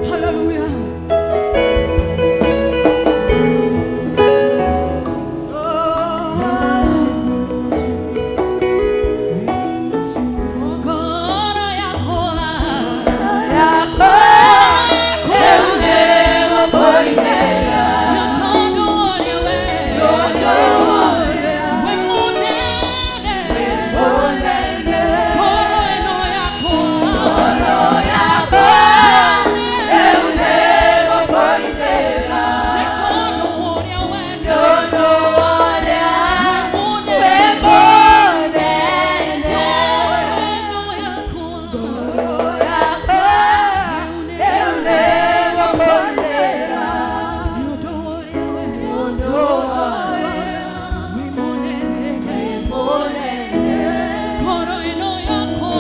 Hallelujah. Ngoro yakwa nĩ tondũ ũrĩa we wĩ mũnene. Ngoro ĩno yakwa nĩ tondũ ũrĩa we wĩ mũnene. Ngoro ĩno yakwa nĩ ũndũ ũrĩa we wĩ mũnene. Ngoro ĩno yakwa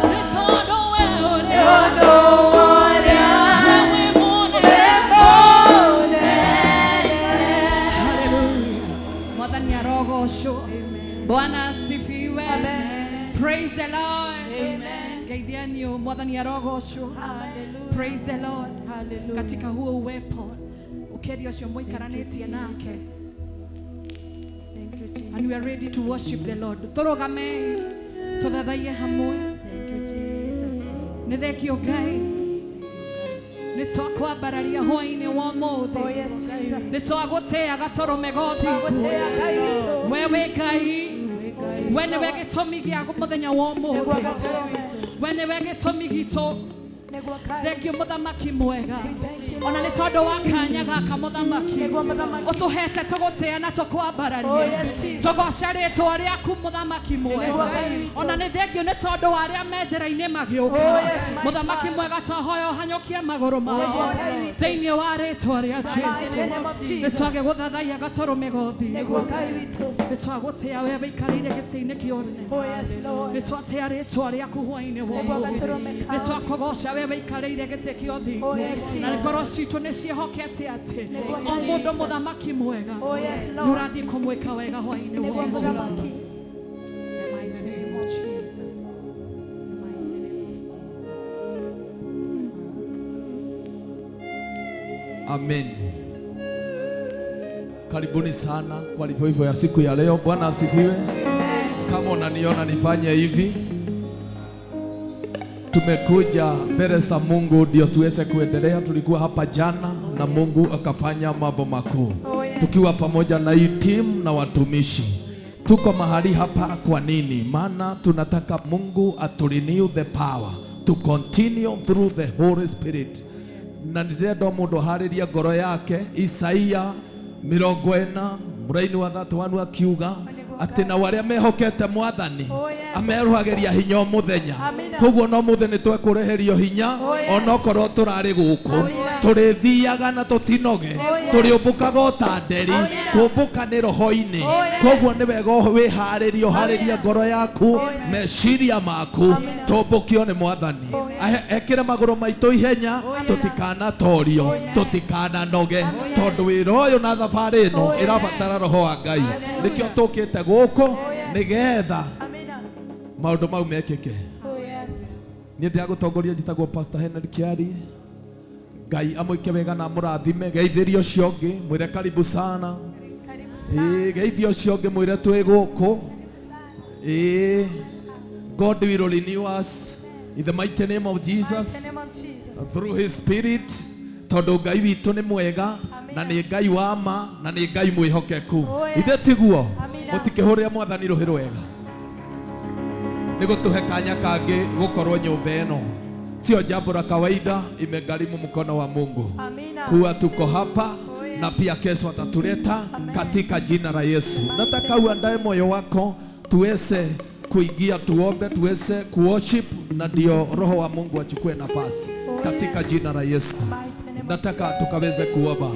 nĩ tondũ we ũrĩa wĩ mũnene. Hallelujah. Mwathani arogocwo. Bwana asifiwe. Praise the Lord. Geithianio, Mwathani arogocwo. Praise the Lord. Katika huo uwepo ukeria ũcio mũikaranĩtie nake, Thank you, Jesus. and we are ready to worship the Lord. Tũrũgame tũthathaiye hamwe. Thank you, Jesus. Nĩ thengio Ngai, nĩ twakwambararia hwaĩ-inĩ wa ũmũthĩ, Oh yes, Jesus. nĩ twagũtĩĩa gatũrũme ga ũthingu. We wĩ Ngai, we nĩwe gĩtũmi gĩa mũthenya wa ũmũthĩ, we nĩwe gĩtũmi gitũ. Thengio mũthamaki mwega, ona nĩ tondũ wa kanya gaka mũthamaki ũtũhete tũgũtĩĩa na Oh tũkwambararia, yes, Jesus. tũgoce rĩtwa rĩaku mũthamaki mwega. Ona nĩ thengio nĩ tondũ wa arĩa me njĩra-inĩ magĩũka. Oh, yes, my Mũthamaki mwega, twahoya ũhanyũkie magũrũ mao thĩinĩ wa rĩtwa rĩa In the Jesu. name of Nĩ Jesus. twagĩgũthathaiya gatũrũme ga ũthingu, Nĩguo Ngai witũ. nĩ twagũtĩĩa we wĩikarĩire gĩtĩ-inĩ kĩa ũnene, Oh yes, Lord. nĩ twatĩĩa rĩtwa rĩaku hwaĩ-inĩ wa Nĩguo ũmũthĩ, gatũrũme nĩ kao. twakũgoca we wĩikarĩire gĩtĩ kĩa ũthingu, Oh yes, na Jesus. ngoro citũ nĩ ciĩhokete atĩ Nĩguo o mũndũ mũthamaki mwega Oh yes, nĩ Lord. ũrathiĩ kũmwĩka wega hwaĩ-inĩ wa Nĩguo ũmũthĩ. mũthamaki. The mighty In the name name of of Jesus. The mighty name of Jesus. Amen. Karibuni sana kwa revival ya siku ya leo. Bwana asifiwe. Kama unaniona nifanye hivi, tumekuja mbele za Mungu ndio tuweze kuendelea. Tulikuwa hapa jana na Mungu akafanya mambo makuu, Oh yes. tukiwa pamoja na hii timu na watumishi. Tuko mahali hapa kwa nini? Maana tunataka Mungu aturenew the power to continue through the Holy Spirit. Na ndĩrenda mũndũ aharĩrie ngoro yake. Isaia 40 mũraini wa 31 akiuga atĩ nao arĩa mehokete Mwathani Oh, yes. ameruhagĩria hinya o mũthenya. Amina. Koguo no mũthĩ nĩ twekũreherio hinya, Oh, yes. onokorwo tũrarĩ gũkũ, Oh, yes. tũrĩthiaga na tũtinoge, Oh, yes. tũrĩũmbũkaga o ta nderi. Oh, yes. Kũmbũka nĩ roho-inĩ. Oh, yes. Koguo nĩ wega wĩharĩrie, ũharĩrie ngoro yaku, Oh, yes. meciria maku, Amina. tũmbũkio nĩ Mwathani. Oh, yes. Ekĩre magũrũ maitũ ihenya, Oh, yes. tũtikanatorio, Oh, yes. tũtikananoge, tondũ wĩra ũyũ na thabarĩ ĩno Oh, yes. ĩrabatara roho wa Ngai. Hallelujah. Nĩkĩo tũkĩte gũkũ Oh, yes. nĩgetha Amina. maũndũ mau mekĩke. Oh yes. Niĩ ndĩragũtongoria, njĩtagwo Pastor Henry Kiari. Ngai amwĩke wega na amũrathime. Geithĩria ũcio ũngĩ, mwĩre karibu sana. Karibu sana. Ĩĩ, geithia ũcio ũngĩ, mwĩre twĩ gũkũ. Ĩĩ, God will renew us in the mighty name of Jesus, In the name of Jesus. through his spirit, tondũ Ngai witũ nĩ mwega na nĩ Ngai wa ma na nĩ Ngai mwĩhokeku. Oh, yes. Ithe tiguo? Amina. Mũtikĩhũrĩre Mwathani rũhĩ rwega nĩ gũtũhe kanya kangĩ gũkorwo nyũmba ĩno. Sio jambo la kawaida, imegharimu mkono wa Mungu Amina. kuwa tuko hapa, Oh, yes. na pia kesho atatuleta Amen. katika jina la Yesu. Nataka uandae moyo wako tuweze kuingia, tuombe, tuweze kuworship, na ndio Roho wa Mungu achukue nafasi Oh, katika yes. jina la Yesu. Mighty name of Nataka tukaweze kuomba.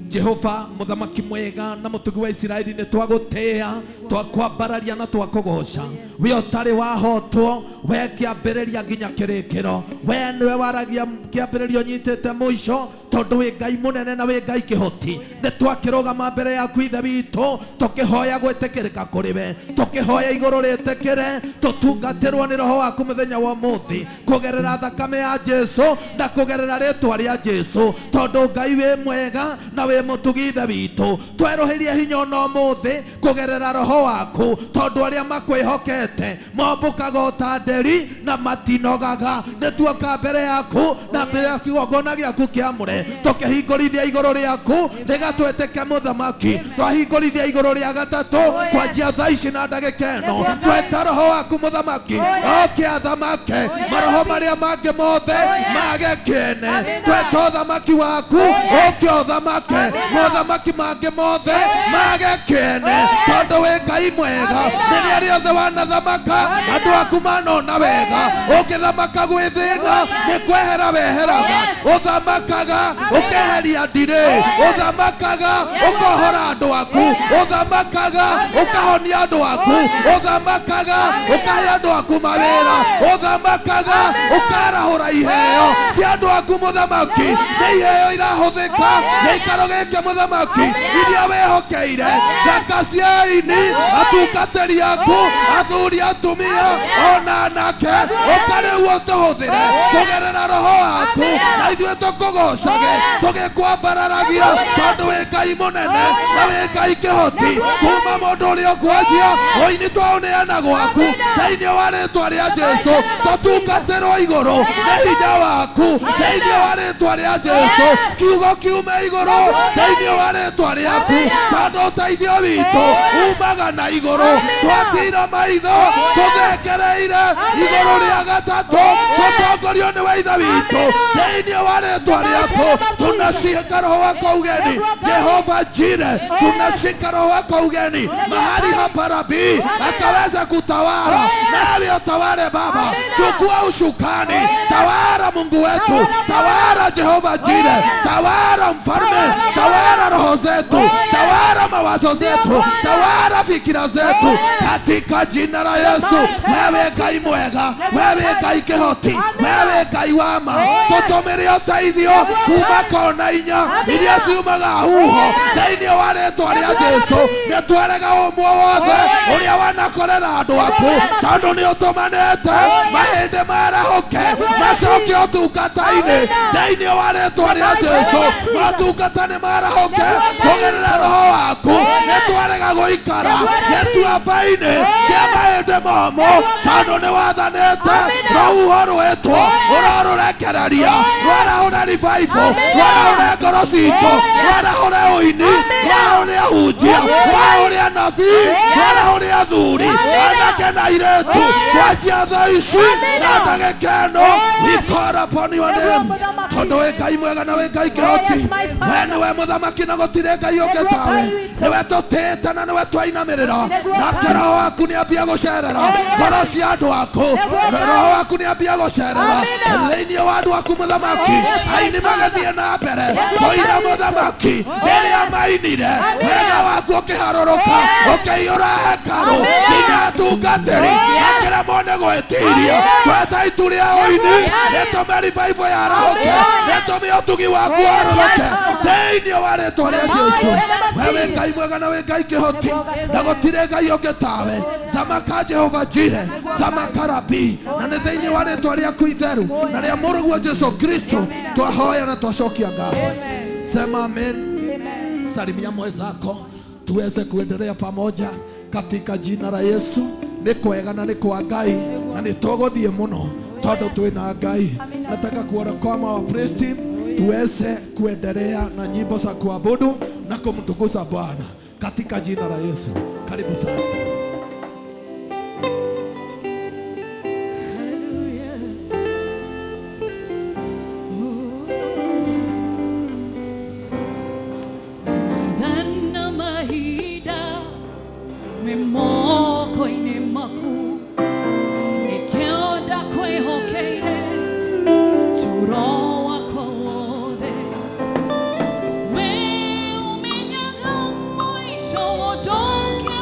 Jehova muthamaki mwega na mutugi wa Isiraeli, nĩ twagũtĩĩa Twakwambararia na twakũgoca. We ũtarĩ wahotwo, we kĩambĩrĩria nginya kĩrĩkĩro. We nĩwe waragia kĩambĩrĩria ũnyitĩte mũico, tondũ wĩ Ngai mũnene na wĩ Ngai kĩhoti. Nĩ twakĩrũgama mbere yaku Ithe witũ, tũkĩhoya gwĩtĩkĩrĩka kũrĩ we, tũkĩhoya igũrũ rĩtĩkĩre, tũtungatĩrwo nĩ Roho waku mũthenya wa ũmũthĩ, kũgerera thakame ya Jesu na kũgerera rĩtwa rĩa Jesu, tondũ Ngai wĩ mwega na wĩ mũtugi Ithe witũ. Twerũhĩrie hinya ona ũmũthĩ kũgerera Roho waku, tondũ arĩa makwĩhokete mombũkaga o ta nderi na matinogaga. Nĩ tuoka mbere yaku na mbere ya kĩgongona gĩaku kĩamũre, tũkĩhingũrithia igũrũ rĩaku rĩgatwĩtĩke mũthamaki. Twahingũrithia igũrũ rĩa gatatũ kwanjia thaa ici na ndagĩka ĩno, tweta Roho waku mũthamaki oke athamake maroho marĩa mangĩ mothe mage kĩene. Tweta ũthamaki waku oke ũthamake mothamaki mangĩ mothe mage kĩene, tondũ wĩ Ngai mwega. Rĩrĩa rĩothe wanathamaka andũ aku manona wega. Ũngĩthamaka gwĩ thĩna nĩ kwehera weheraga, ũthamakaga ũkeheria ndirĩ, ũthamakaga ũkohora andũ aku, ũthamakaga ũkahonia andũ aku, ũthamakaga ũkahe andũ aku mawĩra, ũthamakaga ũkarahũra iheo cia andũ aku mũthamaki. Nĩ iheo irahũthĩka gĩikaro gĩkĩ mũthamaki, iria wĩhokeire thaka cia aini, atungatĩri aku, athuri, atumia ona anake, ũkarĩu ũtũhũthĩre kũgerera Roho waku, na ithuĩ tũkũgocage tũgĩkwambararagia, tondũ wĩ Ngai mũnene na wĩ Ngai kĩhoti. Kuma mũndũ ũrĩa ũkwanjia ũini twaũneana gwaku thĩinĩ wa rĩtwa rĩa Jesu, tũtungatĩrwo igũrũ nĩ hinya waku thĩinĩ wa rĩtwa rĩa Jesu. Kiugo kiume igũrũ thĩinĩ wa rĩtwa rĩaku, tondũ ũteithio witũ umaga na igũrũ. Twatira maitho tũthengereire igũrũ rĩa gatatũ, tũtongorio nĩ we Ithe witũ thĩinĩ wa rĩtwa rĩaku. Tunashika Roho wako ugeni Jehova Jire, tunashika Roho wako ugeni mahali hapa Rabii akaweza kutawala. Nawe utawale Baba, chukua ushukani, tawala Mungu wetu, tawala Jehova Jire, tawala mfalme, tawala roho zetu, tawala mawazo zetu, tawala fikira zetu katika jina la Yesu. Wewe Ngai mwega, wewe Ngai kĩhoti, wewe Ngai wa ma, tũtũmĩre ũteithio kuma kona inya iria ciumaga huho thĩinĩ wa rĩtwa rĩa Jesu. Nĩ twarega ũmwe wothe ũrĩa wanakorera andũ aku, tondũ nĩ ũtũmanĩte mahĩndĩ marahũke macoke ũtungata-inĩ thĩinĩ wa rĩtwa rĩa Jesu. Matungata nĩ marahũke kũgerera Roho waku. Nĩ twarega gũikara gĩtuamba-inĩ kĩa mahĩndĩ momũ, tondũ nĩ wathanĩte rũhuho rwĩtwo ũrorũrekereria, rwarahũre revival, rwarahũre ngoro citũ, rwarahũre ũini, rwarahũre ahunjia, rwarahũre anabii, rwarahũre athuri, anake na airĩtu. Kwanjia thaa ici na ndagĩka ĩno, we call upon your name, tondũ wĩ Ngai mwega na wĩ Ngai kĩhoti. We nĩwe mũthamaki na gũtirĩ Ngai ũngĩ tawe. Nĩwe tũtĩĩte na nĩwe twainamĩrĩra, nake Roho waku nĩambia gũcerera ngoro cia andũ aku. Roho waku nĩambia gũcerera thĩinĩ wa andũ aku mũthamaki. Aini magathiĩ na mbere kũina mũthamaki rĩrĩa mainire, wega waku ũkĩharũrũka ũkĩiyũra hekarũ nginya atungatĩri makĩremwo nĩ gwĩtiria. Tweta itu rĩa ũini, rĩtũme revival yarahũke, rĩtũme ũtugi waku warũrũke thĩinĩ wa rĩtwa rĩa Jesu. We wĩ Ngai mwega na wĩ Ngai kĩhoti, na gũtirĩ Ngai ũngĩ tawe. Thamaka Jehova Jire, thamaka Rabii, na nĩ thĩinĩ wa rĩtwa rĩaku itheru na rĩa Mũrũguo Jesu Kristo twahoya na twacokia ngatho. Sema amen. Salimia mwenzako tuweze kuendelea pamoja katika jina la Yesu. Nĩ kwega na nĩ kwa Ngai na nĩ tũgũthiĩ mũno tondũ twĩna Ngai. Nataka kuona kwama wa praise team tuweze kuendelea na nyimbo za kuabudu na kumtukuza Bwana katika jina la Yesu. Karibu sana. Don't care.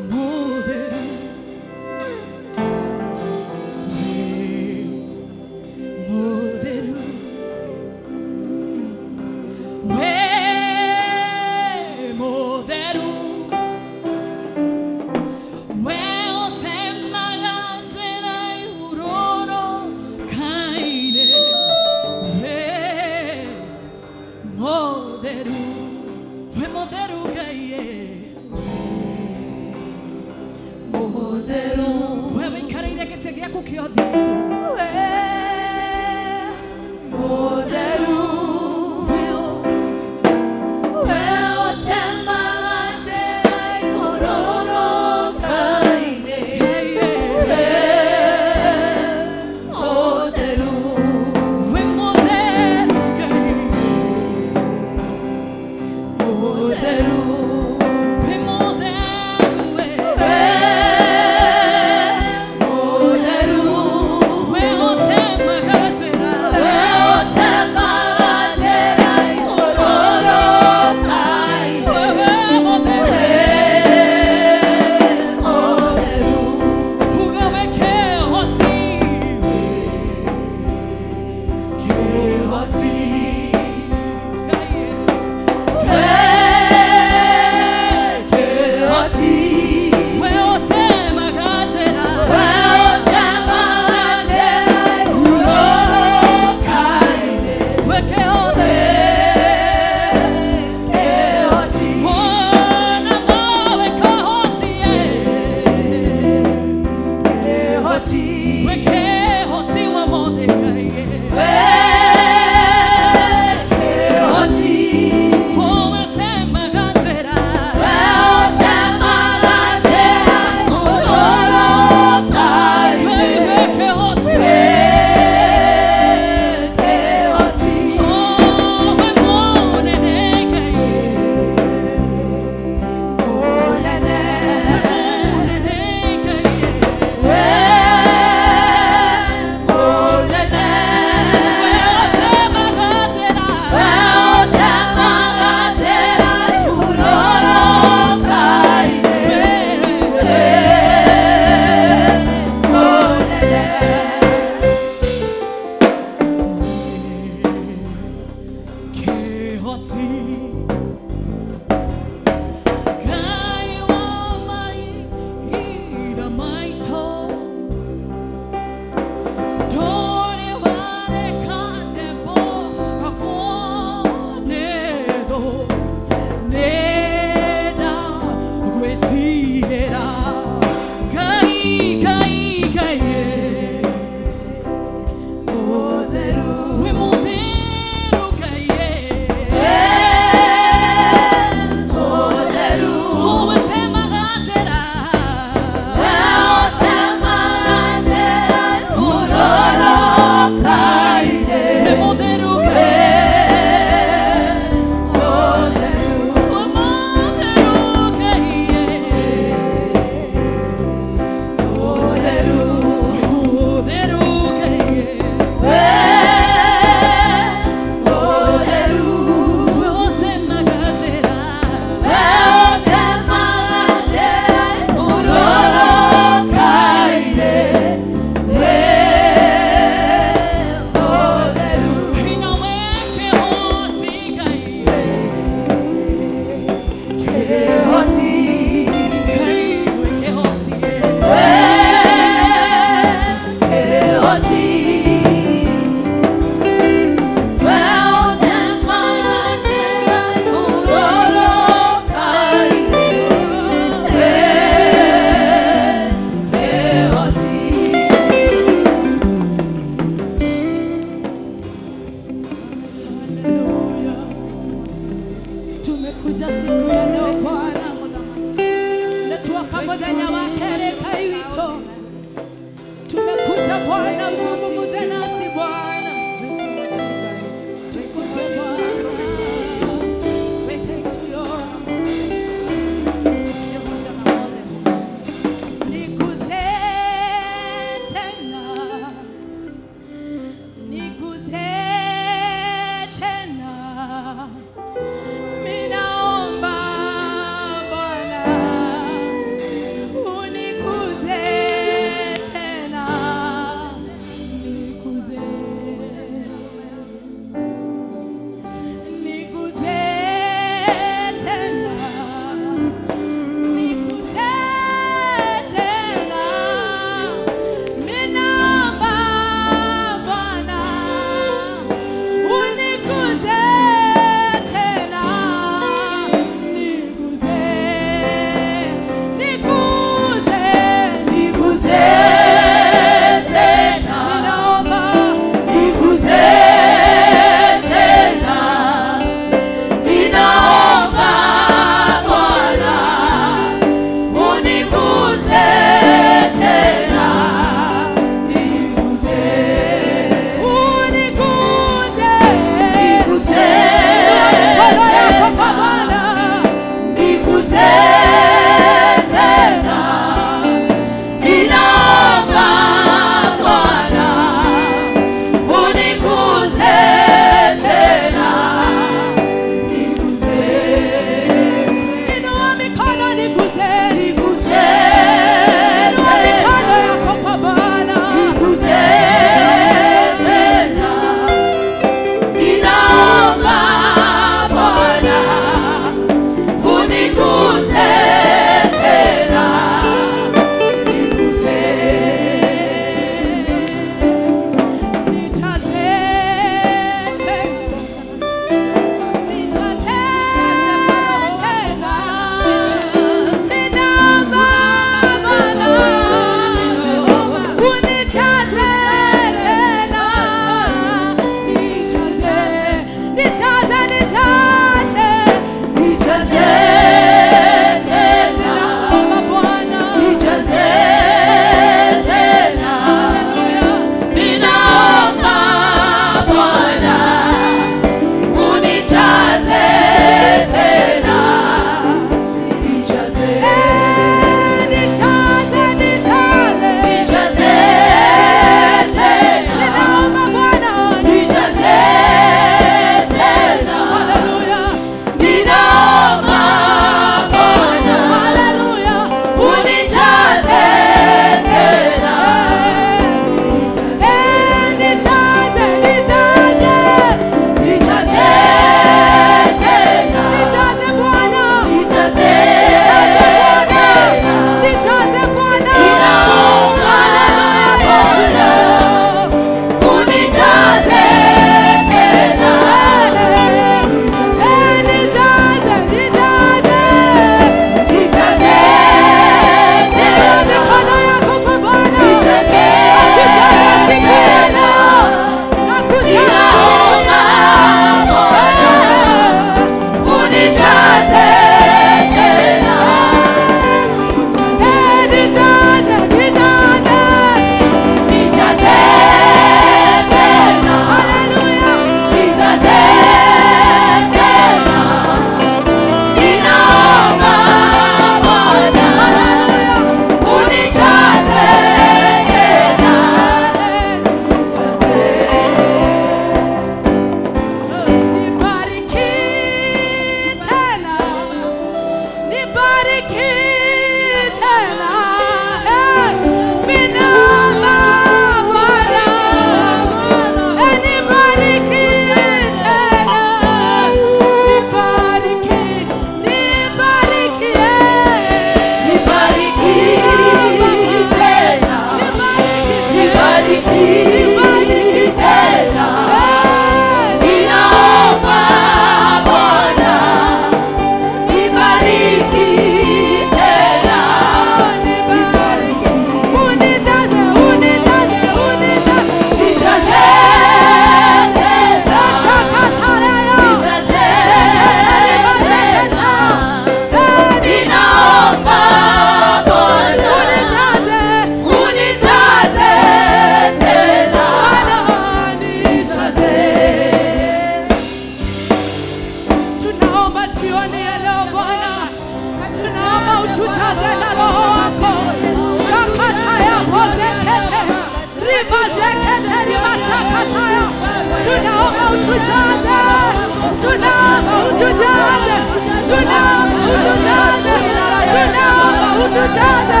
unijaze.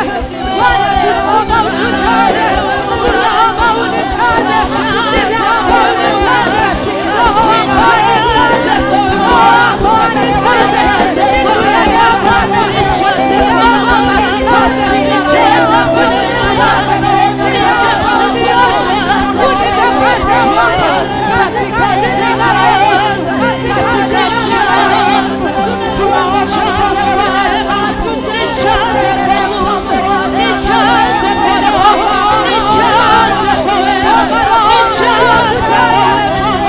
Bwana tunaomba utujaze. Tunaomba unijaze. Tunaomba unijaze. Roho wako anijaze. Roho wako anijaze. Nuru yako anijaze. Roho anijaze. Unitakase Bwana katika jina la Yesu. Katika jina la Yesu. Nijaze kwa nguvu, nijaze kwa roho, nijaze kwa wewe, nijaze,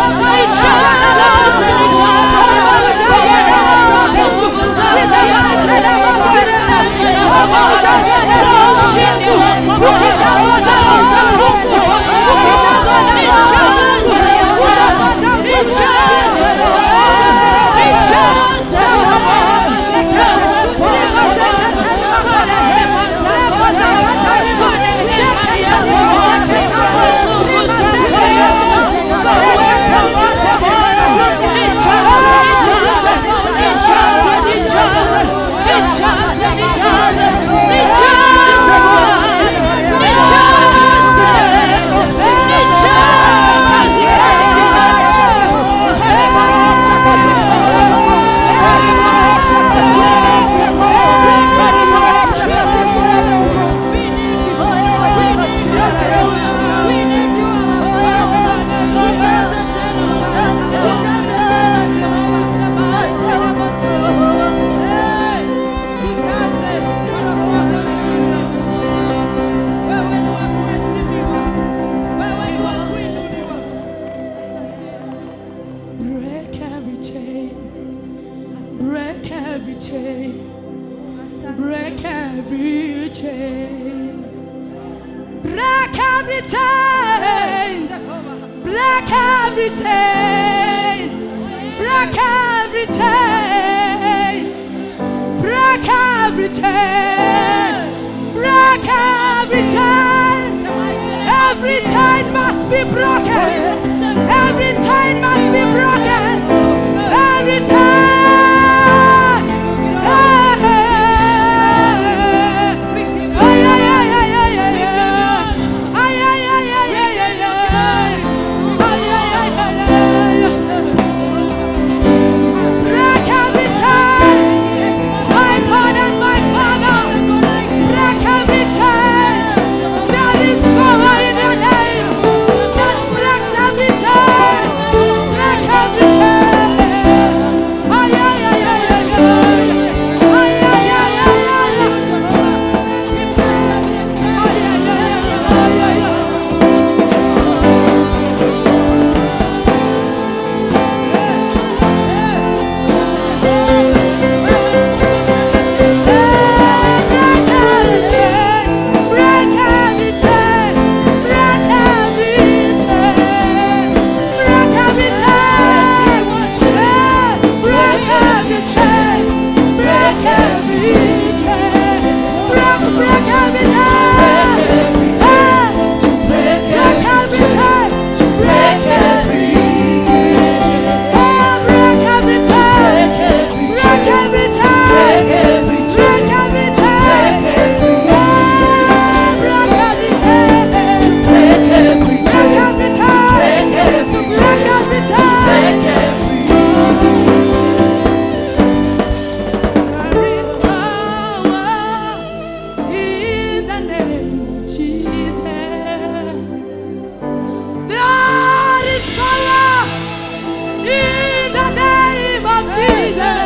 nijaze, nijaze kwa nguvu zako Yesu, kwa ushindi wako Bwana, utukufu wako, nijaze Bwana, nijaze nijaze Break every chain. Break every chain. Break every chain. Break every chain. Break every chain. Break every chain. Break every chain. Break every chain. Every chain must be broken. Every chain must be broken. Every chain. Ay, ay, ay, ay, ay, ay, ay. Ay, ay, ay, ay, ay, ay, ay. Ay, ay, ay, ay, ay, ay. Break every chain. My God and my Father. Break every chain. There is power in your name that breaks every chain. Break every chain. Ay, ay, ay, ay, ay, ay. Ay, ay, ay, ay, ay, ay. Ay, ay, ay, ay, ay, ay. Break every chain, break every chain, break every chain, break every chain, break every chain, break every chain, break, break every chain, break every chain, break every chain, break every chain, break every chain, break every chain, break every chain, break every chain, break every chain. There is power in the name of Jesus. There is power in the name of Jesus.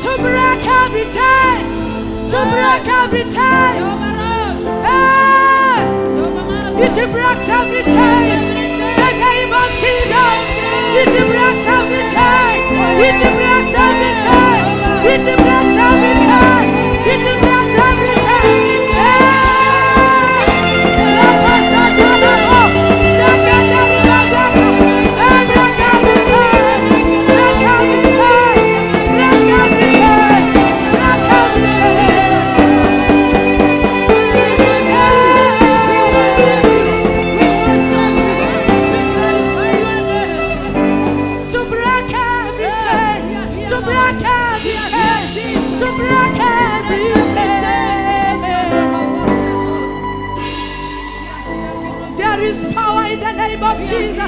To break every chain, to break every chain. Hey! It breaks every chain. The name of Jesus. It breaks every chain. It breaks every chain. It breaks every chain. It breaks every chain. Hey! Break every chain. Break every chain. Break every chain. Break every chain. To break every chain, to break every chain,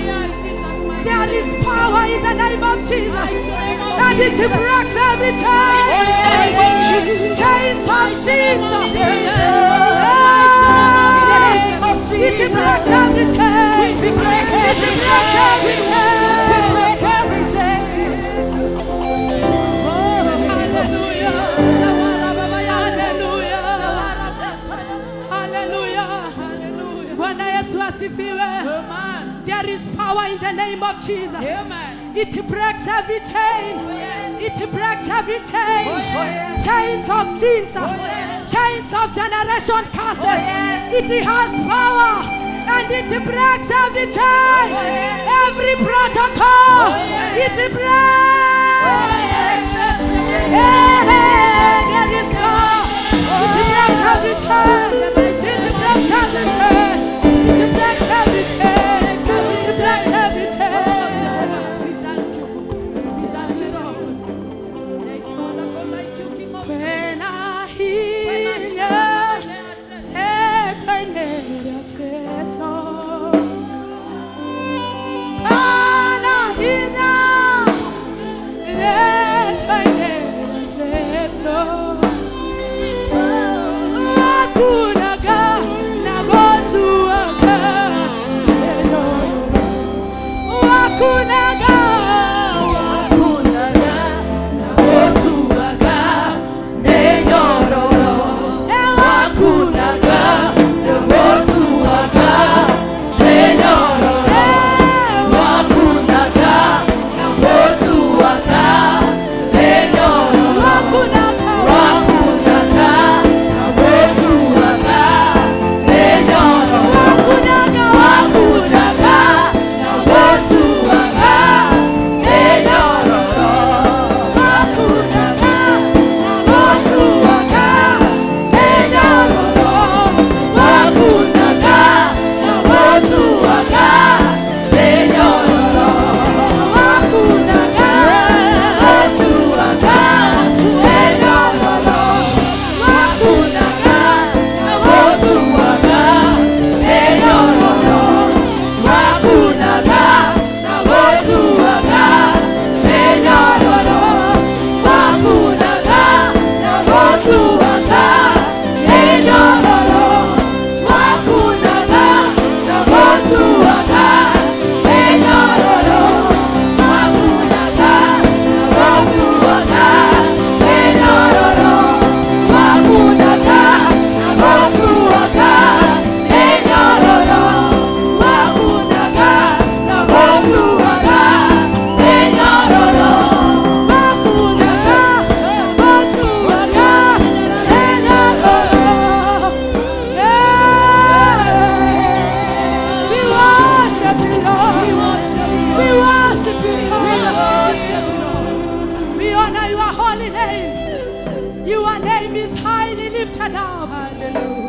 Jesus. There is power in the name of Jesus. And it breaks every chain. Chains of sin. It breaks every chain. It breaks every chain. Hallelujah. Hallelujah. Hallelujah. Bwana Yesu asifiwe. There is power in the name of Jesus. Amen. It breaks every chain. Oh, yes. It breaks every chain. Oh, yes. Chains of sins. Oh, yes. Chains of generation curses. Oh, yes. It has power and it breaks every chain. Oh, yes. Every protocol. Oh, yes. It breaks. Oh, yes. Hey, there is power. It breaks every chain. It breaks every chain. It breaks every chain. It breaks every chain. We thank you. We thank you, Lord. There is no other God like you, King of Kings. When I hear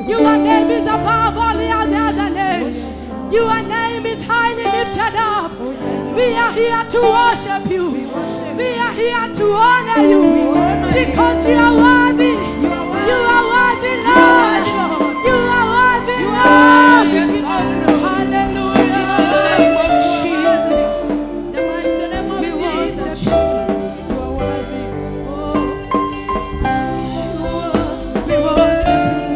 Your name is above all the other names. Your name is highly lifted up. We are here to worship you. We are here to honor you because you are worthy. You are worthy, Lord. You are worthy, Lord. Hallelujah. In the name of Jesus. The mighty name of Jesus. You are worthy. Oh, Yeshua. We worship you.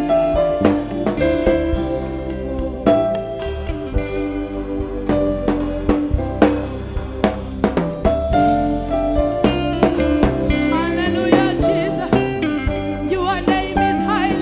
Hallelujah, Jesus. Your name is high.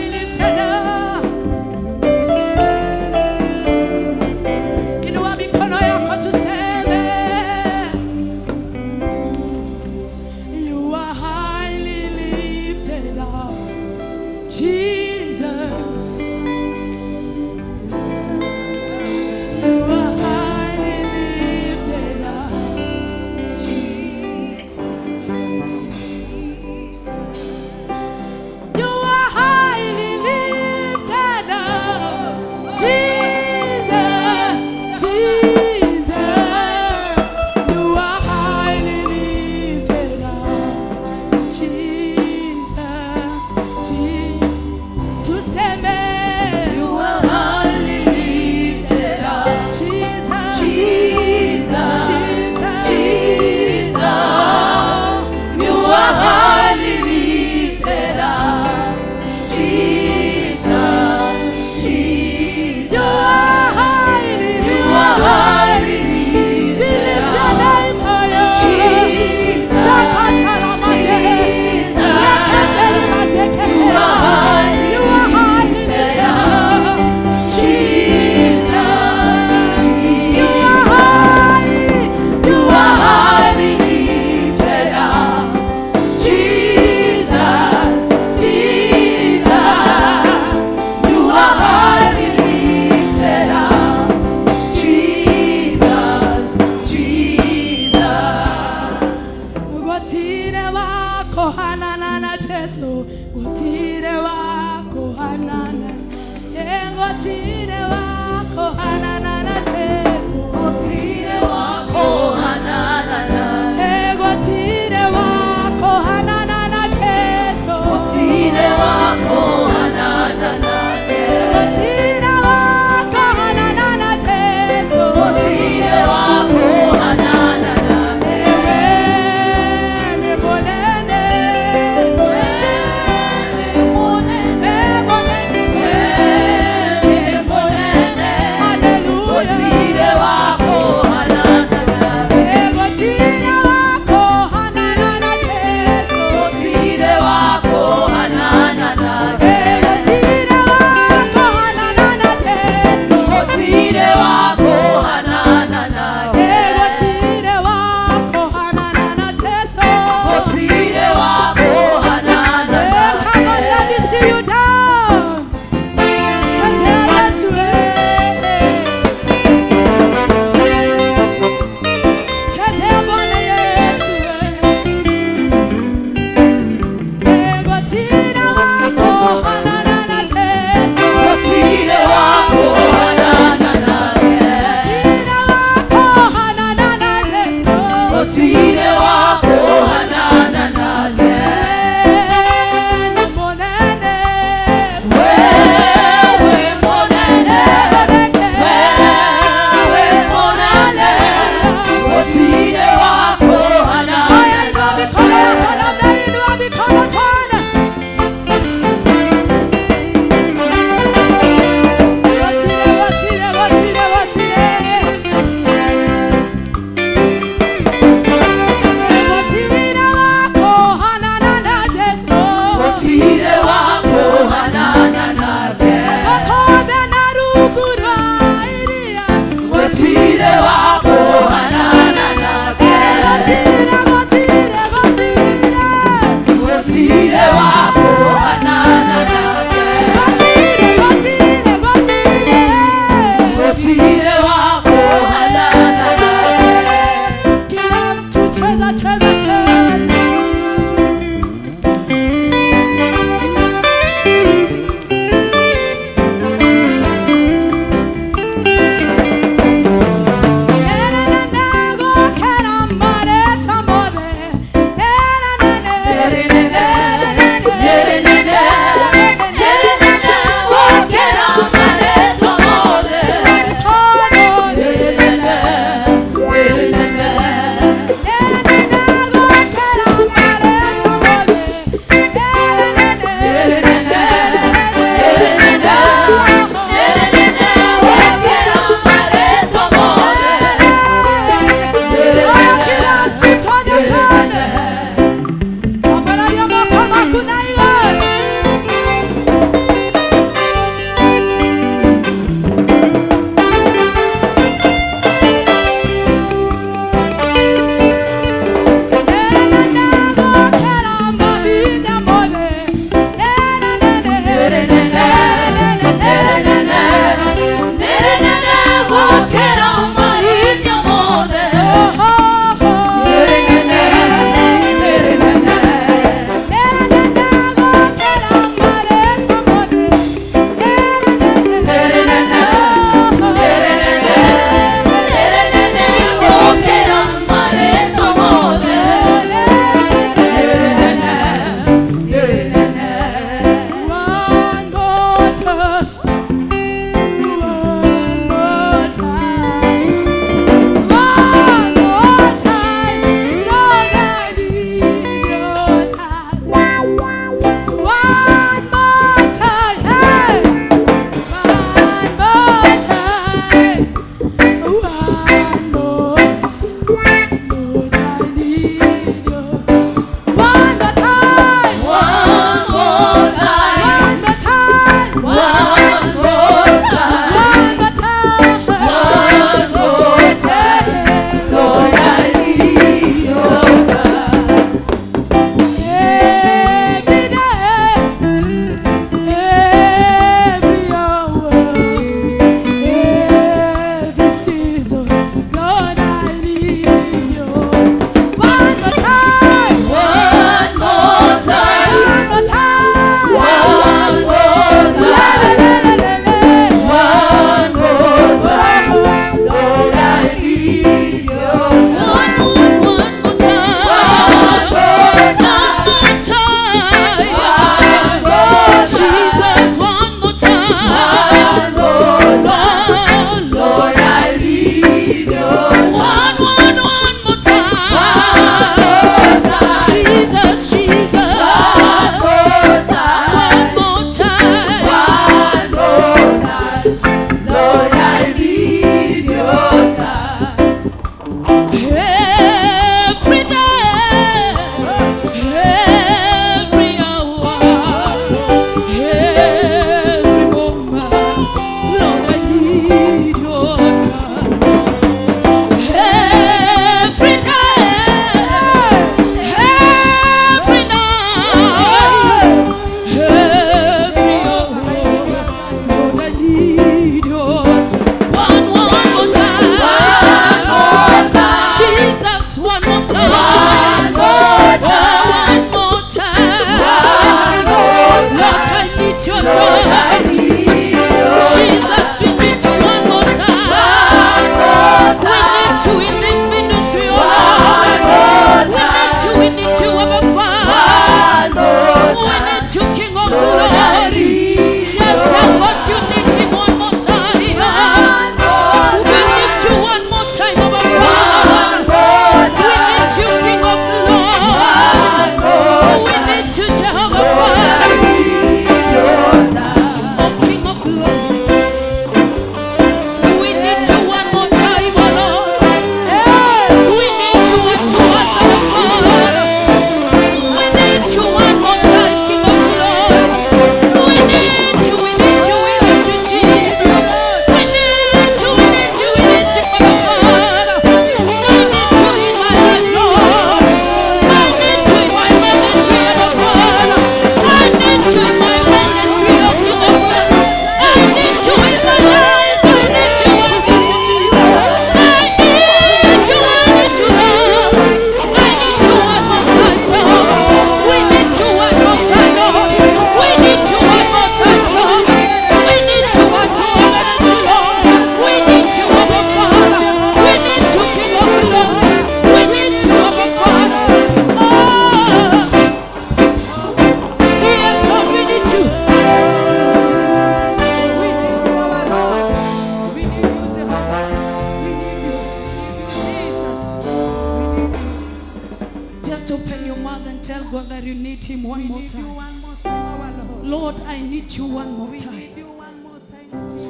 more time. Lord, I need you one more time.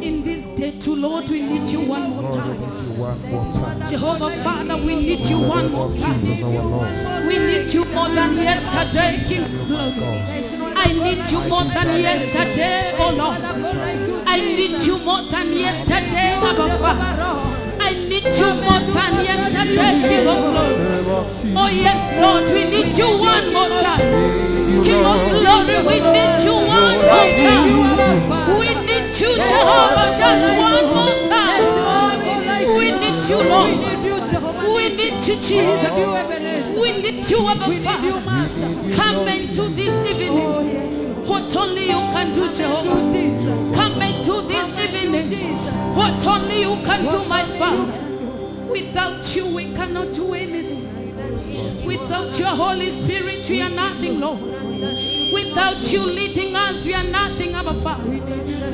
In this day too, Lord, we need you one more time. Jehovah Father, we need you one more time. We need you more than yesterday, King of Glory. I need you more than yesterday, oh Lord. I need you more than yesterday, Abba Father. I need you more than yesterday, King of Glory. Oh yes, Lord, we need you one more time. King of Glory, we need you one more time. We need you, Jehovah, just one more time. We need you, Lord. We need you, Jesus. We need you, Abba Father. Come into this evening. What only you can do, Jehovah. Come into this evening. What only you can do, my Father. Without you, we cannot do anything. Without your Holy Spirit, we are nothing, Lord. Without you leading us, we are nothing, Abba Father.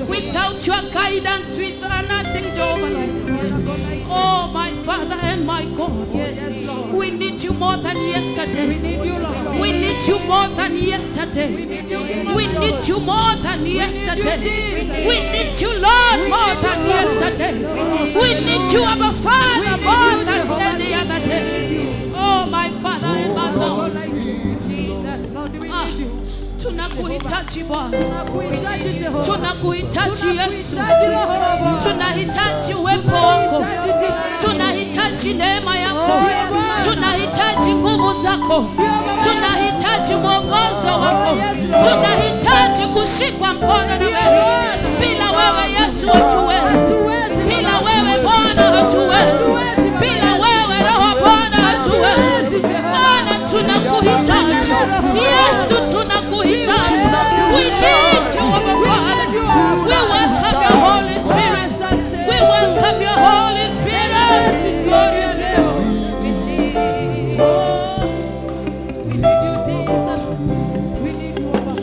Without your guidance, we are nothing, Jehovah, Lord. Oh, my Father and my God. We need you more than yesterday. We need you more than yesterday. We need you more than yesterday. We need you, Lord, more than yesterday. We need you, Abba Father, more than any other day. Oh, my Father and my God. Tunakuhitaji Bwana, tunakuhitaji Yesu, tunahitaji uwepo wako, tunahitaji neema yako, tunahitaji nguvu zako, tunahitaji mwongozo wako, tunahitaji kushikwa mkono na wewe. Bila wewe Yesu hatuwezi, bila wewe Bwana hatuwezi, bila wewe Roho Bwana hatuwezi. Bwana tunakuhitaji, Yesu tunakuhitaji. We need you, Abba Father. We welcome your Holy Spirit. We welcome your Holy Spirit. Holy Spirit. We need you, Jesus. We need you, Abba.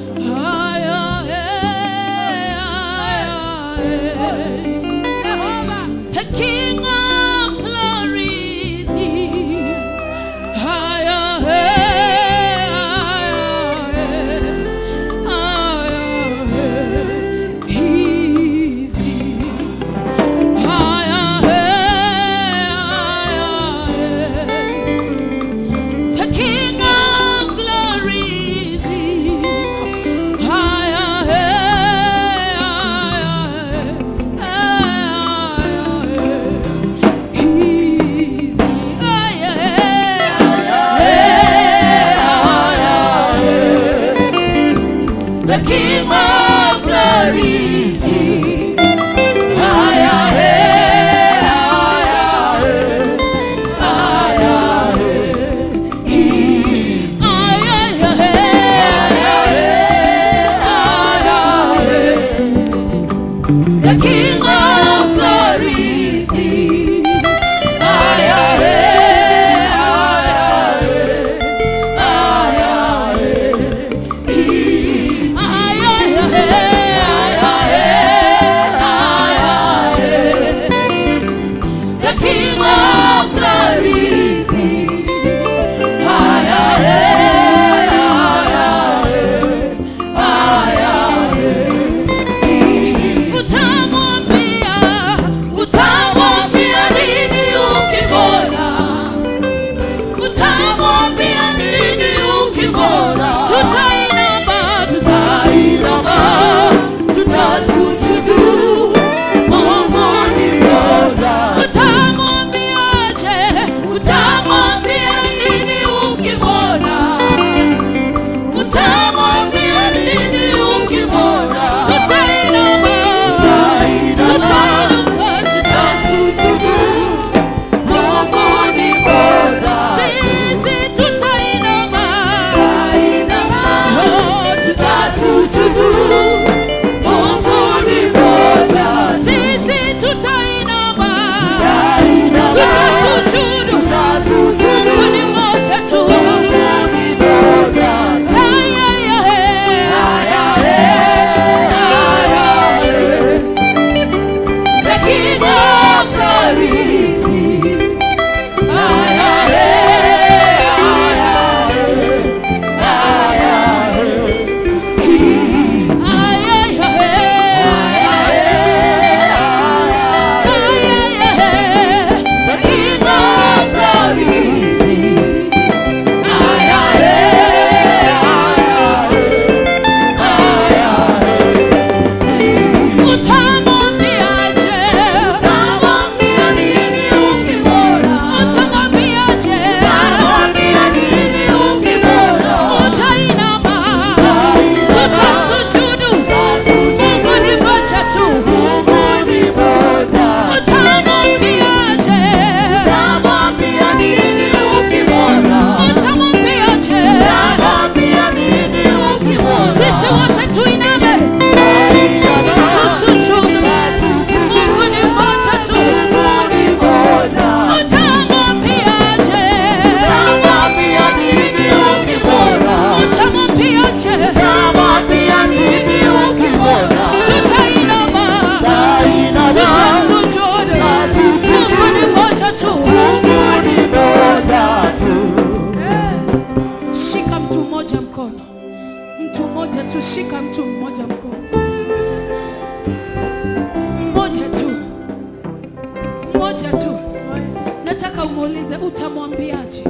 Muulize utamwambiaje?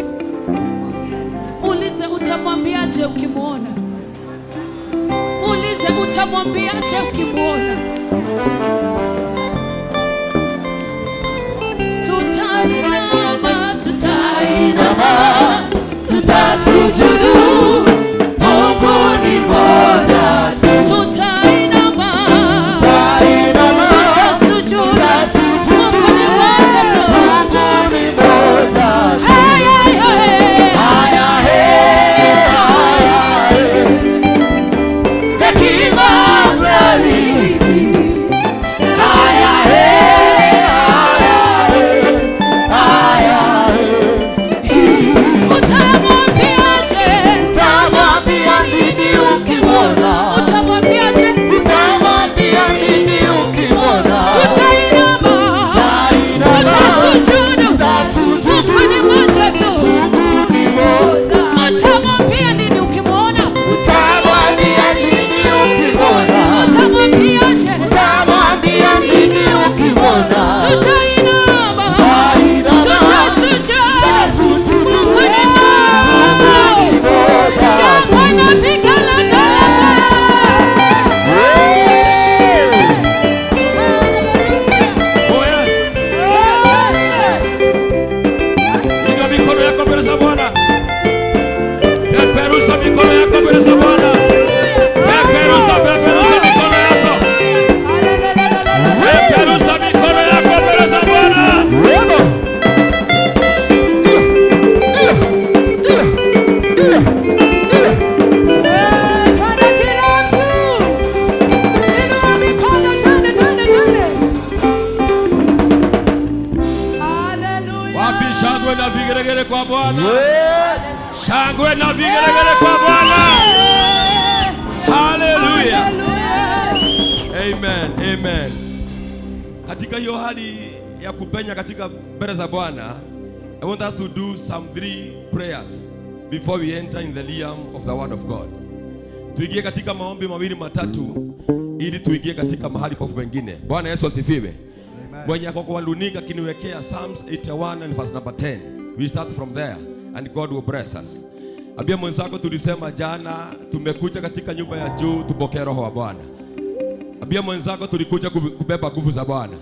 Muulize utamwambiaje ukimwona? Muulize utamwambiaje ukimwona? Tutainama, tutainama, tutasujudu, Mungu ni mmoja. Tutainama, tutasujudu, Mungu ni mmoja tu. Hey, hey, hey. The King of Glory. Utamwambiaje? Utamwambia nini ukimwona? Utamwambiaje? Utamwambia nini ukimwona? Tutainama, tutasujudu, Mungu ni mmoja tu. Utamwambia nini ukimwona? Utamwambia nini ukimwona? Utamwambiaje? Utamwambia nini ukimwona? Tutainama, tutasujudu, Mungu ni mmoja. Shangwe na vigelegele. Oh, yes. Inua mikono yako mbele za Bwana. Peperusha mikono yako mbele za Bwana. Peperusha, peperusha mikono yako. Peperusha mikono yako mbele za Bwana. Twende kila mtu. Inua mikono, twende, twende, twende. Hallelujah. Wapi shangwe na vigelegele kwa Bwana? Shangwe na vigelegele kwa Bwana. Hallelujah. Amen, amen. Katika hiyo hali ya kupenya katika mbele za Bwana, I want us to do some three prayers before we enter in the realm of the word of God. Tuingie katika maombi mawili matatu ili tuingie katika mahali pa pengine. Bwana Yesu asifiwe. Mwenye ako kwa runinga kiniwekea Psalms 81 and verse number 10. We start from there and God will bless us. Ambia mwenzako tulisema jana tumekuja katika nyumba ya juu tupokee roho wa Bwana. Ambia mwenzako tulikuja kubeba nguvu za Bwana.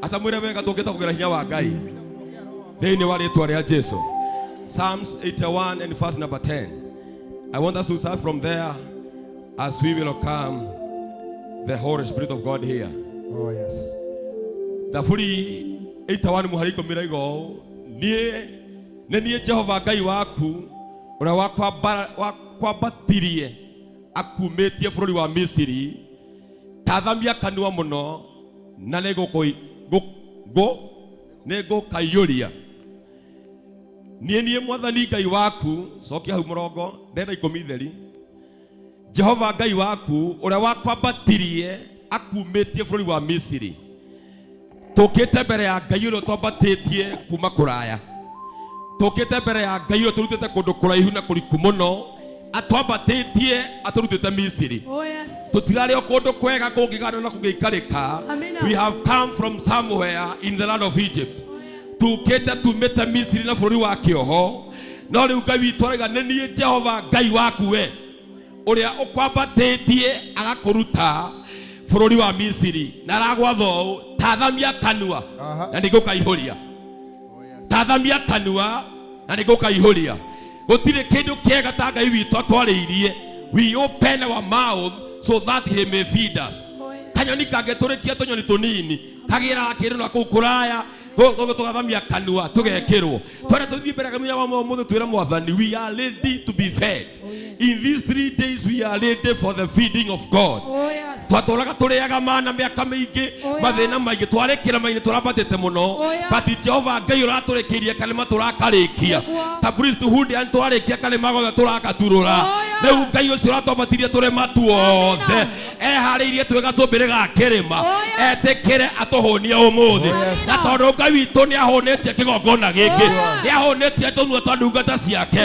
Asa mwire wega tukita kugera hinya wa Ngai. Thĩinĩ wa rĩtwa rĩa Jesu. Psalms 81 and verse number 10. I want us to start from there as we will come the Holy Spirit of God here. Oh, yes. Thaburi 81 mũhari 10 ũũ, niĩ nĩ niĩ Jehova Ngai waku ũrĩa wakwambatirie akumĩtie bũrũri wa Misiri. Tathamia kanua mũno na nĩngũkaiyũria. Niĩ niĩ Mwathani Ngai waku, cokia hau mũrongo ndenda 10 theri. Jehova Ngai waku ũrĩa wakwambatirie akumĩtie bũrũri wa Misiri. Tũkĩte mbere ya Ngai ũrĩa twambatĩtie kuma kũraya. Tũkĩte mbere ya Ngai ũrĩa tũrutĩte kũndũ kũraihu na kũriku mũno, atwambatĩtie atũrutĩte Misiri. Oh, yes. Tũtirarĩ o kũndũ kwega kũngĩganwo na kũngĩikarĩka. Amina. We have come from somewhere in the land of Egypt. Tukĩte tumĩte Misiri na bũrũri wa kĩoho. No rĩu Ngai witũ arauga nĩ niĩ Jehova Ngai waku we ũrĩa ũkwambatĩtie agakũruta bũrũri wa Misiri na aragwatha ũũ, tathamia kanua na nĩngũkaihũria. Tathamia kanua na nĩngũkaihũria. Gũtirĩ kĩndũ kĩega ta Ngai witũ atwarĩirie. We open our mouth so that he may feed us. Kanyoni kangĩtũrĩkia tũnyoni tũnini kagĩraga kĩndũ na kũu kũraya, tũgathamia kanua tũgekĩrwo. Twende tũthiĩ mbere ya wa ũmũthĩ twĩre Mwathani, we are ready to be fed. In these 3 days we are ready for the feeding of God. Oh, yes. Twatũraga tũrĩaga mana mĩaka mĩingĩ, Oh, yes. mathĩna maingĩ, twarĩkĩra mainĩ tũrambatĩte mũno. Oh, yes. But Jehova Ngai ũratũrĩkĩirie karĩma tũrakarĩkia. Nĩguo. Ta priesthood yani tũrarĩkia karĩma gothe tũrakaturũra. Oh, yes. Rĩu Ngai ũcio ũratwambatirie tũrĩma tuothe eharĩirie twĩ gacũmbĩrĩ ga kĩrĩma. Oh, yes. Etĩkĩre atũhũnie ũmũthĩ. Oh, yes. Na tondũ Ngai witũ nĩahũnĩtie kĩgongona gĩkĩ, Oh, yes. nĩahũnĩtie tũnua twa ndungata ciake.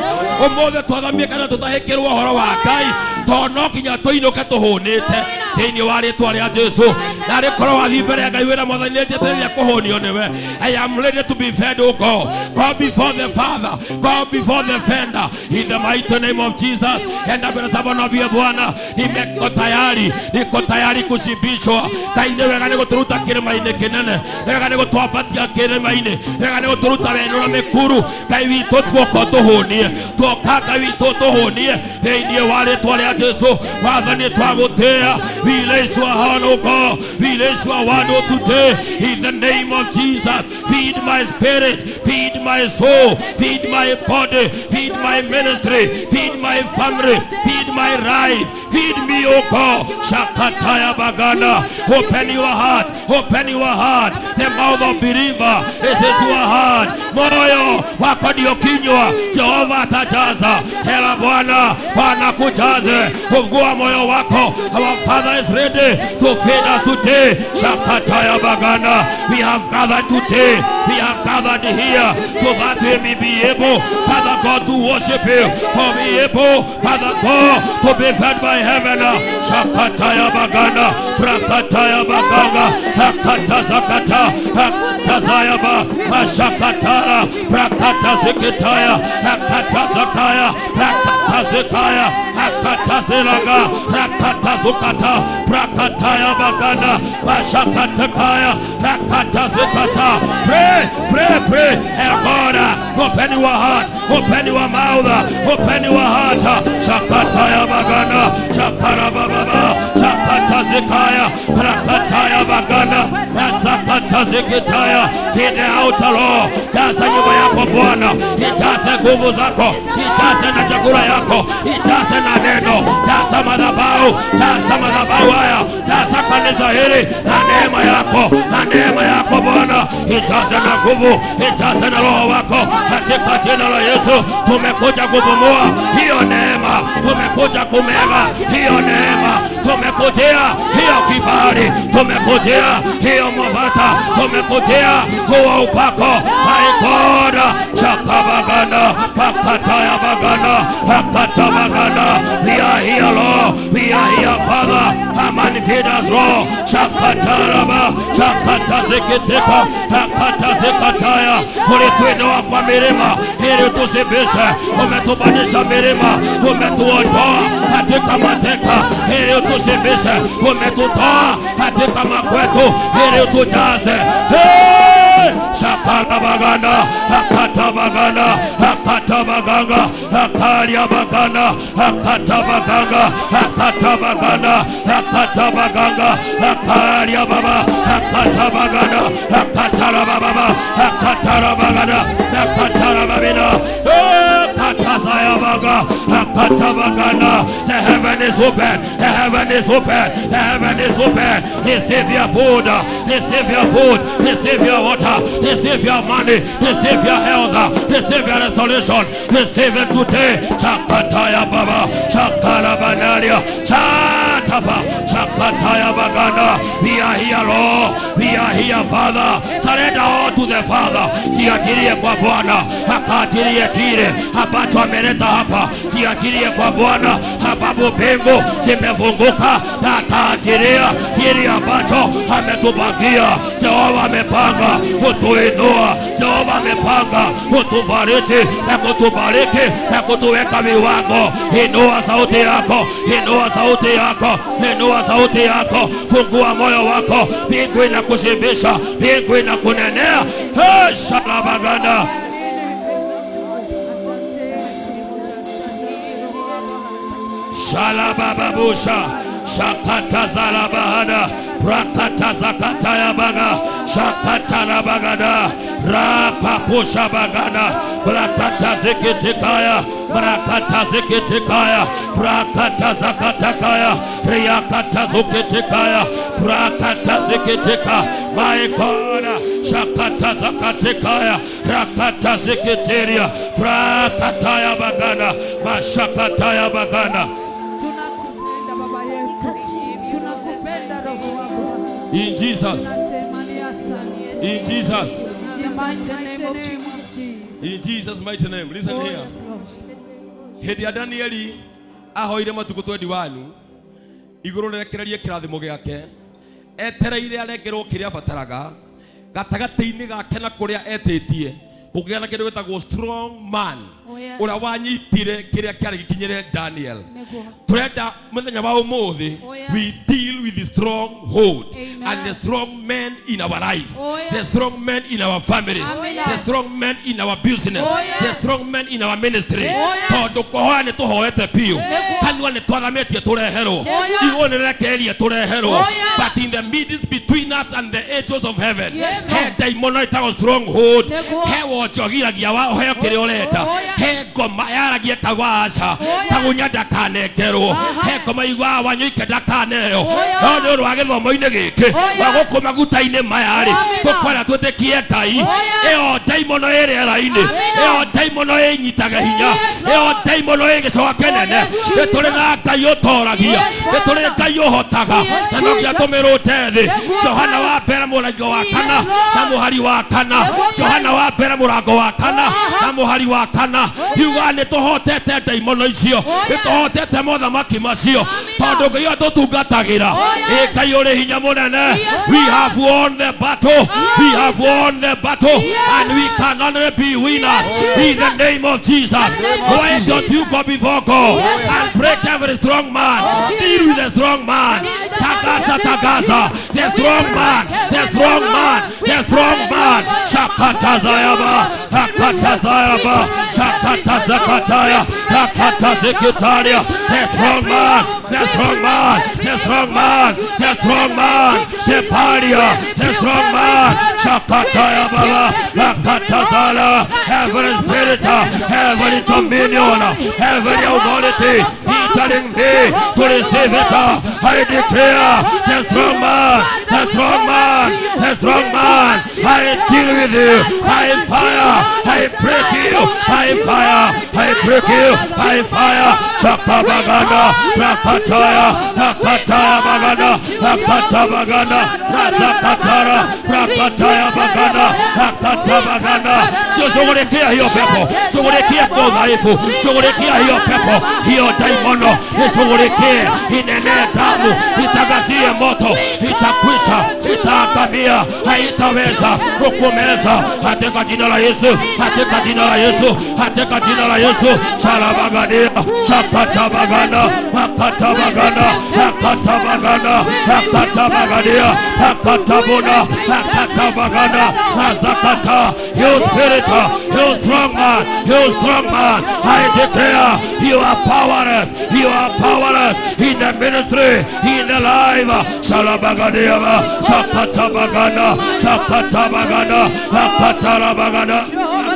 Ũmũthĩ twathamie kana tũtahĩkĩrwo ũhoro wa Ngai. To no kinya tũinũke tũhũnĩte thĩinĩ wa rĩtwa rĩa Jesu. Na rĩkorwo wathiĩ mbere ya Ngai wĩra Mwathani nĩnjetereire kũhũnio nĩwe. I am ready to be fed, O God. Go before the Father, go before the Fender in the mighty name of Jesus. Enda mbere za Bwana bia Bwana, nimeko tayari, niko tayari kushibishwa. Ngai nĩ wega nĩ gũtũruta kĩrĩma-inĩ kĩnene, nĩ wega nĩ gũtwambatia kĩrĩma-inĩ, nĩ wega nĩ gũtũruta werũ na mĩkuru. Ngai witũ tuoka ũtũhũnie, tuoka Ngai witũ ũtũhũnie thĩinĩ wa rĩtwa rĩa Jesu. Wathani twagũtĩĩa. We raise your hand, O God. We raise your hand today in the name of Jesus. Feed my spirit, feed my soul, feed my body, feed my ministry, feed my family, feed my life, feed me, O God. Shakataya Bagana. Open your heart, open your heart. The mouth of believer, it is your heart. Moyo wako ndio kinywa, Jehova atajaza. Hela Bwana, Bwana kujaze. Fungua moyo wako. Our Father is ready to feed us today. Shakataya Bagana. We have gathered today. We have gathered here so that we may be able, Father God, to worship you. To be able, Father God, to be fed by heaven. Shakataya Bagana. Prakataya Baganga. Hakata Zakata. Hakatazayaba. Mashakatara. Prakatazikitaya. Hakatazakaya. Rakatazikaya. Hakatazilaga. Rakatazukata. Prakataya Bagana. Mashakatakaya. Rakatazikata. Pray, pray, pray. God, open your heart, open your mouth, open your heart. Shakataya Bagana, Shakarababa, Shakatazikaya, Prakataya Bagana, Sakatazikitaya. Feed the outer law. Jaza nyumba yako Bwana, ijaze nguvu zako, ijaze na chakula yako, ijaze na neno, jaza madhabahu, jaza madhabahu haya, jaza kanisa hili na neema yako, na neema yako Bwana, ijaze na nguvu, ijaze na roho wako katika jina la Yesu. Tumekuja kubomoa hiyo neema, tumekuja kumega hiyo neema, tumekujia hiyo kibali, tumekujia hiyo mabata, tumekujia huo upako. My God, Shakabagana, Pakataya Bagana, Hakatabagana. We are here, Lord. We are here, Father. Come and feed us, Lord. Shakataraba, Shakatazikiteka, Hakatazikataya. Ulituinua kwa milima ili utusibishe. Umetubadilisha milima, umetuondoa katika mateka ili utusibishe. Umetutoa katika makwetu ili utujaze. Hey! Shakarabagana, Hakatabagana, Hakatabaganga, Hakariabagana, Hakatabaganga, Hakatabagana, Hakatabaganga, Hakariababa, Hakatabagana, Hakatarababa, Hakatarabagana, Hakatarababina, Katasayabaga, Hakatabagana. The heaven is open, the heaven is open, the heaven is open. Receive your food, receive your food, receive your water, receive your money, receive your health, receive your restoration, receive it today. Shakataya Baba, Shakarabanalia, Shatapa, Shakataya Bagana. We are here, Lord. We are here, Father. Surrender all to the Father. Jiachilie kwa Bwana, akaachilie kile ambacho ameleta hapa. Jiachilie kwa Bwana, sababu mbingu zimefunguka na ataachilia kile ambacho ametupangia. Jehova amepanga kutuinua, Jehova amepanga kutubariki na kutubariki na kutuweka viwango. Inua sauti yako, inua sauti yako, inua sauti yako, fungua moyo wako. Mbingu inakushibisha, mbingu inakunenea. Hey, shalabaganda. Shalabababusha, Shakatazalabahada, Prakatazakataya baga, Shakatarabagada, Rapapusha bagada, Brakatazikitikaya, Brakatazikitikaya, Brakatazakatakaya, Riakatazukitikaya, Brakatazikitika, My God, Shakatazakatikaya, Rakatazikitiria, Brakataya bagana, Mashakataya bagana. In Jesus, in Jesus, in Jesus' mighty name. Listen here. Hĩndĩ ya Danieli Ahoire matukũ 21 igũrũ rĩrekererie kĩrathimo gĩake, etereire arengerwo kĩrĩa abataraga gatagatĩ-inĩ gake na kũrĩa etĩtie gũkĩgĩa na kĩndũ gĩtagwo strong man. Oh, yes. Ũrĩa wanyitire kĩrĩa kĩarĩ gĩkinyĩre Daniel. Nĩguo. Turenda muthenya wa umuthi, Oh, yes. we deal with the strong hold Amen. and the strong men in our life, Oh, yes. the strong men in our families, Amen. the strong men in our business, Oh, yes. the strong men in our ministry. Oh, yes. Tondu kuhoya ni tuhoete piu, Nĩguo. kanua ni twathamĩtie tureherwo, Oh, yes. igũrũ nĩ rĩrekererie tureherwo. Oh, yes. But in the midst between us and the angels of heaven, Yes, he Lord. ndaimono ĩtagwo stronghold, Nĩguo. he wonje ũgiragia wa ũheo kĩrĩa ũrenda, Oh, yes. he ngoma yaragia ĩtagwo aca, Oh, yes. tagunya ndakanengerwo, Aha. he ngoma iguaga wanyũike ndakaneo. Oh, yes. No nĩ ũndũ wa gĩthomo-inĩ gĩkĩ, Oh, yes. wa gũkũ maguta-inĩ maya rĩ, Amina. tũkwenda twĩtĩkie Ngai. Oh, yes. Ĩyo ndaimono ĩ rĩera-inĩ, Amina. ĩyo ndaimono ĩnyitaga hinya, Yes, Lord. ĩyo ndaimono ĩ gĩcoka kĩnene. Oh, yes, Nĩ tũrĩ na Ngai ũtoragia, Yes, nĩ tũrĩ Father. Ngai ũhotaga, Yes, na no nginya Jesus. tũmĩrũte thĩ. Nĩguo. Johana wa mbere mũrango wa Yes, kana Lord. na mũhari wa kana, Nĩguo. Johana wa mbere mũrango wa kana Aha. na mũhari wa kana, yugaga nĩ tũhotete ndaimono icio, Oh, nĩ yes. tũhotete mothamaki macio, Amina. tondũ Ngai ũrĩa tũtungatagĩra, Oh, yes. ĩ Ngai ũrĩ hinya mũnene. Yes, We Lord. have won the battle, we have won the battle, Yes. and we can only be winners Yes, in the Jesus. name of Jesus. In the name of Why don't you go before God Yes, and my break God. every strong man? Oh, Deal with the strong man. In the Tagasa, mighty name of tagasa. Jesus. The strong man, the strong man, the strong man. Shakatazayaba, Hakatazayaba, Shakatazakataya, Hakatazikitaria. The strong man, the strong man, the strong man, the strong man, Separia, the strong man, Shakataya Baba, Hakatazala, every spirit, every dominion, every authority, telling me to receive it. I declare the strong man, the strong man, the strong man. I deal with you. I fire. I break you. I fire. I break you. I fire. Shakabagana, Rakataya, Rakataya Bagana, Rakatabagana, Razakatara, Rakataya Bagana, Rakatabagana. Sio shughulikia hiyo pepo, shughulikia kwa udhaifu, shughulikia hiyo pepo, hiyo daimono, ishughulikie, inenee damu, itagazie moto, itakwisha, itaangamia, haitaweza kukumeza katika jina la Yesu, katika jina la Yesu, katika jina la Yesu. Shalabagania, shakatabagana, makatabagana, hakatabagana, hakatabagania, hakatabuna, hakatabagana, hazakata. You spirit, you strong man, you strong man, I declare you are powerless, you are powerless in the ministry, in the life. Shalabagania, shakatabagana, shakatabagana, hakatarabagana,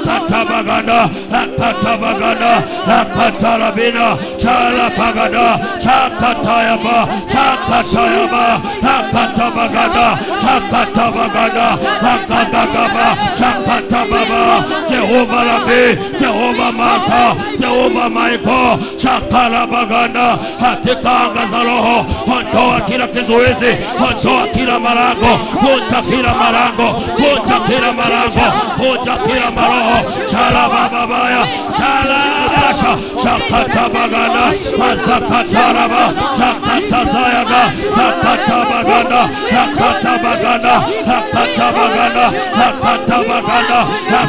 hakatabagana, hakatabagana, hakatarabina, shalapagana, shakatayaba, shakatayaba, hakatabagana, hakatabagana, hakatagaba, shakatababa, Jehovah Rabbi, Jehovah Master, Jehovah Michael, shakalabagana, katika anga za roho, ondoa kila kizuizi, ondoa kila malango, vunja kila malango, vunja kila malango, vunja kila maroho, shalabababaya, shalasha, shakatabagana, mazakataraba, shakatazayaga, shakatabagana, hakatabagana, hakatabagana, hakatabagana, hakatabagana,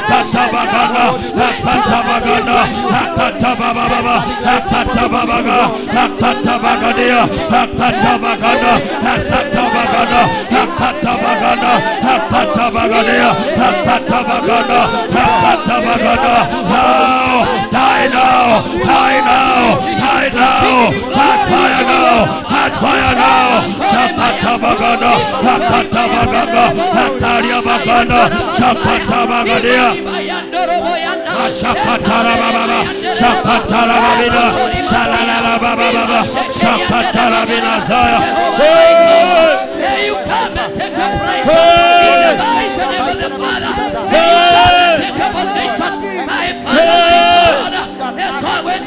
hakatabagana, hakatabababa, hakatababaga, hakatabagadia, hakatabagana, hakatabagana, hakatabagana, hakatabagadia, hakatabagana, hakatabagana. Now, die now, die now, die now, hot fire now, hot fire now. Shakatabagana, hakatabagana, hakariabagana, shakatabagadia. Shakatarababa, shakatarababina, shalalabababa, shakatarabina zaya. Hey! May you come and take your place. Hey! In the mighty name of the Father. May you come and take your position. My Father, my Father.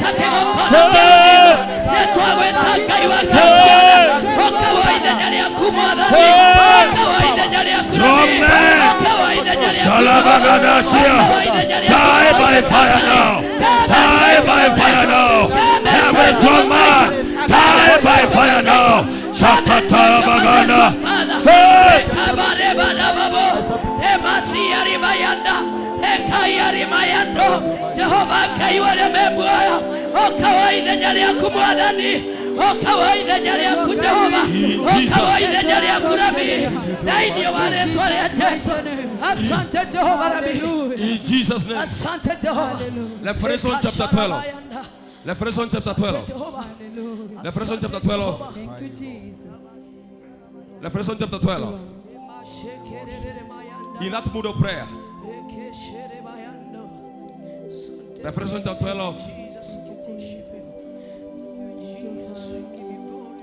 Strong man. Shalabagadasia. Die by fire now. Die by fire now. Every strong man. Die by fire now. Shakataya bagana. Hey! In Jesus' name. Revelation chapter 12. Revelation chapter 12. Revelation chapter 12. Thank you, Jesus. Revelation chapter 12. In that mood of prayer. Revelation chapter 12.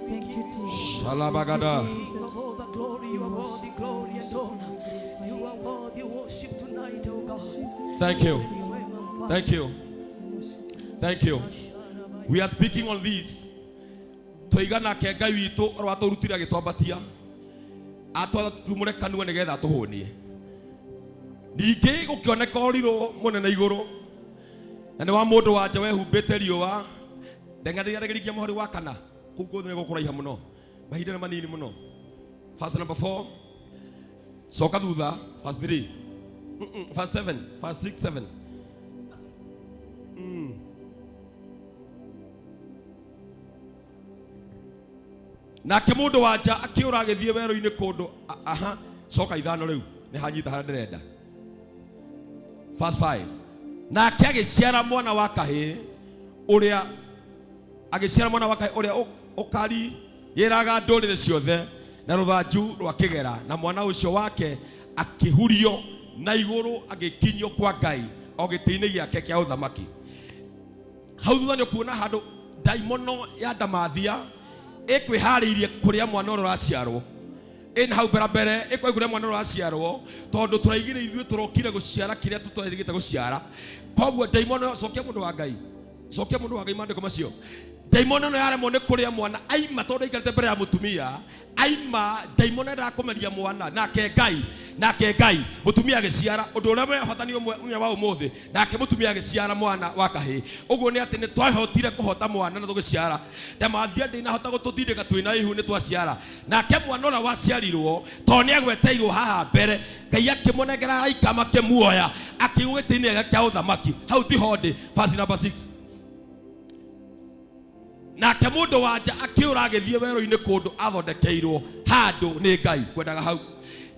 Thank you, Jesus. Shalabagada. Thank you. Thank you. Thank you. We are speaking on this. Twiga nake Ngai witũ ũrĩa watũrutire agĩtwambatia atwatha tũtumũre kanua nĩgetha atũhũnie. Ningĩ gũkĩoneka ũrirũ mũnene igũrũ na nĩ wa mũndũ wa nja wehumbĩte riũa ndeng'anĩria rĩgĩringia mũhari wa kana kũu guothe nĩ gũkũraiha mũno mahinda nĩ manini mũno. Verse number 4 coka thutha verse 3 verse 7 verse 6 7. Nake mũndũ wa nja akĩũra agĩthiĩ werũ-inĩ kũndũ aha coka ithano rĩu nĩ hanyita harĩa ndĩrenda. Verse 5 nake agĩciara mwana wa kahĩĩ ũrĩa agĩciara mwana wa kahĩĩ ũrĩa ũkari yĩraga ndũrĩrĩ ciothe na rũthanju rwa kĩgera na mwana ũcio wake akĩhurio na igũrũ agĩkinyio kwa Ngai o gĩtĩ-inĩ gĩake kĩa ũthamaki. Hau thutha nĩ ũkuona handũ ndaimono ya ndamathia ĩkwĩharĩirie kũrĩa mwana ũrĩa ũraciarwo ĩna hau mbere mbere ĩkwĩ kũrĩa mwana ũrĩa ũraciarwo tondũ tũraigire ithuĩ tũrokire gũciara kĩrĩa tũterĩgĩte gũciara. Koguo ndaimono cokia mũndũ wa Ngai, cokia mũndũ wa Ngai maandĩko macio. Ndaimono ĩno yaremwo nĩ kũrĩa mwana aima tondũ aikarĩte mbere ya mũtumia aima ndaimono endaga kũmeria mwana nake Ngai, nake Ngai mũtumia agĩciara ũndũ ũrĩa wĩ bata nĩ ũmwe wa ũmũthĩ nake mũtumia agĩciara mwana wa kahĩĩ. Ũguo nĩ atĩ nĩ twahotire kũhota mwana na tũgĩciara ndamathia ndĩnahota gũtũtindĩka twĩna ihu nĩ twaciara. Nake mwana ũrĩa waciarirwo tondũ nĩ agweteirwo haha mbere Ngai akĩmũnengera araika makĩmuoya akĩigwo gĩtĩ-inĩ gĩake kĩa ũthamaki. Hau tiho ndĩ. Verse number 6 nake mũndũ wa nja akĩũra agĩthiĩ werũ-inĩ kũndũ athondekeirwo handũ nĩ Ngai kwendaga hau.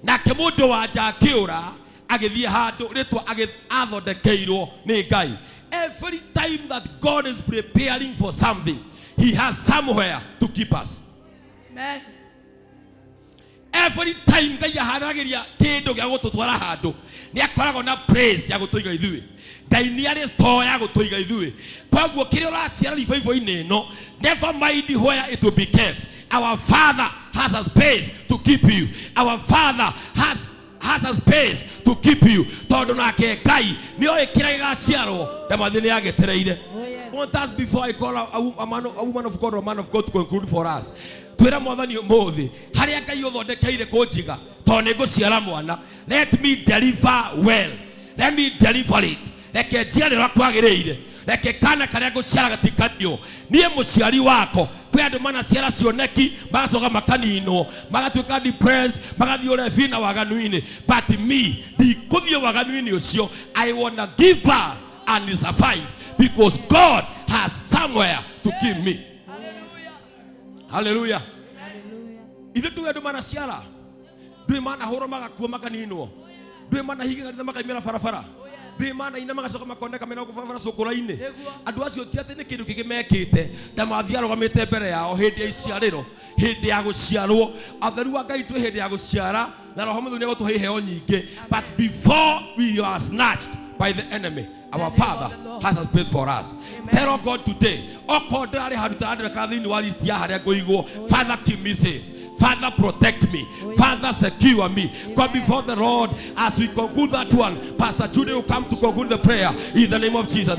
Nake mũndũ wa nja akĩũra agĩthiĩ handũ rĩtwa athondekeirwo nĩ Ngai. Every time that God is preparing for something, he has somewhere to keep us. Amen. Every time Ngai aharagĩria kĩndũ gĩa gũtũtwara handũ nĩ akoragwo na place ya gũtũiga ithuĩ. Ngai nĩ arĩ store ya gũtũiga ithuĩ. Koguo kĩrĩa ũraciara riboibo-inĩ ĩno, never mind where it will be kept. Our Father has a space to keep you. Our Father has a space to keep you. Tondũ nake Ngai nĩ oĩ kĩrĩa gĩgaciarwo ndamathi nĩ agĩtereire. Want us before I call a woman of God or a man of God to conclude for us. Twĩra Mwathani ũmũthĩ harĩa Ngai ũthondekeire kũnjiga tondũ nĩ ngũciara mwana, let me deliver well, let me deliver it. Reke njiare ũrĩa kwagĩrĩire, reke kana karĩa ngũciara gatikanio. Niĩ mũciari wako kwĩ andũ manaciara cioneki magacoka makaninwo magatuĩka depressed magathiĩ ũrebi na waganu-inĩ, but me ndikũthiĩ waganu-inĩ ũcio. I wanna give birth and survive because God has somewhere to keep me. Hallelujah. Ithuĩ tuge andũ manaciara ndũĩ manahũrwo magakua makaninwo ndũĩ manahinga kanitha makaimĩra barabara ndũĩ manaina magacoka makoneka mena gũkũ barabara cũkũra-inĩ. Andũ acio ti atĩ nĩ kĩndũ kĩngĩ mekĩte ndamathi arũgamĩte mbere yao hĩndĩ ya iciarĩro hĩndĩ ya gũciarwo. Atheru a Ngai twĩ hĩndĩ ya gũciara na Roho Mũtheru nĩegũtũhe iheo nyingĩ, but before we are snatched by the enemy, our Father has a space for us. Tell God today, okorwo ndĩrarĩ handũ itarandĩka thĩinĩ wa list ya harĩa ngũigwo, Father keep me safe. Father, protect me. Father, secure me. Go before the Lord as we conclude that one. Pastor Judy will come to conclude the prayer in the name of Jesus.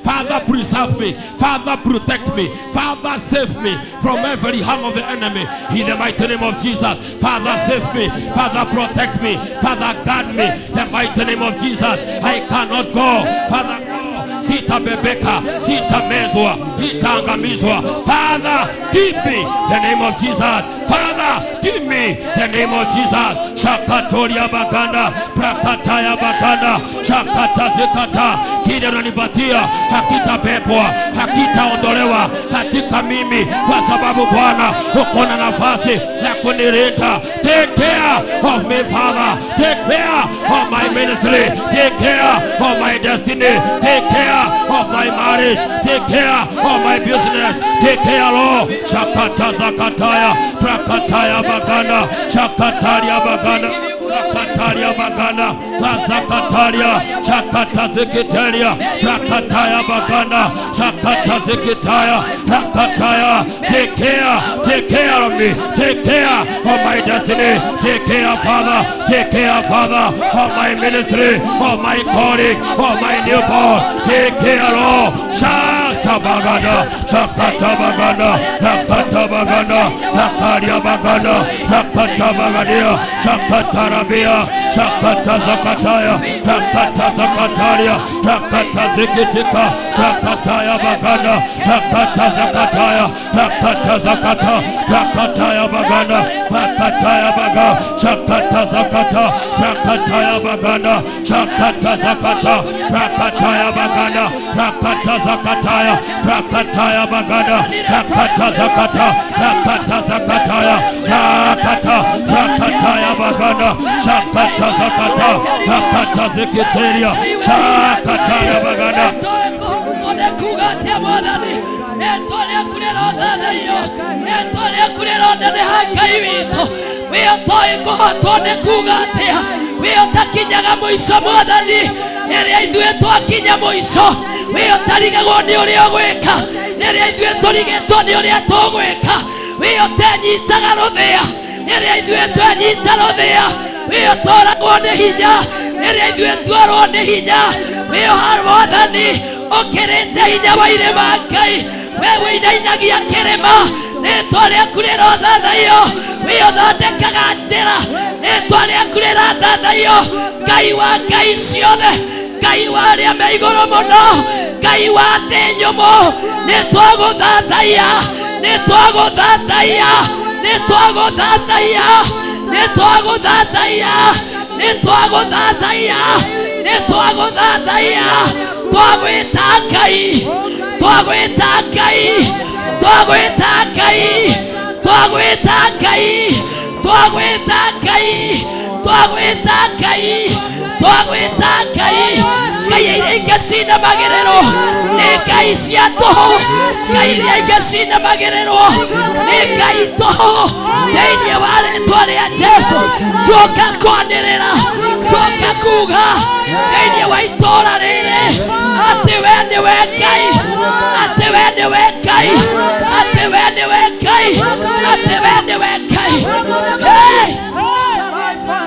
Father, preserve me. Father, protect me. Father, save me from every harm of the enemy. In the mighty name of Jesus. Father, save me. Father, protect me. Father, guard me. The mighty name of Jesus. I cannot go. Father, go. Sitabebeka, sitamezwa, sitaangamizwa. Father, give me the name of Jesus. Father, give me the name of Jesus. Shakatoria baganda, prakataya baganda, shakata zikata. Kile unanipatia hakitabebwa, hakitaondolewa katika mimi, kwa sababu Bwana uko na nafasi ya kunilinda. Take care of me, Father. Take care of my ministry. Take care of my destiny. Take care of my marriage. Take care of my business. Take care, Lord. Shakata zakataya, prakataya baganda, shakataria baganda. Rakataria baganda, Razakataria, Shakata zikiteria, Rakataya baganda, Shakata zikitaya, Rakataya. Take care of me, take care of my destiny, take care, Father, take care, Father, of my ministry, of my calling, of my newborn. Take care, Lord. Shakata baganda, Shakata baganda, Rakata baganda, Rakaria baganda, Rakata bagadia, Shakata Rabia, Shakata Zakataya, Rakata Zakataria, Rakata Zikitika, Rakataya Baganda, Rakata Zakataya, Rakata Zakata, Rakataya Baganda, Rakataya Baga, Shakata Zakata, Rakataya Baganda, Shakata Zakata, Rakataya Baganda, Rakata Zakataya, Rakataya Baganda, Rakata Zakata, Rakata Zakataya, Rakata, Rakataya Baganda, Shakata Zakata, Rakata Zikiteria, Shakataya Baganda.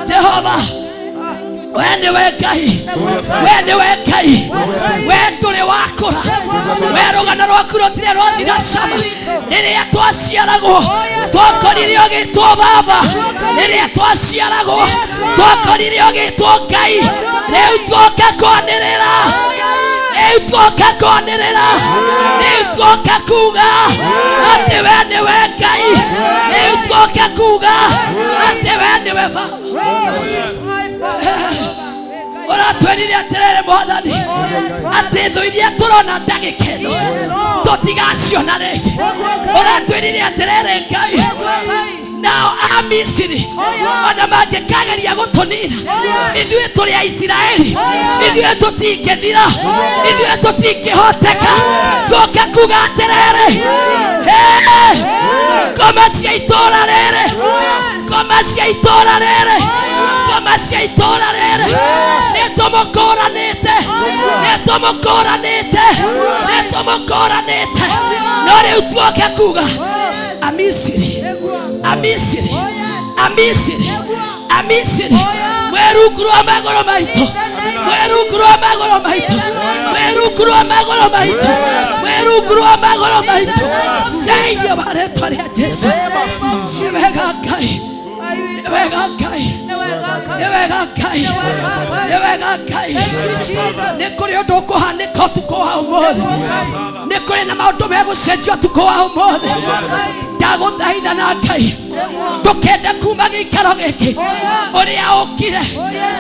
Jehovah, we nĩwe Ngai, we nĩwe Ngai, we ndũrĩ wakũra, we rũgano rwaku rũtirĩ rwathira cama. Rĩrĩa twaciaragwo twakorire ũgĩtwo Baba, rĩrĩa twaciaragwo twakorire ũgĩtwo Ngai. Rĩu tuoka kwanĩrĩra, rĩu tuoka kwanĩrĩra, rĩu tuoka kuga atĩ we nĩwe Ngai, rĩu tuoka kuga atĩ we nĩwe Baba. Ũratwĩrire atĩrĩrĩ Mwathani, atĩ thũ iria tũrona ndagĩka ĩno tũtigaciona rĩngĩ. Ũratwĩrire atĩrĩrĩ Ngai, nao a Misiri ona mangĩkageria gũtũnina, ithuĩ tũrĩ a Isiraeli, ithuĩ tũtingĩthira, ithuĩ tũtingĩhoteka. Tuoka kuga atĩrĩrĩ, ngoma cia itũũra rĩrĩ, ngoma cia itũũra rĩrĩ, ngoma cia itũũra rĩrĩ, nĩtũmũkũranĩte, nĩtũmũkũranĩte, nĩtũmũkũranĩte. No rĩu tuoke kuga Amisiri, Amisiri, Amisiri, Amisiri, mwĩ rungu rwa magũrũ maitũ, mwĩ rungu rwa magũrũ maitũ, mwĩ rungu rwa magũrũ maitũ, mwĩ rungu rwa magũrũ maitũ. Thĩinĩ wa rĩtwa rĩa Jesũ. Nĩ wega Ngai, nĩ wega Ngai. Nĩ wega Ngai, nĩ wega Ngai. Nĩ kũrĩ ũndũ ũkũhanĩka ũtukũ wa ũmũthĩ, nĩ kũrĩ na maũndũ megũcenjia ũtukũ wa ũmũthĩ. Ndagũthaitha na Ngai, ndũkende kuma gĩikaro gĩkĩ ũrĩa ũkire,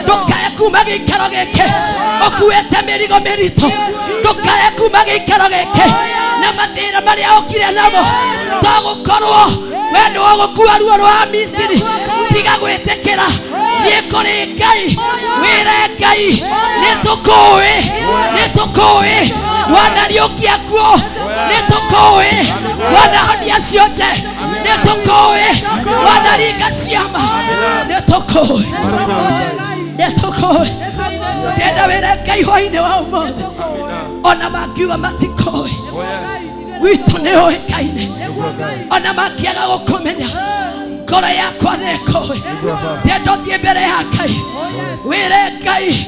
ndũkae kuma gĩikaro gĩkĩ ũkuĩte mĩrigo mĩritũ, ndũkae kuma gĩikaro gĩkĩ na mathĩna marĩa ũkire namo, togũkorwo we nĩ ũgũkua ruo rwa Misiri. Tiga gwĩtĩkĩra, thiĩ kũrĩ Ngai, wĩre Ngai nĩ tũkũĩ, nĩ tũkũĩ wanariũkia kuo, nĩ tũkũĩ wanahonia cionje, nĩ tũkũĩ wanaringa ciama, nĩ tũkũĩ, nĩ tũkũĩ. Ndenda wĩre Ngai hwainĩ wa ũmũthĩ, ona mangiuga matikũĩ, gwitũ nĩ ũĩkaine, ona mangĩaga gũkũmenya, ngoro yakwa nĩ ĩkũĩ. Ndenda ũthiĩ mbere ya Ngai, wĩre Ngai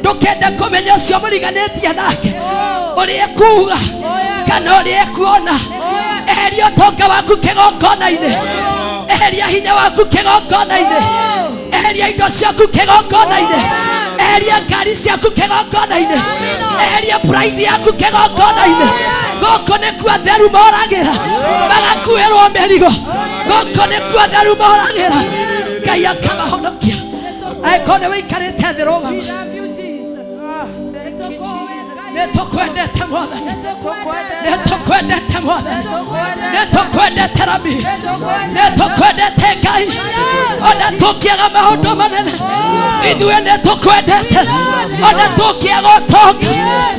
ndũkende kũmenya ũcio mũriganĩtie nake ũrĩa ekuuga kana ũrĩa ekuona. Eheria ũtonga waku kĩgongona-inĩ, eheria hinya waku kĩgongona-inĩ, eheria indo ciaku kĩgongona-inĩ, eheria ngari ciaku kĩgongona-inĩ, eheria pride yaku kĩgongona-inĩ. Gũkũ nĩkuo atheru moragĩra magakuĩrwo mĩrigo, gũkũ nĩkuo atheru moragĩra Ngai akamahonokia. Angĩkorwo nĩ wĩikarĩte thĩ, rũgama. Nĩ tũkwendete Mwathani, nĩ tũkwendete Mwathani, nĩ tũkwendete Rabi, nĩ tũkwendete Ngai. Ona tũngĩaga maũndũ manene, ithuĩ nĩ tũkwendete. Ona tũngĩaga ũtonga,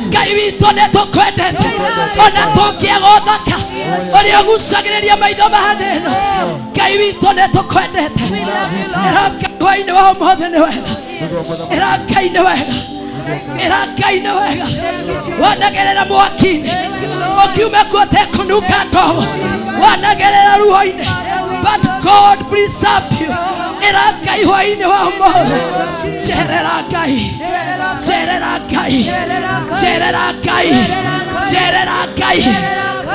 Ngai witũ nĩ tũkwendete. Ona tũngĩaga ũthaka ũrĩa ũgucagĩrĩria maitho ma thĩ ĩno, Ngai witũ nĩ tũkwendete. Ĩra Ngai hwainĩ wa ũmũthĩ nĩ wega, ĩra Ngai nĩ wega, ĩra Ngai nĩ wega. Wanagerera mwaki-inĩ ũkiuma kuo ũtekũnunga ndogo, wanagerera ruo-inĩ, but God preserved you. Ĩra Ngai hwainĩ wa ũmũthĩ, cerera Ngai, cerera Ngai, cerera Ngai, cerera Ngai,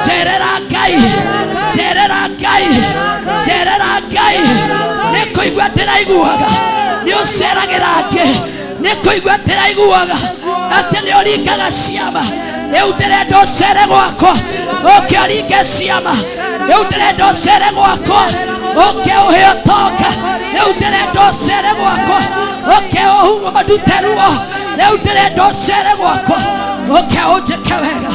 cerera Ngai, cerera Ngai, cerera Ngai. Nĩ kũigua ndĩraiguaga nĩ ũceragĩra angĩ, nĩ kũigua ndĩraiguaga atĩ nĩ ũringaga ciama. Rĩu ndĩrenda ũcere gwakwa, ũke ũringe ciama. Rĩu ndĩrenda ũcere gwakwa, ũke ũhe ũtonga. Rĩu ndĩrenda ũcere gwakwa, ũke ũndute ruo. Rĩu ndĩrenda ũcere gwakwa, ũke ũnjĩke wega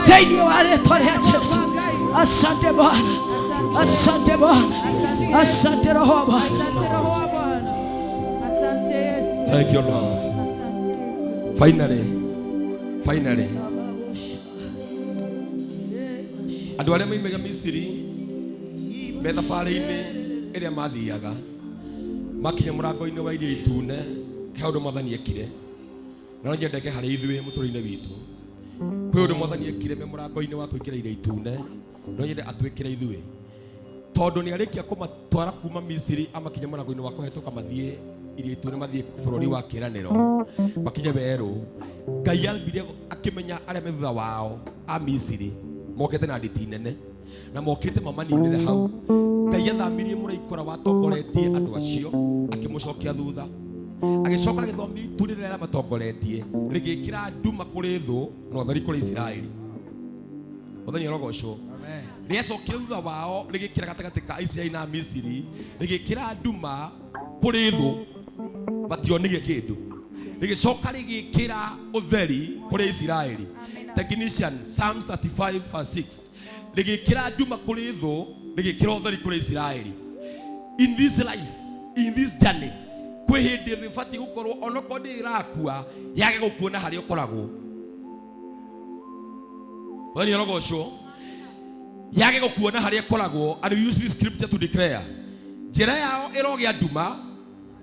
thĩinĩ wa rĩtwa rĩa Jesu. Asante Bwana, asante Bwana, asante Roho wa Bwana. Asante Yesu. Thank you, Lord. Asante Yesu. Finally, finally, andũ arĩa maimaga Misiri me thabarĩ-inĩ ĩrĩa mathiaga, makinya mũrango-inĩ wa Iria Itune, he ũndũ Mwathani ekire, na no nyendeke harĩ ithuĩ mũtũrĩre-inĩ witũ. Kwĩ ũndũ Mwathani ekire me mũrango-inĩ wa kũingĩra Iria Itune, no nyende atwĩkĩre ithuĩ, tondũ nĩ arĩkia kũmatwara kuma Misiri amakinya mũrango-inĩ wa kũhetũka mathiĩ Iria Itune, mathiĩ bũrũri wa kĩĩranĩro, makinye werũ. Ngai ambire akĩmenya arĩa me thutha wao a Misiri mokĩte na nditi nene na mokĩte mamaninĩre hau. Ngai athamirie mũraika ũrĩa watongoretie andũ acio, akĩmũcokia thutha, agĩcoka agĩthomia itu rĩrĩa rĩamatongoretie, rĩgĩkĩra nduma kũrĩ thũ na ũtheri kũrĩ Isiraeli. Mũthenya ũrogocwo. Rĩacokire thutha wao, rĩgĩkĩra gatagatĩ ka Isiraeli na Misiri, rĩgĩkĩra nduma kũrĩ thũ, mationire kĩndũ, rĩgĩcoka rĩgĩkĩra ũtheri kũrĩ Isiraeli. Technician, Psalms 35 verse 6. Rĩgĩkĩra nduma kũrĩ thũ, rĩgĩkĩra ũtheri kũrĩ Isiraeli. In this life, in this journey, kwĩ hĩndĩ thĩ ũbatiĩ gũkorwo onokorwo ndĩ ĩrakua yage gũkuona harĩa ũkoragwo. Mũthenya ũrogocwo. Yage gũkuona harĩa ĩkoragwo. And we use this scripture to declare, njĩra yao ĩrogĩa nduma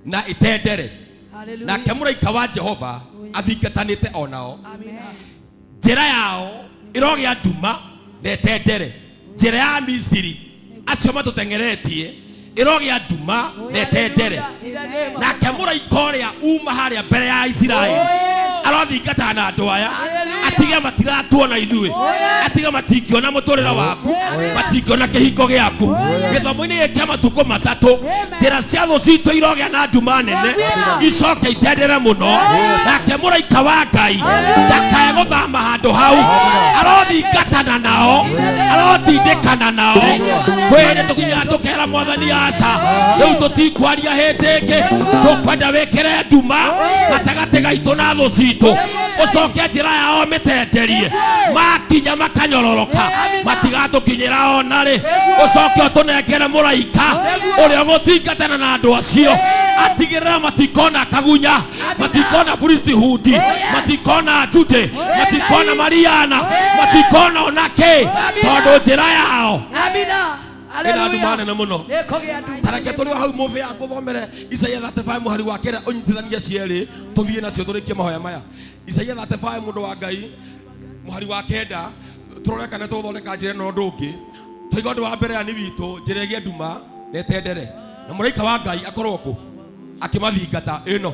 na ĩtendere, nake mũraika wa Jehova athingatanĩte onao. Njĩra yao ĩrogĩa nduma na ĩtendere. Njĩra ya Misiri acio matũteng'eretie ĩrogĩa nduma na ĩtendere, nake mũraika ũrĩa uma harĩa mbere ya Isiraeli. Arothingatana na andũ aya atige matiratuona ithuĩ, atige matingĩona mũtũrĩre waku, matingĩona kĩhingo gĩaku. Gĩthomo-inĩ gĩkĩ kĩa matukũ matatũ, njĩra cia thũ citũ irogĩa na nduma nene, icoke itendere mũno. Nake mũraika wa Ngai ndakae gũthama handũ hau, arothingatana nao, arotindĩkana nao. Kwĩ tũkinyaga tũkera Mwathani aca, rĩu tũtikwaria hĩndĩ ĩngĩ, tũkwenda wĩkĩre nduma gatagatĩ gaitũ na thũ citũ, ũcoke njĩra yao mĩtenderie, makinya makanyororoka, matigatũkinyĩra ona rĩ. Ũcoke ũtũnengere mũraika ũrĩa ũgũtingatana na andũ acio, atigĩrĩra matikona kagunya, matikona priesthood, matikona Jude, matikona Mariana, matikona ona kĩ, tondũ njĩra yao Amina. ĩna nduma nene mũno. Nĩkũgĩa nduma. Tareke tũrĩ o hau mũbĩ ya ngũthomere Isaia 35 mũhari wa kenda, ũnyitithanie cierĩ tũthiĩ nacio tũrĩkie mahoya maya. Isaia 35 mũndũ wa Ngai mũhari wa kenda, tũrore kana tũgũthondeka njĩra ĩno ũndũ ũngĩ. Tũiga ũndũ wa mbere ani witũ, njĩra ĩgĩe nduma na ĩtendere, na mũraika wa Ngai akorwo kũ akĩmathingata. Ĩno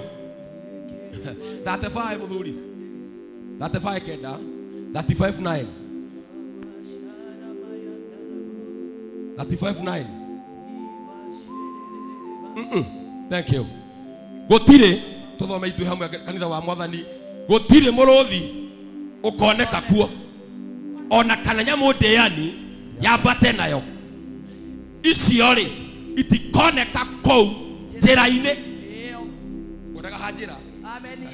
35 mũthuri, 35 kenda, 35 9, 35 9. Thank you. Gũtirĩ tũthome ithuĩ hamwe kanitha wa Mwathani, gũtirĩ mũrũthi ũkoneka kuo, ona kana nyamũ ndĩani yambate nayo. Icio rĩ itikoneka kũu njĩra-inĩ. Ngwendaga ha njĩra. Ameni.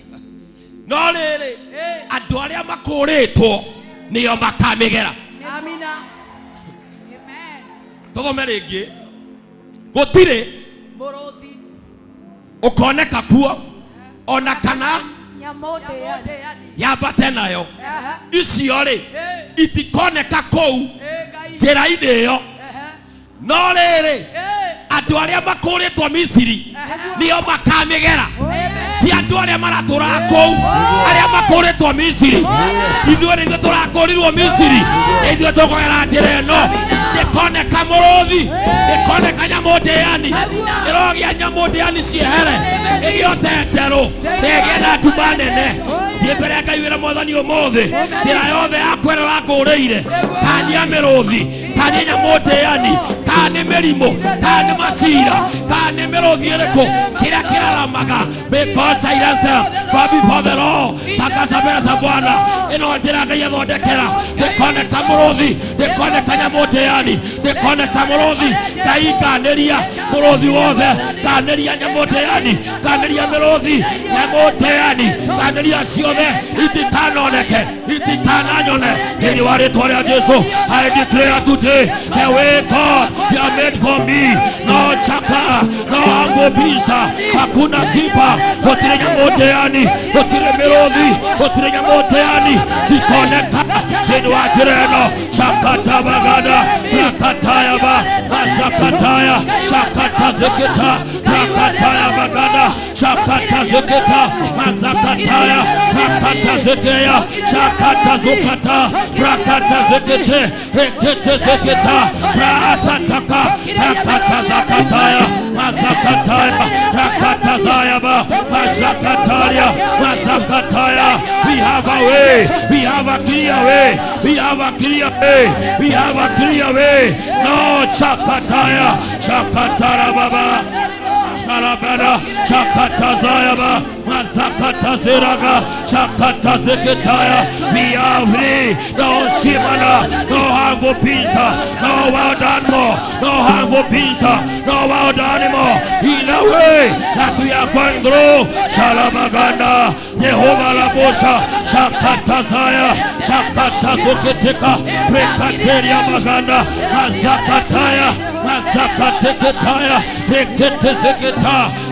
No rĩrĩ, andũ arĩa makũrĩtwo nĩo makamĩgera. Amina. Tũthome rĩngĩ, gũtirĩ Mũrũthi ũkoneka kuo, ona kana Nyamũ ndĩani. ndĩani. yambate nayo. Icio rĩ itikoneka kũu Ngai. njĩra-inĩ ĩyo. No rĩrĩ, andũ arĩa makũrĩtwo Misiri nĩo makamĩgera, ti andũ arĩa maratũraga kũu, arĩa makũrĩtwo Misiri. Ithuĩ nĩithuĩ tũrakũrirwo Misiri, ithuĩ tũkũgera njĩra ĩno. Ndĩkoneka mũrũthi, ndĩkoneka nyamũ ndĩani, ĩrogĩa nyamũ ndĩani ciehere, ĩgĩe ũtenderũ, ĩgĩe na nduma nene. Thiĩ mbere ya Ngai wĩra Mwathani ũmũthĩ, njĩra yothe yakwa ĩrĩa ũrakũrĩire, kania mĩrũthi, kana nĩ nyamũ ndĩani, kana nĩ mĩrimũ, kana nĩ macira, kana nĩ mĩrũthi ĩrĩkũ, kĩrĩa kĩraramaga, because silence them go before the Lord. Tangaza mbere za Bwana, ĩno njĩra Ngai athondekera. Ndĩkoneka mũrũthi, ndĩkoneka nyamũ ndĩani, ndĩkoneka mũrũthi. Ngai kanĩria mũrũthi wothe, kanĩria nyamũ ndĩani, kanĩria mĩrũthi, nyamũ ndĩani, kanĩria ciothe itikanoneke, itikananyone. Thĩinĩ wa rĩtwa rĩa Jesu, I declare today the way God you have made for me. No chaka, no humble beast, hakuna simba, gũtirĩ nyamũ ndĩani, gũtirĩ mĩrũthi, gũtirĩ nyamũ ndĩani cikoneka thĩinĩ wa njĩra ĩno. Shakatabagada rakatayaba masakataya shakatazeketa rakataya bagada shakatazeketa masakataya rakatazekeya shakatazukata rakatazekete reketezeketa rasataka rakatazakataya masakataya rakatazayaba masakataya masakataya. We have a way, we have a clear way, we have a clear way, we have a clear way. No shakataya shakatara baba Tarabara shakatazayaba masakataziraga shakatazeketaya. We are free. No shimana, no harmful beast, no wild animal, no harmful beast, no wild animal. In the way that we are going through, Shalabaganda, Jehovah Rabosha, Shakatazaya, Shakatazoketeka, Prekateria Maganda, Mazakataya, Mazakateketaya, Reketezeketa.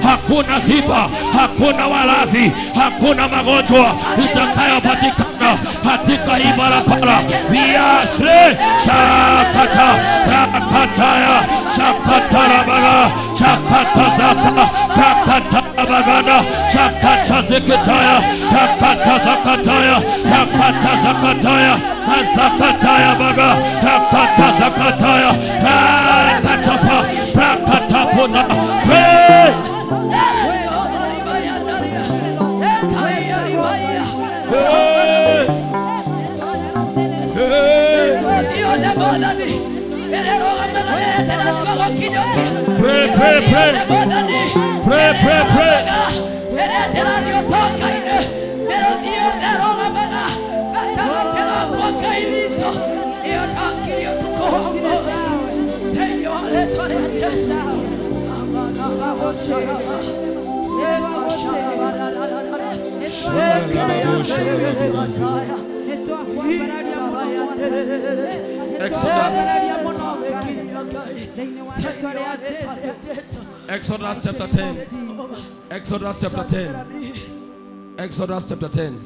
Hakuna sifa, hakuna walafi, hakuna magonjwa itakayopatikana katika hii barabara. Viasre shakata takataya shakatarabara shakatazaka takatabagana shakatazeketaya takatazakataya takatazakataya mazakataya baga takatazakataya takatapa takatapuna. Pray. Pray, pray, pray. Pray, pray, pray. Exodus chapter 10. Exodus chapter 10. Exodus chapter 10.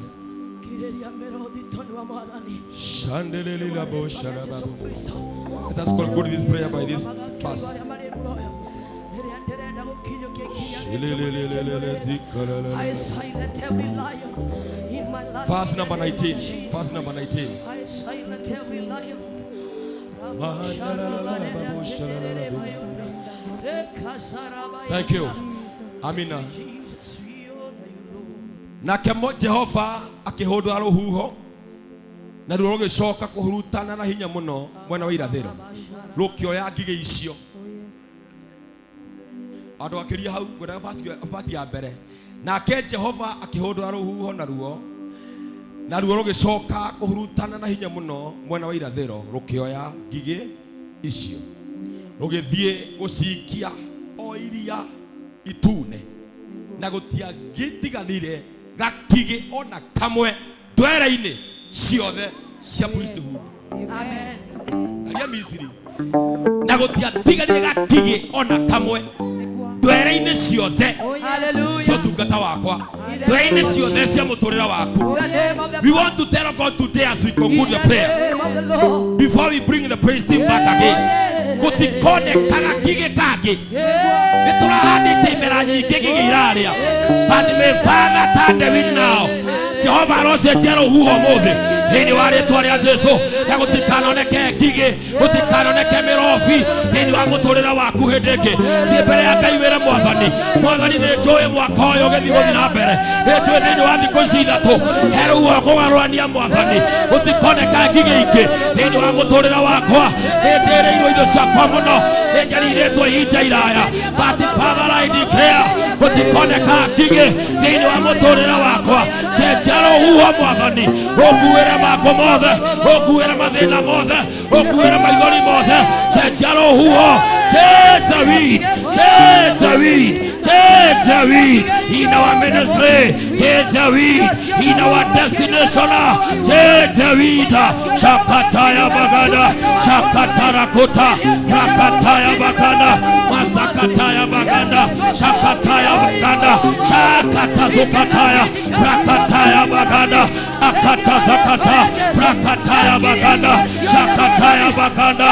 Let us conclude this prayer by this verse. Verse number 19. Verse number 19. Thank you. Amina. Nake Jehova akihũndũra rũhuho naruo rũgĩcoka kũhurutana na hinya mũno mwena wa irathĩro rũkĩoya ngigĩ icio. Andũ akĩria hau ngwendaga bati ya mbere. Nake Jehova akĩhũndũra rũhuho naruo rũgĩcoka kũhurutana na hinya mũno mwena wa irathĩro rũkĩoya ngigĩ icio rũgĩthiĩ gũcikia o iria itune na gũtiangĩtiganire gakigĩ ona kamwe ndwere-inĩ ciothe cia priesthood. Amen. Aria Misiri na gũtiatiganire gakigĩ ona kamwe ndwere-inĩ ciothe cia ũtungata wakwa, ndwere-inĩ ciothe cia mũtũrĩre waku. We want to tell God today as we conclude the prayer, before we bring the praise team back again, gũtikonekaga kigĩ kangĩ. Nĩ tũrahandĩte imera nyingĩ ngigĩ irarĩa, but may Father turn the wind now. Jehova arocenjia rũhuho ũmũthĩ thĩinĩ wa rĩtwa rĩa Jesu, na gũtikanoneke ngigĩ, gũtikanoneke mĩrobi thĩinĩ wa mũtũrĩre waku hĩndĩ ĩngĩ. Thiĩ mbere ya Ngai wĩre Mwathani, Mwathani nĩ njũĩ mwaka ũyũ ũgĩthiĩ gũthiĩ na mbere, nĩ njũĩ thĩinĩ wa thikũ ici ithatũ he rũhuho kũgarũrania Mwathani, gũtikoneka ngigĩ ingĩ thĩinĩ wa mũtũrĩre wakwa. Nĩ ndĩrĩirwo indo ciakwa mũno, nĩ njarirĩtwo ihinda iraya, but Father I declare gũtikoneka ngigĩ thĩinĩ wa mũtũrĩre wakwa. Cenjia rũhuho Mwathani, ũkuĩre mako mothe, ũkuĩre mathĩna mothe, ũkuĩre maithori mothe. Cenjia rũhuho. Chase the weed, chase the weed, chase the weed in our ministry, chase the weed in our destination, chase the weed. Shakataya bagada, shakatarakota, rakataya bagada, masakataya bagada, shakataya bagada, shakatazukataya, rakataya bagada, akatazakata, rakataya bagada, shakataya bagada.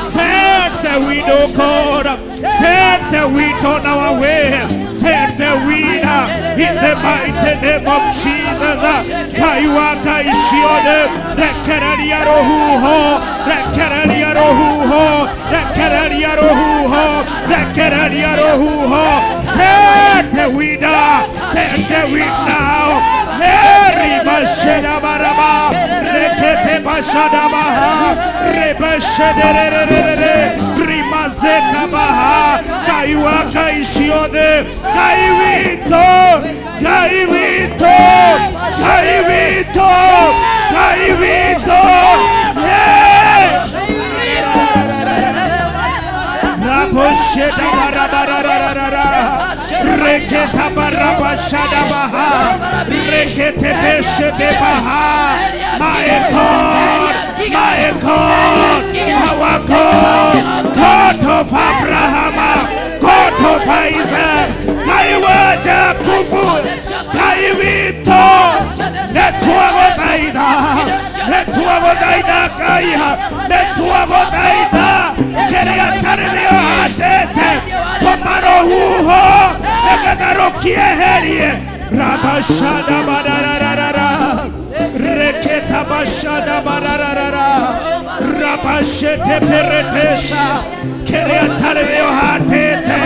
Send the wind, O God. Send the wind on our way. Send the wind in the mighty name of Jesus. Kaiwaka ishiode, rekereria rohuho, rekereria rohuho, rekereria rohuho, rekereria rohuho. Send the wind, send the wind now. Heri basheda baraba, rekete bashada baha, rebashederere, rimazeka baha, kaiwaka ishiode, kaiwito, kaiwito, kaiwito, kaiwito. Rabosheda barabara, reketa barabashada baha, rekete beshede baha. My God, my God, our God, God of Abraham, God of Isaac, Kaiwaja kufu, Kaiwito, Netuagodaida, Netuagodaida kaiha, Netuagodaida, Kereatareo hatete, Tomarohuho, Negadarokie herie, Rabashada badarara. Raboshete peretesha kĩrĩa tarĩ we ũhandĩte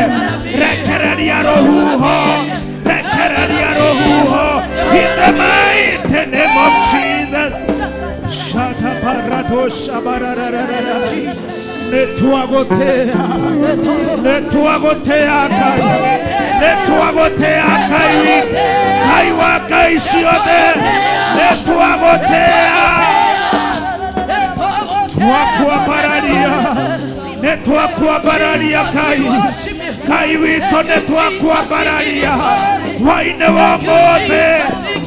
rekereria rũhuho rekereria rũhuho in the mighty name of Jesus. Shatabaradoshabarararara nĩtwagũtĩa nĩtwagũtĩa Ngai nĩtwagũtĩa Ngai Ngai wa Ngai ciothe nĩtwagũtĩa twakwambararia nĩtwakwambararia Ngai Ngai witũ nĩtwakwambararia hwainĩ wa ũmũthĩ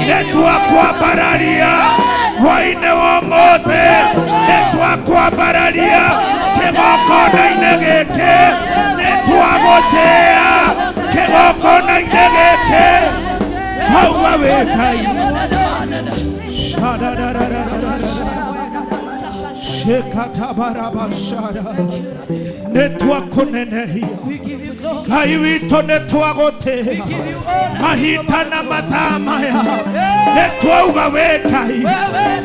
nĩtwakwambararia hwainĩ wa ũmũthĩ nĩtwakwambararia kĩgongona-inĩ gĩkĩ nĩtwagũtĩa kĩgongona-inĩ gĩkĩ twauga wĩ Ngai. Shekatabarabashara nĩtwakũnenehia Ngai witũ nĩtwagũtĩa mahinda na mathaa maya nĩtwauga wĩ Ngai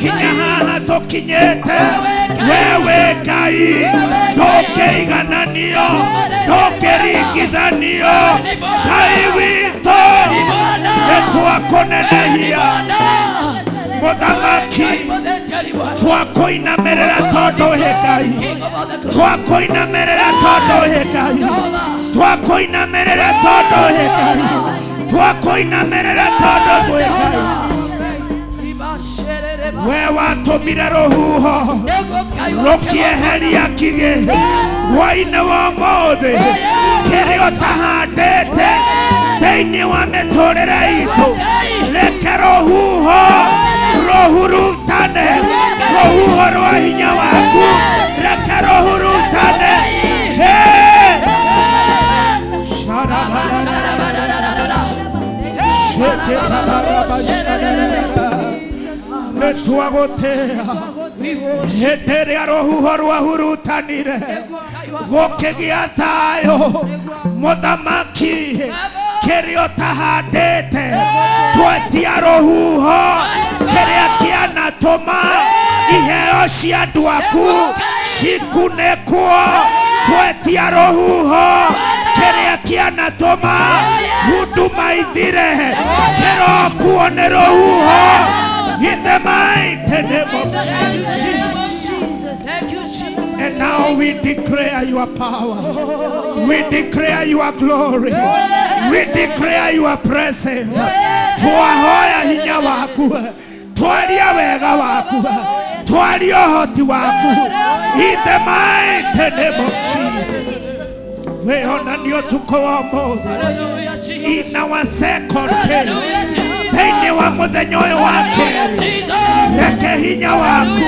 kinya haha tũkinyĩte we wĩ Ngai ndũngĩigananio ndũngĩringithanio Ngai witũ nĩtwakũnenehia mũthamaki twakũinamĩrĩra tondũ wĩ Ngai twakũinamĩrĩra tondũ wĩ Ngai twakũinamĩrĩra tondũ wĩ Ngai twakũinamĩrĩra tondũ wĩ Ngai we watũmire rũhuho rũkĩeheria kĩgĩ hwainĩ wa ũmũthĩ kĩrĩa ũtahandĩte thĩinĩ wa mĩtũrĩre itũ reke rũhuho rũhurutane rũhuho rwa hinya waku reke rũhurutane. Nĩtwagũtĩa hĩndĩ ĩrĩa rũhuho rwahurutanire gũkĩgĩa thayũ mũthamaki kĩrĩa ũtahandĩte twetia rũhuho kĩrĩa kĩanatũma iheo cia andũ aku cikunĩkwo twetia rũhuho kĩrĩa kĩanatũma huduma ithire kĩrokuo nĩ rũhuho in the mighty name of Jesus. And now we declare your power. We declare your glory. We declare your presence. Twahoya hinya waku. Twaria wega waku. Twaria ũhoti waku. In the mighty name of Jesus. Wĩonanie ũtukũ wa ũmũthĩ. In our second day. Thĩinĩ wa mũthenya ũyũ wa kerĩ. Reke hinya waku.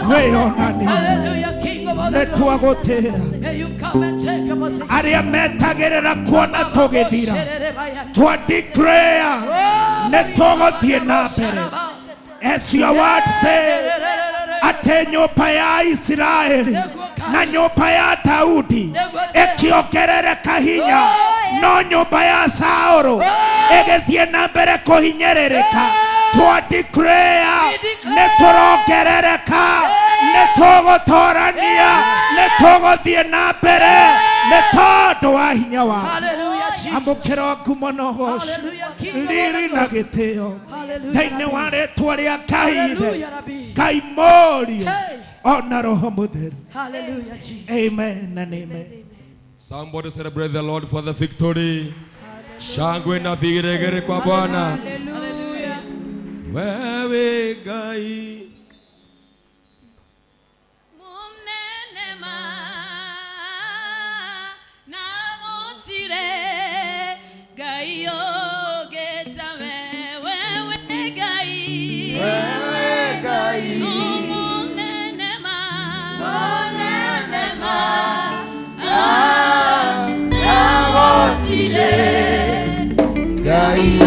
Wĩonanie. Nĩtwagũtĩa arĩa metagĩrĩra kuona tũgĩthira twa declare nĩtũgũthiĩ na mbere as your word says atĩ nyũmba ya Isiraeli na nyũmba ya Daudi ĩkĩongerereka hinya no nyũmba ya Saũlũ ĩgĩthiĩ na mbere kũhinyĩrĩrĩka twa declare nĩtũrongerereka nĩtũgũtũrania nĩtũgũthiĩ na mbere nĩ tondũ wa hinya waku. Amũkĩra ngumo na ũgoci riri na gĩtĩo thĩinĩ wa rĩtwa rĩa Ngai Ithe Ngai Mũriũ ona Roho Mũtheru. Amen and amen. Somebody celebrate the Lord for the victory. Shangwe na vigeregere kwa Bwana. Wewe Ngai Ngai.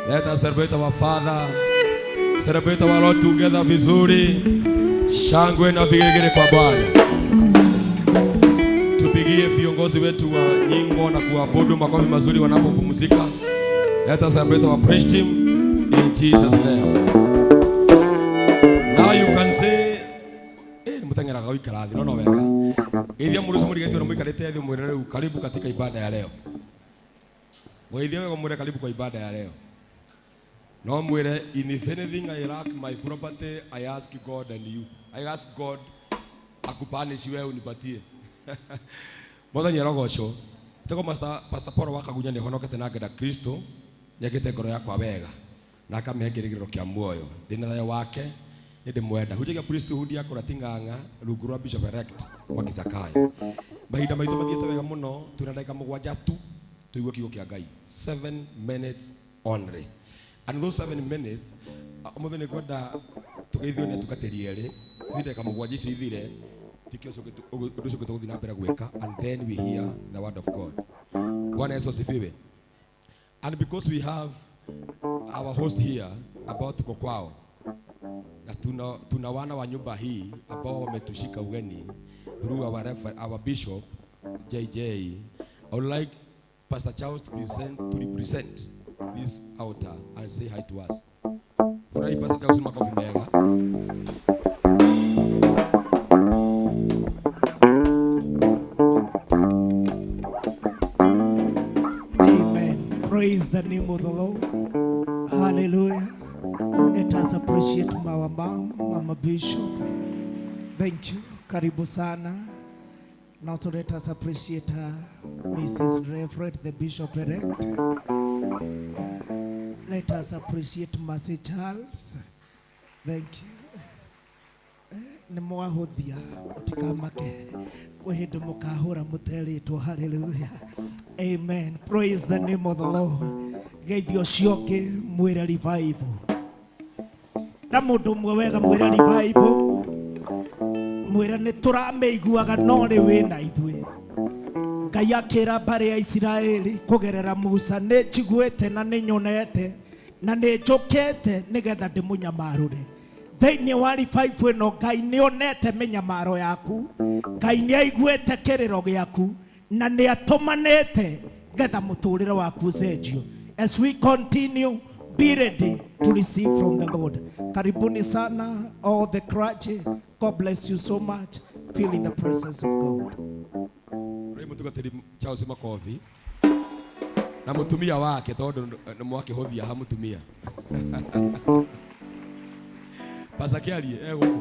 Let us celebrate our Father. Celebrate our Lord together vizuri. Shangwe na vigelegele kwa Bwana. Tupigie viongozi wetu wa nyimbo na kuabudu makofi mazuri wanapopumzika. Let us celebrate our praise team in Jesus name. Now you can say, mutangera gũikara thĩ no no wega. Geithia mũrũci mũrigetio na mũikarĩte thĩ mwĩre rĩu karibu katika ibada ya leo. Mweithia wega mwĩre karibu kwa ibada ya leo. No mwĩre, in if anything I lack my property, I ask God and you. I ask God akupanishi wewe unipatie. Mwathani arogocwo. Teko Pastor Paul wakagunya nĩ honokete na ngenda Kristo nĩekĩte ngoro yakwa wega na akamĩhe kĩrĩgĩrĩro kĩa muoyo. Ndĩna thayũ wake nĩndĩmwenda. Hunjagia priesthood ya Kũrati Ng'ang'a rungu rwa Bishop Elect wa Kisakaya. Mahinda maitũ mathiĩte wega mũno, twĩna ndagĩka mũgwanja tu tũigue kiugo kĩa Ngai. 7 minutes only. And those 7 minutes, ũmũthĩ nĩ ngwenda tũgeithio nĩ atungatĩri erĩ, thiĩ ndagĩka mũgwanja icio ithire, tikio ũndũ ũcio tũgũthiĩ na mbere gwĩka, and then we hear the word of God. Bwana Yesu asifiwe. And because we have our host here about tuko kwao, na tuna wana wa nyumba hii ambao wametushika ugeni through our bishop JJ, I would like Pastor Charles to represent this altar and say hi to us. Hurai Pastor Charles makofi mega. Amen. Praise the name of the Lord. Hallelujah. Let us appreciate our mom, Mama Bishop. Thank you. Karibu sana. And also let us appreciate her, Mrs. Reverend, the Bishop Elect. Let us appreciate Mercy Charles. Thank you. Nimwahũthia mũtikamake kwĩ hĩndĩ mũkahũra mũterĩtwo. Hallelujah. Amen. Praise the name of the Lord. Geithio ũcio ũngĩ mwĩre revival. Na mũndũ ũmwe wega mwĩre revival. Mwĩre nĩ tũramĩiguaga no rĩ wĩna ithuĩ. Ngai akĩra mbarĩ ya Isiraeli kũgerera Musa, nĩ njiguĩte na nĩ nyonete na nĩ njũkĩte nĩgetha ndĩmũnyamarũre. Thĩinĩ wa revival ĩno Ngai nĩonete mĩnyamaro yaku, Ngai nĩaiguĩte kĩrĩro gĩaku na nĩatũmanĩte nĩgetha mũtũrĩre waku ũcenjio. As we continue, be ready to receive from the Lord. Karibuni sana, all the clergy. God bless you so much. Feel in the presence of God. Mũtungatĩri Charles Makothi na mũtumia wake tondũ nĩ mwakĩhũthia ha mũtumia. Pastor Kĩarie e gũkũ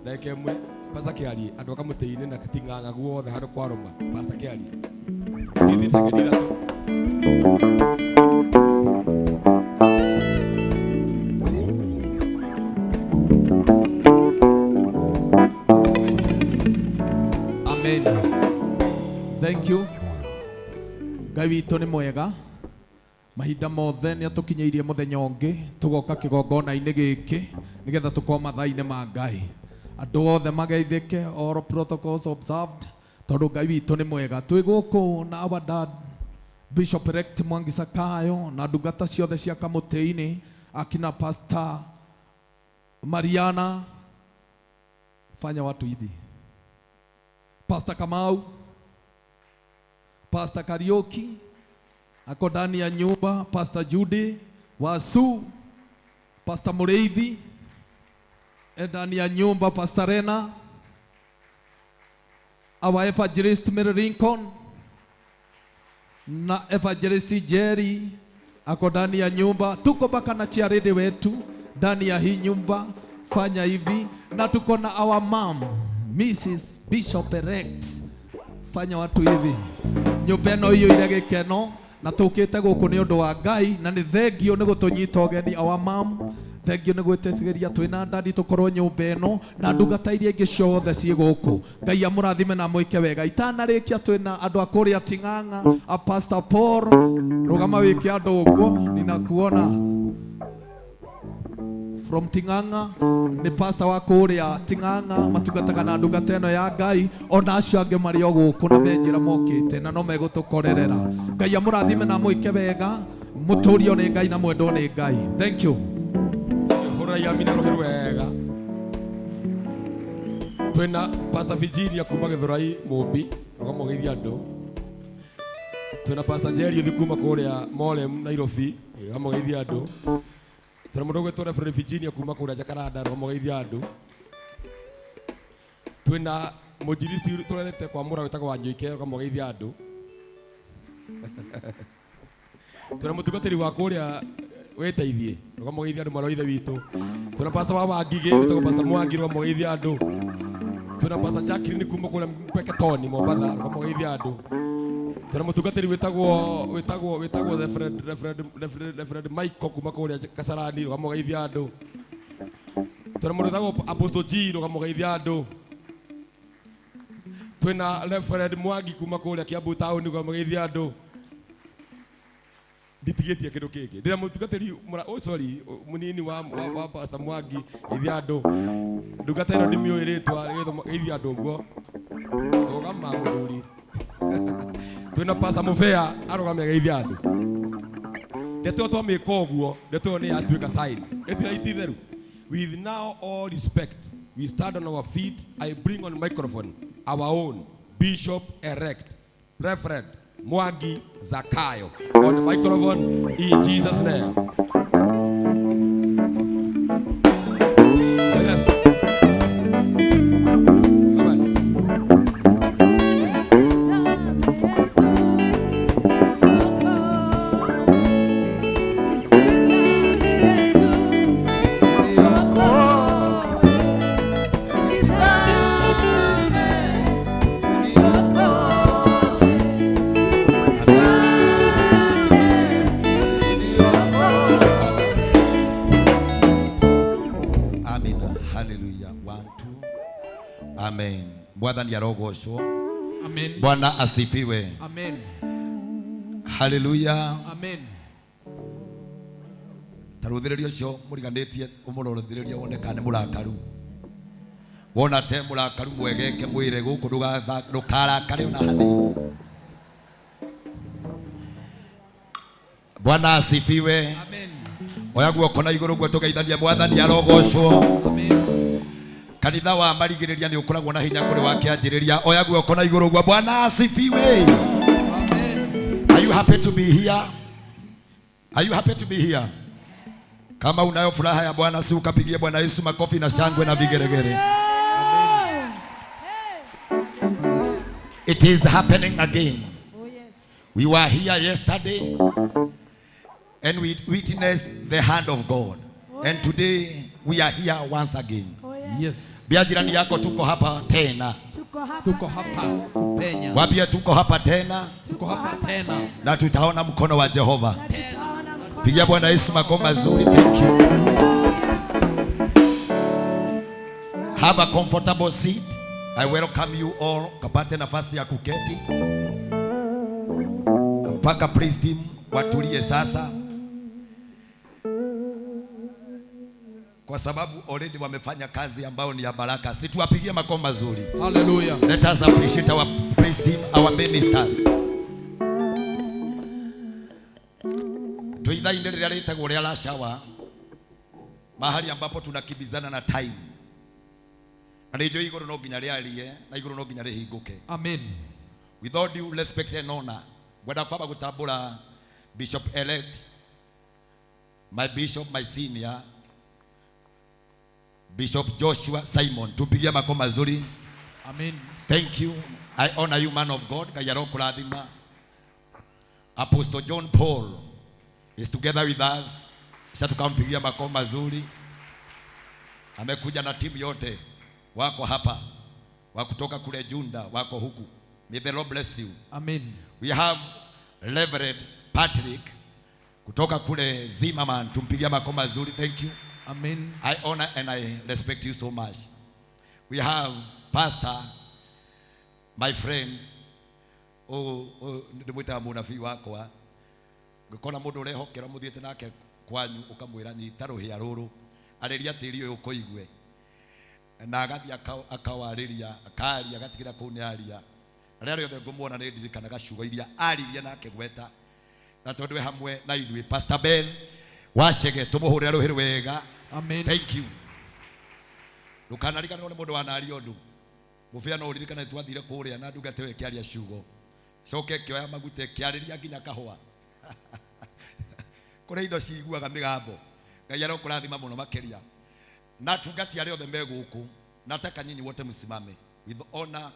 ndagĩka ĩmwe. Pastor Kĩarie andũ a Kamũtĩ-inĩ na Ting'ang'a guothe handũ kwarũma. Pastor Kĩarie thithi sekendi ithatũ. Amen. Thank you. Ngai witũ nĩ mwega mahinda mothe nĩ atũkinyĩirie mũthenya ũngĩ tũgoka kĩgongona-inĩ gĩkĩ nĩgetha tũkorwo mathaa-inĩ ma Ngai. Andũ othe mageithĩke, all protocols observed, tondũ Ngai witũ nĩ mwega. Twĩ gũkũ na our dad Bishop Elect Mwangi Sakayo na ndungata ciothe cia Kamũtĩ-inĩ, akina Pastor Mariana, fanya watu hivi, Pastor Kamau, Pastor Kariuki ako ndani ya nyumba, Pastor Judy Wasu, Pastor Mureithi ndani ya nyumba, Pastor Rena, our evangelist Mary Lincoln na evangelist Jerry ako ndani ya nyumba. Tuko mpaka na chiarede wetu ndani ya hii nyumba. Fanya hivi. Na tuko na our mom, Mrs. Bishop Elect. Fanya watu hivi. Nyũmba ĩno iyũire gĩkeno na tũkĩte gũkũ nĩ ũndũ wa Ngai na nĩ thengio nĩ gũtũnyita ũgeni our mom. Thengio nĩ gwĩtĩkĩria twĩna ndadi tũkorwo nyũmba ĩno na ndungata iria ingĩ ciothe ciĩ gũkũ. Ngai amũrathime na amwĩke wega. Itanarĩkia twĩna andũ a kũrĩa Ting'ang'a, a Pastor Paul, rũgama wĩke andũ ũguo, ninakuona. From Ting'ang'a nĩ pastor wa kũrĩa Ting'ang'a matungataga na ndungata ĩno ya Ngai ona acio angĩ marĩ o gũkũ na me njĩra mokĩte na no megũtũkorerera. Ngai amũrathime na amwĩke wega, mũtũrio nĩ Ngai na mwendwo nĩ Ngai. Thank you. Amina roho wega. Twina Pastor Virginia kuma Githurai Mumbi rugamogeithia andu. Twina Pastor Jerry uthi kuma kuria Molem Nairobi rugamogeithia andu. Twina mundu gwitwo Reverend Virginia kuma kuria Jacaranda rugamogeithia andu. Twina mujiristi turerete kwa mura witagwo Wanyoike rugamogeithia andu. Twina mutungatiri wa kuria witeithie rugamogeithia andu mwarwa ithe witu. Twina Pastor wa Wangigĩ witagwo Pastor Mwangi rugamogeithia andu. Twina Pastor Jacqueline kuma kuria Mpeketoni Mombatha rugamogeithia andu. Twina mutungatiri witagwo Reverend Michael kuma kuria Kasarani rugamogeithia andu. Twina mundu witagwo Apostle G rugamogeithia andu. Twina Reverend Mwangi kuma kuria Kiambu town rugamogeithia andu. Nditigitie kindu kingi ndira mutungatiri oh sorry munini wa Pastor Mwangi ithia andu ndungata ino ndimiũĩ rĩtwa ithia andu ũguo rũgama mũthuri. Twina Pastor Mubea arũgame ageithia andu. Ndeto twamĩka ũguo ndeto ĩyo nĩ yatuĩka sign ĩtira ititheru. With now all respect we stand on our feet. I bring on microphone our own Bishop Elect Reverend Mwangi Zakayo on the microphone in Jesus' name. Yes. Amen. Amen. Bwana arogocwo. Amen. Bwana asifiwe. Amen. Hallelujah. Amen. Taruthiriria ucio muriganitie umurorothiria wone kana ni murakaru. Wona te murakaru mwegeke mwire guku ndukarakare ona hanini. Bwana asifiwe. Amen. Oya guoko na iguru guo tugeithania Mwathani arogocwo. Amen. Kanitha wa marigiriria ni ukoragwo na hinya kuri wa kianjiriria. Oya guoko na iguru guo. Bwana asifiwe. Amen. Are you happy to be here? Are you happy to be here? Kama unayo furaha ya Bwana, si ukapigie Bwana Yesu makofi na shangwe na vigeregere. It is happening again. We were here yesterday and we witnessed the hand of God. And today we are here once again. Yes. Bia jirani yako tuko hapa tena. Tuko hapa kupenya. Wambie tuko hapa tena. Tuko hapa tena. Na tutaona mkono wa Jehova. Pigia Bwana Yesu makofi mazuri. Thank you. Have a comfortable seat. I welcome you all. Kapate nafasi ya kuketi. Mpaka praise team watulie sasa. Kwa sababu already wamefanya kazi ambayo ni ya baraka. Si tuwapigie makofi mazuri. Hallelujah. Let us appreciate our praise team, our ministers. Tuithaine rĩrĩa rĩtagwo rĩa rush hour, mahali ambapo tunakibizana na time. Na nĩnjũĩ igũrũ no nginya rĩarie na igũrũ no nginya rĩhingũke. Amen. With all due respect and honor, ngwenda kwamba gũtambũra Bishop elect, my bishop, my senior, Bishop Joshua Simon. Tupigie makofi mazuri. Amen. Thank you. I honor you, man of God. Ngai arokũrathima. Apostle John Paul is together with us. Sasa tukampigia makofi mazuri. Amekuja na timu yote, wako hapa, wa kutoka kule Junda wako huku. May the Lord bless you. Amen. We have Reverend Patrick kutoka kule Zimmerman, tumpigia makofi mazuri. Thank you. Amen. I honor and I respect you so much. We have Pastor, my friend, ndimwitaga munabii wakwa, ngĩkona mũndũ ũrehokera mũthiĩte nake kwanyu ũkamwĩra nyita rũhĩa rũrũ arĩria tĩri ũyũ ũkũigue, na agathiĩ akawarĩria, akaria, agatigĩra kũu nĩ aria. Rĩrĩa rĩothe ngũmuona nĩ ndirikanaga ciugo iria aririe nake gweta, na tondũ we hamwe na ithuĩ Pastor Ben Wachege, tũmũhũrĩre rũhĩ wega. Amen. Thank you. Ndũkanariganĩrwo nĩ mũndũ wanaria ũndũ. Mũbĩa no ũririkane twathire kũrĩa na ndungata ĩyo ĩkĩaria ciugo, coke ĩkĩoya maguta ĩkĩarĩria nginya kahũa. Kũrĩ indo ciguaga mĩgambo. Ngai arokũrathima mũno makĩria. Na atungati arĩa othe me gũkũ, nataka nyinyi wote msimame with honor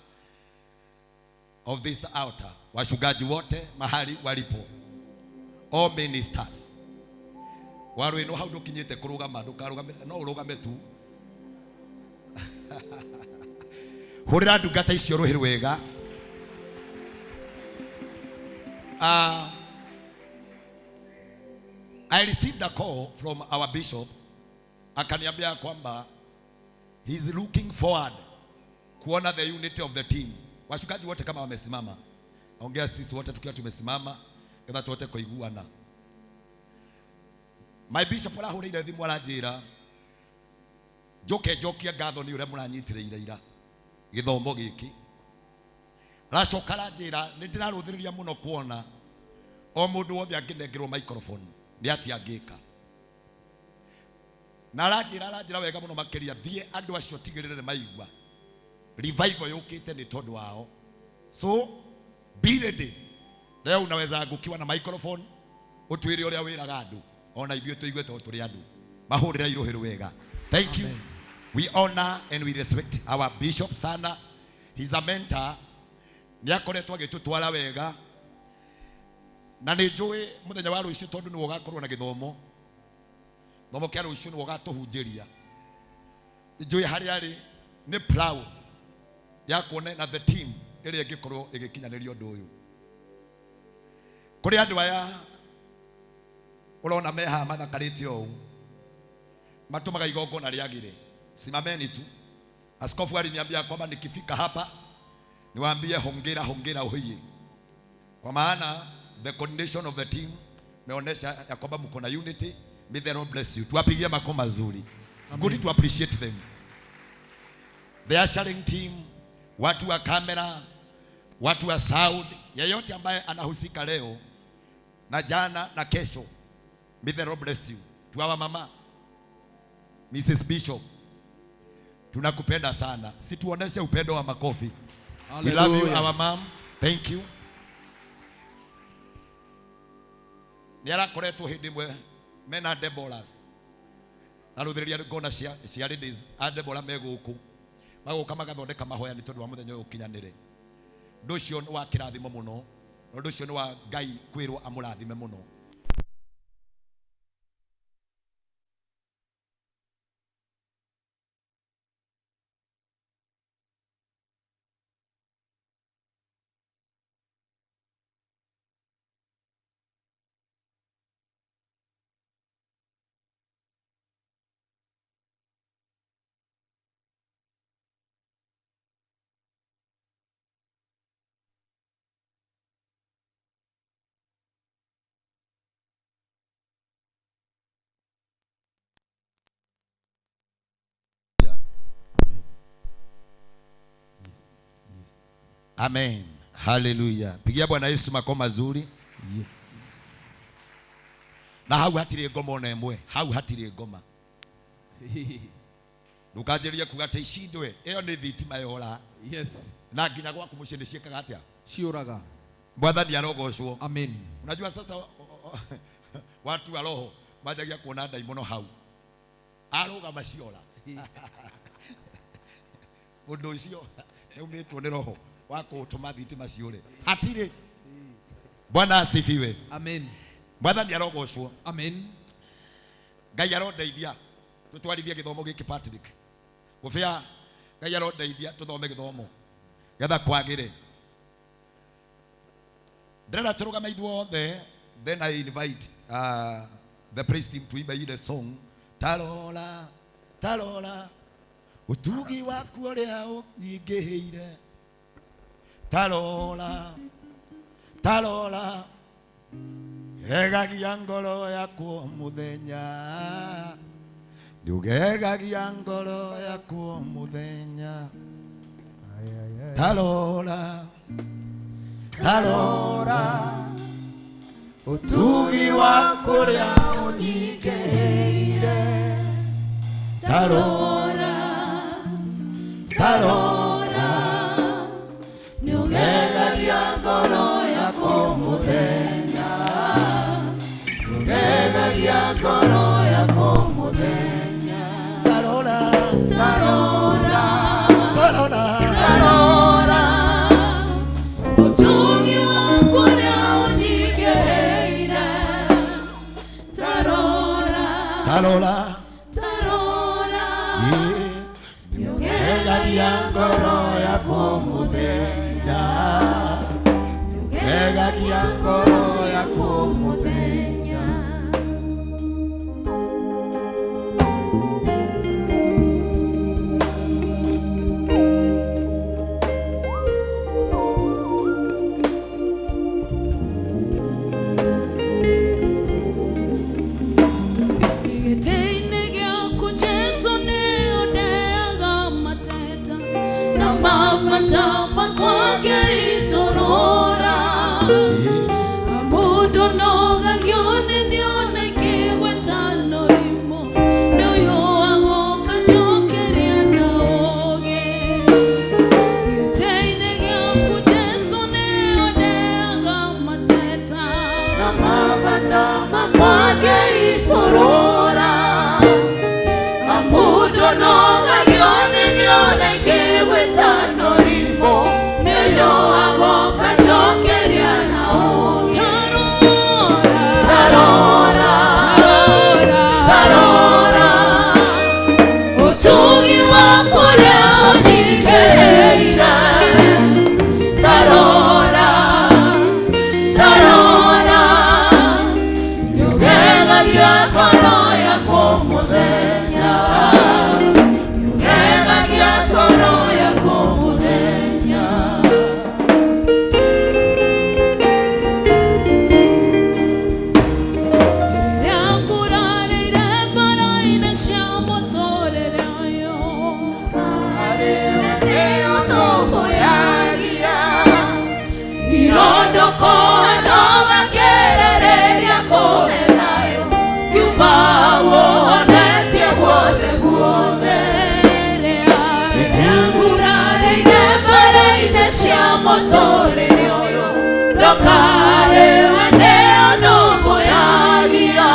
of this altar. Wachungaji wote mahali walipo, all ministers. Warũ ĩno hau ndũkinyĩte kũrũgama, ndũkarũgame, no ũrũgame tu. Hũrĩra ndungata icio rũhĩ rwega. I received a call from our bishop, akaniambia kwamba he is looking forward kuona the unity of the team. Wachungaji wote kama wamesimama, ongea sisi wote tukiwa tumesimama, ketha tuote kuiguana. My bishop arahũrĩire thimũ aranjĩra njoke njokie ngatho nĩ ũrĩa mũranyitĩrĩire ira gĩthomo gĩkĩ. Aracoka aranjĩra nĩ ndĩrarũthĩrĩria mũno kuona o mũndũ wothe angĩnengerwo microphone nĩ atĩa angĩka. Na aranjĩra wega mũno makĩria, thiĩ andũ acio tigĩrĩre nĩ maigua revival yũkĩte nĩ tondũ wao. So be ready. Leo unaweza angukiwa na microphone ũtwĩre ũrĩa wĩraga andũ, ona ithuĩ tũigue tondũ tũrĩ andũ. Mahũrĩra irũhĩ rwega. Thank you. We honor and we respect our bishop sana. He's a mentor. Nĩ akoretwo agĩtũtwara wega. Na nĩ njũĩ mũthenya wa rũciũ tondũ nĩwe ũgakorwo na gĩthomo. Gĩthomo kĩa rũciũ nĩwe ũgatũhunjĩria. Njũĩ harĩa arĩ nĩ proud ya kuona na the team ĩrĩa ĩngĩkorwo ĩgĩkinyanĩria ũndũ ũyũ. Kũrĩ andũ aya ũrona me haha mathakarĩte ũũ, matũmaga igongona rĩagĩre. Simameni tu. Askofu aliniambia kwamba nikifika hapa niwaambie hongera, hongera oye, kwa maana the condition of the team meonesha ya kwamba mko na unity. May the Lord bless you. Tuwapigie makofi mazuri. It's good to appreciate them. The ushering team, watu wa kamera, watu wa sound, yeyote ambaye anahusika leo na jana na kesho, may the Lord bless you. Tuawa mama Mrs. Bishop, tunakupenda sana. Si tuoneshe upendo wa makofi. We love you our mom. Thank you. Nĩ arakoretwo hĩndĩ ĩmwe mena Deborahs. Na rũthĩrĩria ngona cia ladies a Deborah me gũkũ. Magũka magathondeka mahoya nĩ tondũ wa mũthenya ũyũ ũkinyanĩre. Ũndũ ũcio nĩ wa kĩrathimo mũno. Ũndũ ũcio nĩ wa Ngai kwĩrwo amũrathime mũno. Amen. Hallelujah. Pigia Bwana Yesu makofi mazuri. Yes. Na hau hatirĩ ngoma ona ĩmwe. Hau hatirĩ ngoma. Ndũkanjĩrĩrie kuga atĩ icindwe. Ĩyo nĩ thitima yora. Yes. Na nginya gwaku mũciĩ nĩ ciĩkaga atĩa? Ciũraga. Mwathani arogocwo. Amen. Unajua sasa watu wa roho manjagia kuona ndaimono hau. Arũgama ciora. Mũndũ ũcio nĩaumĩtwo nĩ roho wa kũtũma thitima ciũre. Hatirĩ. Bwana asifiwe. Amen. Mwathani arogocwo. Amen. Ngai arondeithia. Tutwarithie githomo giki Patrick. Gubia Ngai arondeithia tuthome githomo getha kwagire. Ndĩrenda tũrũgame ithuothe, then I invite the praise team to imba the song Tarora Tarora utugi waku ũrĩa ũnyingĩhĩire. Tarora Tarora gegagia ngoro yakwa mũthenya, nĩũgegagia ngoro yakwa mũthenya. Tarora Tarora utugi waku ũrĩa ũnyingĩhĩire. Tarora Tarora nĩũgegagia ngoro yakwa mũthenya, nĩũgegagia ngoro yakwa mũthenya. Tarora Tarora Tarora Tarora utugi waku ũrĩa ũnyingĩhĩire. Tarora Tarora Tarora nĩũgegagia ngoro yakwa mũthenya, nĩũgegagia ngoro yakwa mũthenya. Gĩtĩ-inĩ gĩaku Jesũ nĩũndeaga mateta na mabata makwa ngĩitũrũra. Mũndũ nogagio nĩ nĩone kĩgwetano rĩmwe, nĩũyũ agoka njokeria na ũũgĩ. Gĩtĩ-inĩ gĩaku Jesũ nĩũndeaga mateta na mabata makwa ngĩitũrũra. Mũndũ nogagio nĩ nĩone kĩgwetano rĩmwe, nĩũyũ agoka njokeria na ũũgĩ. Tarora Tarora Tarora utugi waku ũrĩa ũnyingĩhĩire. Tarora Tarora nĩũgegagia ngoro yakwa mũthenya, nĩũgegagia ngoro yakwa mũthenya. Rĩrĩa ngũrarĩire mbara-inĩ cia mũtũrĩre ũyũ, Harĩwe nĩyo ndũmbũyagia. Irondũkũha no gakĩrĩrĩria kũhe thayũ, ngiuma ũhonetie guothe guothe. Rĩrĩa ngũrarĩire mbara-inĩ cia mũtũrĩre ũyũ, ndokarĩwe nĩyo ndũmbũyagia.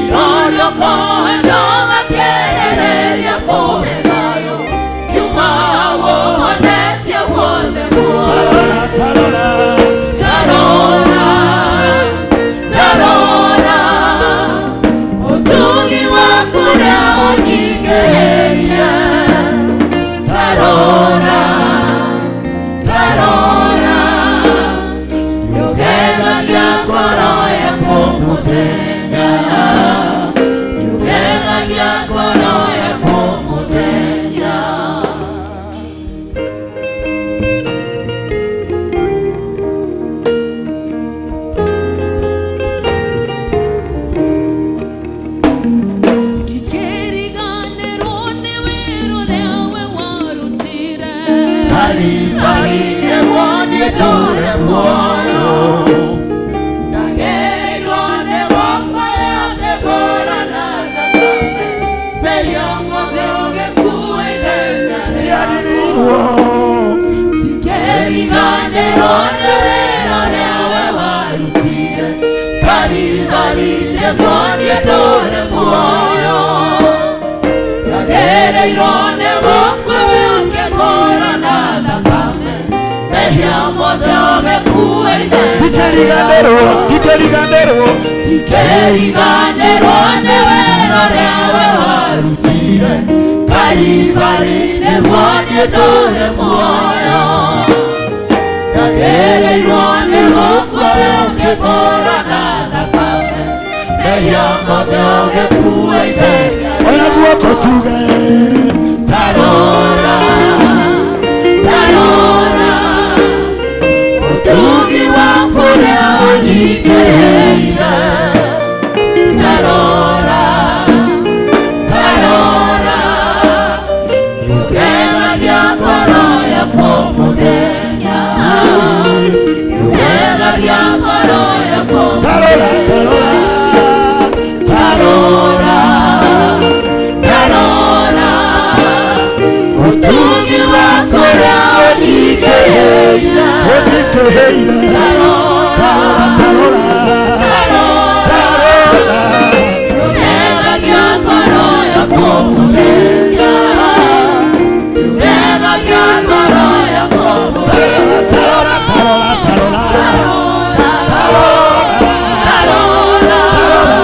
Irondũkũha no gakĩrĩrĩria kũhe thayũ, ngiuma ũhonetie guothe guothe. Tarora Tarora Tarora Tarora utugi waku ũrĩa ũnyingĩhĩire. Tarora Tarora nĩũgegagia ngoro yakwa mũthenya, nĩũgegagia ngoro yakwa mũthenya. Ndikĩriganĩrwo nĩ wĩra ũrĩa we warutire. Kalivali Nĩguo niĩ ndũre muoyo. Ndagereirwo nĩ gũkorwo ngĩkũũra na thakame, mehia mothe ũgĩkua ithenya rĩakwa. Ndiaririrwo Ndikĩriganĩrwo nĩ wĩra ũrĩa we warutire. Kalivali nĩguo niĩ ndũre muoyo. Ndagereirwo nĩ gũkorwo ngĩkũũra na thakame, mehia mothe ũgĩkua ithenya Ndikĩriganĩrwo, ndikĩriganĩrwo, Ndikĩriganĩrwo nĩ wĩra Wĩra ũrĩa we warutire Kalivari nĩguo niĩ ndũre muoyo. Ndagĩrĩirwo nĩ gũkua we ũkĩngũra na thakame, mehia mothe ũgĩkua ithenya. Oya guoko tuge. Tarora, tarora, ũtugi waku ũrĩa ũnyingĩrĩire. Tarora, tarora, nĩũgegagia ngoro yakwa mũthenya, nĩũgegagia ngoro yakwa. Tarora, tarora, tarora, tarora, ũtugi waku ũrĩa ũnyingĩrĩire. Ũnyingĩrĩire. Tarora, tarora, tarora, nĩũgegagia ngoro yakwa mũthenya, nĩũgegagia ngoro yakwa mũthenya. Tarora, tarora, tarora, Tarora, tarora,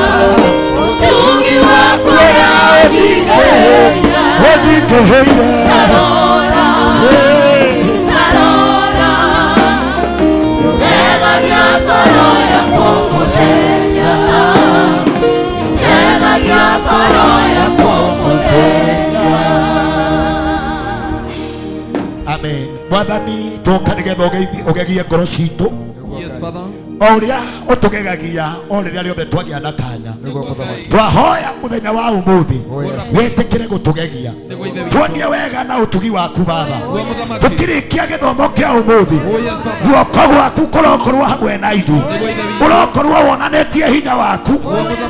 ũtugi waku ũrĩa ũnyingĩrĩire. Ũnyingĩrĩire. Tarora, tarora, nĩũgegagia ngoro yakwa mũthenya, nĩũgegagia ngoro yakwa mũthenya. Amen. Mwathani twoka nĩgetha ũgegie ngoro citũ. Yes, Father. O ũrĩa ũtũgegagia o rĩrĩa rĩothe twagĩa na kanya. Twahoya mũthenya wa ũmũthĩ wĩtĩkĩre gũtũgegia, tuonie wega na ũtugi waku Baba. Tũkĩrĩkia gĩthomo kĩa ũmũthĩ, guoko gwaku kũrokorwo hamwe na ithuĩ, ũrokorwo wonanĩtie hinya waku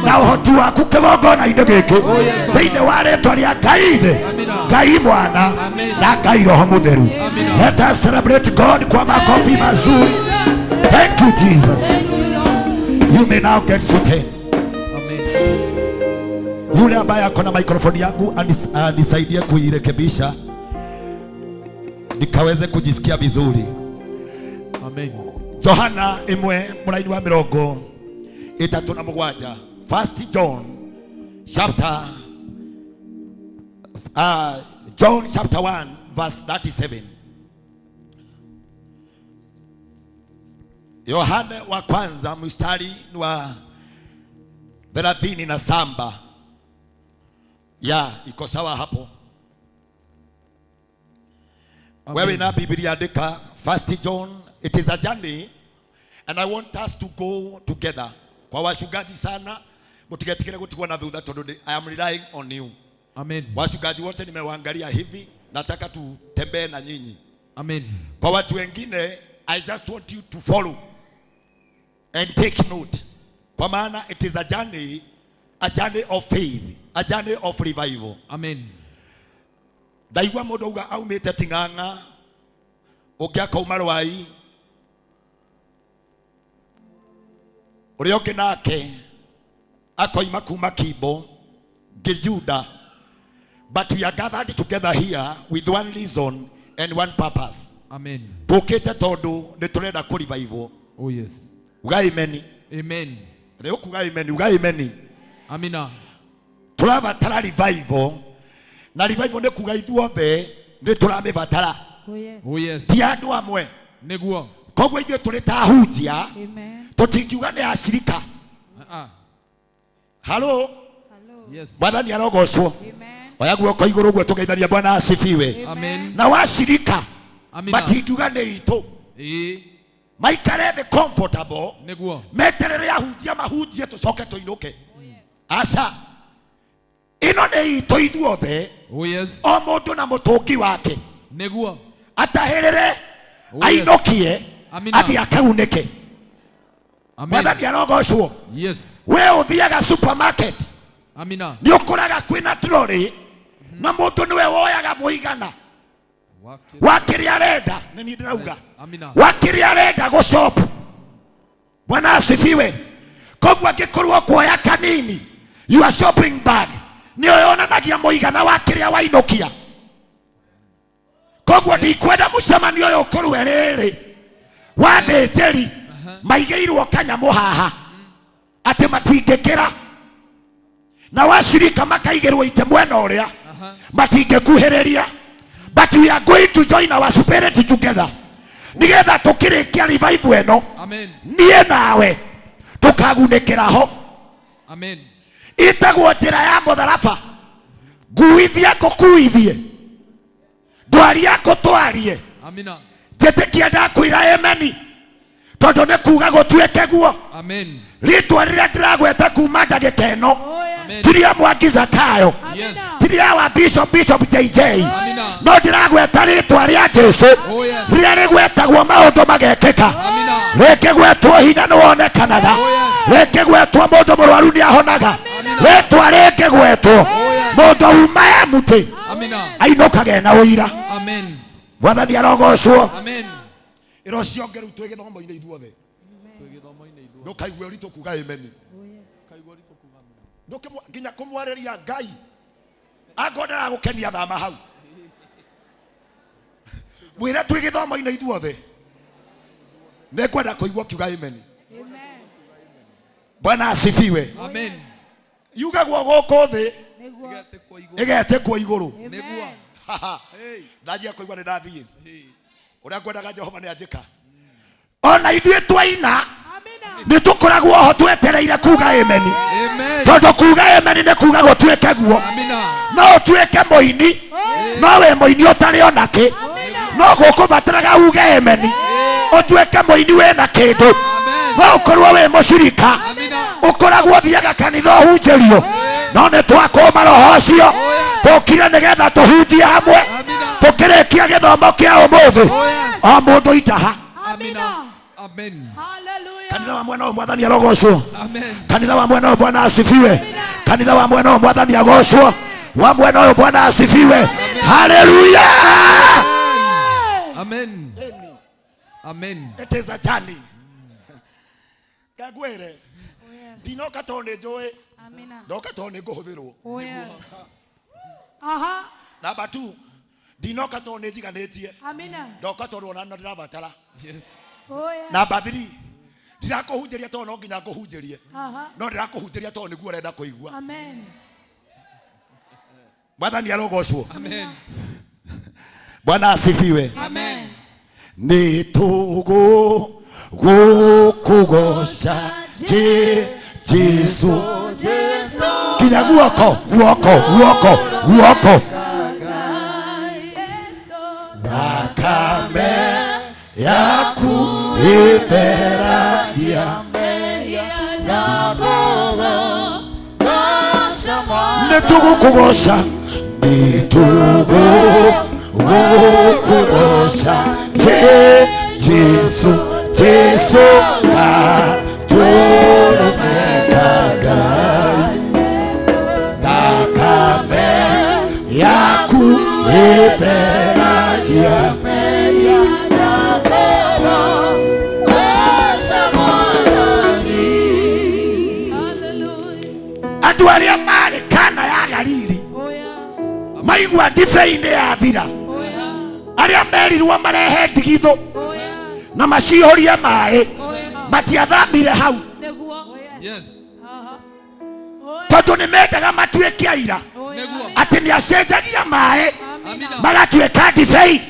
na ũhoti waku kĩgongona-inĩ gĩkĩ, thĩinĩ wa rĩtwa rĩa Ngai Ithe, Ngai Mwana na Ngai Roho Mũtheru. Let us celebrate God kwa makofi mazuri. Thank you, Jesus. You may now get seated. Amen. Yule ambaye ako na microphone yangu anisaidie kuirekebisha nikaweze kujisikia vizuri. Amen. Johana 1 mũraini wa 37. First John chapter John chapter 1 verse 37. Yohane wa kwanza mstari wa 37. Ya, iko sawa hapo. Wewe na Biblia andika First John, it is a journey and I want us to go together. Kwa wachungaji sana, mtigetikire gutigwo na thutha tondu I am relying on you. Amen. Wachungaji wote nimewaangalia hivi, nataka tutembee na nyinyi. Amen. Kwa watu wengine, I just want you to follow and take note. Kwa maana it is a journey of faith, a journey of revival. Amen. Ndaigua mundu auga aumite Ting'ang'a, ungi akauma Rwai, uria ungi nake akoima kuma Kimbo, Gijuda. But we are gathered together here with one reason and one purpose. Amen. Tukite tondu ni turenda ku revival. Oh yes. Uga amen. Amen. Rĩu kuga amen, uga amen. Amina. Turabatara revival. Na revival nĩ kuga ithuothe nĩ tũramĩbatara. Oh yes. Ti andũ amwe. Nĩguo. Koguo ithuĩ tũrĩ ta ahunjia, Amen. tũtingiuga nĩ acirika. Halo. Yes. Mwathani arogocwo. Amen. Oya guoko igũrũ ũguo tũgeithania Bwana asifiwe. Amen. Na wacirika Amina. matingiuga nĩ itũ. Ĩĩ. Maikare thĩ comfortable. Nĩguo. Meterere ahunjia mahunjie tũcoke tũinũke. Aca. Ĩno nĩ itũ ithuothe. Oh yes. O mũndũ na mũtũngi wake. Nĩguo. Atahĩrĩre, Oh, yes. ainũkie, Amina. athiĩ akaunĩke. Amen. Mwathani arogocwo. Yes. We ũthiaga supermarket, Amina. nĩ ũkoraga kwĩna trolley na mũndũ nĩwe woyaga mũigana wa kĩrĩa arenda. Nĩ niĩ ndĩrauga. Amina. Wa kĩrĩa arenda gũshop. Bwana asifiwe. Koguo angĩkorwo kuoya kanini, your shopping bag nĩyo yonanagia mũigana wa kĩrĩa wainũkia. Koguo ndikwenda mũcemanio ũyũ ũkorwo rĩrĩ wa thĩnjĩri maigĩirwo kanyamũ haha atĩ matingĩkĩra. Na washirika makaigĩrwo ite mwena ũrĩa matingĩkuhĩrĩria. But we are going to join our spirit together. Nigetha tukirikia revival ĩno. Amen. Niĩ nawe tukagunĩkĩra ho. Amen. Itagwo njĩra ya mũtharaba. Nguithie ngũkuithie. Ndwarie ngũtwarie. Amina. Njĩtĩkia ndakwĩra ameni. Tondũ nĩ kuga gũtuĩke guo. Amen. Rĩtwa rĩrĩa ndĩragweta kuma ndagĩka ĩno. Amen. Tiria Mwangi Zakayo. Yes. Tiria wa Bishop Bishop JJ. Amina. No ndĩragweta rĩtwa rĩa Jesu. Oh yes. Rĩrĩa rĩgwetagwo maũndũ magekĩka. Amina. Rĩngĩgwetwo hinya nĩwonekanaga. Rĩngĩgwetwo mũndũ mũrwaru nĩahonaga. Rĩtwa rĩngĩgwetwo mũndũ uma e mũtĩ Amina. ainũkage na ũira. Amen. Mwathani arogocwo. Amen. Ĩro cionge rĩu twĩ gĩthomo-inĩ ithuothe. Ndũkaigue ũritũ kuga amen. Nginya kũmwarĩria Ngai angorwo ndaragũkenia thama hau. Mwĩre twĩ gĩthomo-inĩ ithuothe. Nĩngwenda kũigua ũkiuga amen. Bwana asifiwe. Amen. Yugagwo gũkũ thĩ ĩgetĩkwo igũrũ. Nĩguo. Ndanjia kũigua nĩ ndathiĩ. Ũrĩa ngwendaga Jehova nĩ anjĩka. Ona ithuĩ twaina nĩ tũkoragwo ho twetereire kuga amen. Amen. Tondũ kuga amen nĩ kuga gũtuĩke guo. Amina. No ũtuĩke mũini, no wĩ mũini ũtarĩ ona kĩ. No gũkũbataraga uge amen. Ũtuĩke mũini wĩna kĩndũ. Amen. No ũkorwo wĩ mũcirika. Amina. Ũkoragwo ũthiaga kanitha ũhunjĩrio. No nĩ twakũma roho ũcio. Tũkire nĩgetha tũhunjie hamwe. Amina. Tũkĩrĩkia gĩthomo kĩa ũmũthĩ. O mũndũ itaha. Amina. Amen. Kanitha wa mwena ũyũ mwathani arogocwo. Amen. Kanitha wa mwena ũyũ Bwana asifiwe. Kanitha wa mwena ũyũ mwathani agocwo. Wa mwena ũyũ Bwana asifiwe. Haleluya. Amen. Amen. It is a journey. Kagwere. Ndinoka tondũ nĩ njũĩ. Ndoka tondũ nĩ ngũhũthĩrwo. Number 2. Ndinoka tondũ nĩ njiganĩtie. Ndoka tondũ ona no ndĩrabatara. Yes. Number 3. Ndirakũhunjĩria tondũ no nginya ngũhunjĩrie. No ndĩrakũhunjĩria tondũ nĩguo ũrenda kũigua. Amen. Mwathani arogocwo. Amen. Bwana asifiwe. Amen. Nĩ tũgũkũgoca Jesu. Kinya guoko, guoko, guoko, guoko. Thakame yaku ĩtheragia. Nĩ tũgũkũgoca, nĩ tũgũkũgoca Jesu, Jesu gatũrũme Ngai. Thakame yaku ĩtheragia. Andũ arĩa marĩ Kana ya Galili maigua ndibei nĩ yathira, arĩa merirwo marehe ndigithũ na macihũrie maĩ matiathamire hau. Yes. Tondũ nĩ mendaga matuĩke aira Nĩguo. atĩ nĩ acenjagia maĩ Amina. magatuĩka ndibei. Yes.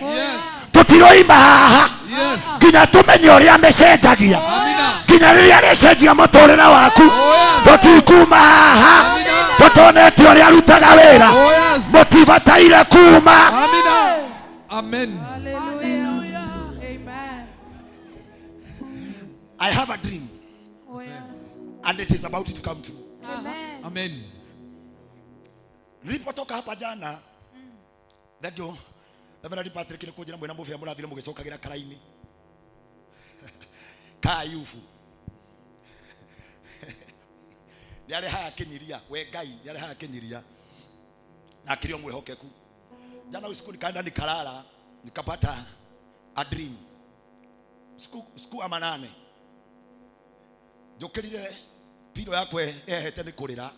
Tũtiroima haha Yes. nginya tũmenye ũrĩa mĩcenjagia. Amina. Nginya rĩrĩa rĩcenjia mũtũrĩre waku. Tũtikuma haha Amina. tũtonete ũrĩa arutaga wĩra. Oh yes. Mũtibataire kuma. Amina. Amen. Amen. I have a dream. And it is about to come true. Amen. Amen. Nilipotoka hapa jana, thank you. Reverend Patrick nĩ kũnjĩra mwĩna mũbĩa mũrathire mũgĩcokagĩra karaini. Ka Ayubu. Nĩarehaga kĩnyiria, we Ngai nĩarehaga kĩnyiria. Na akĩrĩ o mwĩhokeku. Jana usiku nikaenda nikalala, nikapata a dream. Siku ya manane. Njũkĩrire pilo yakwa ehete nĩ kũrĩra.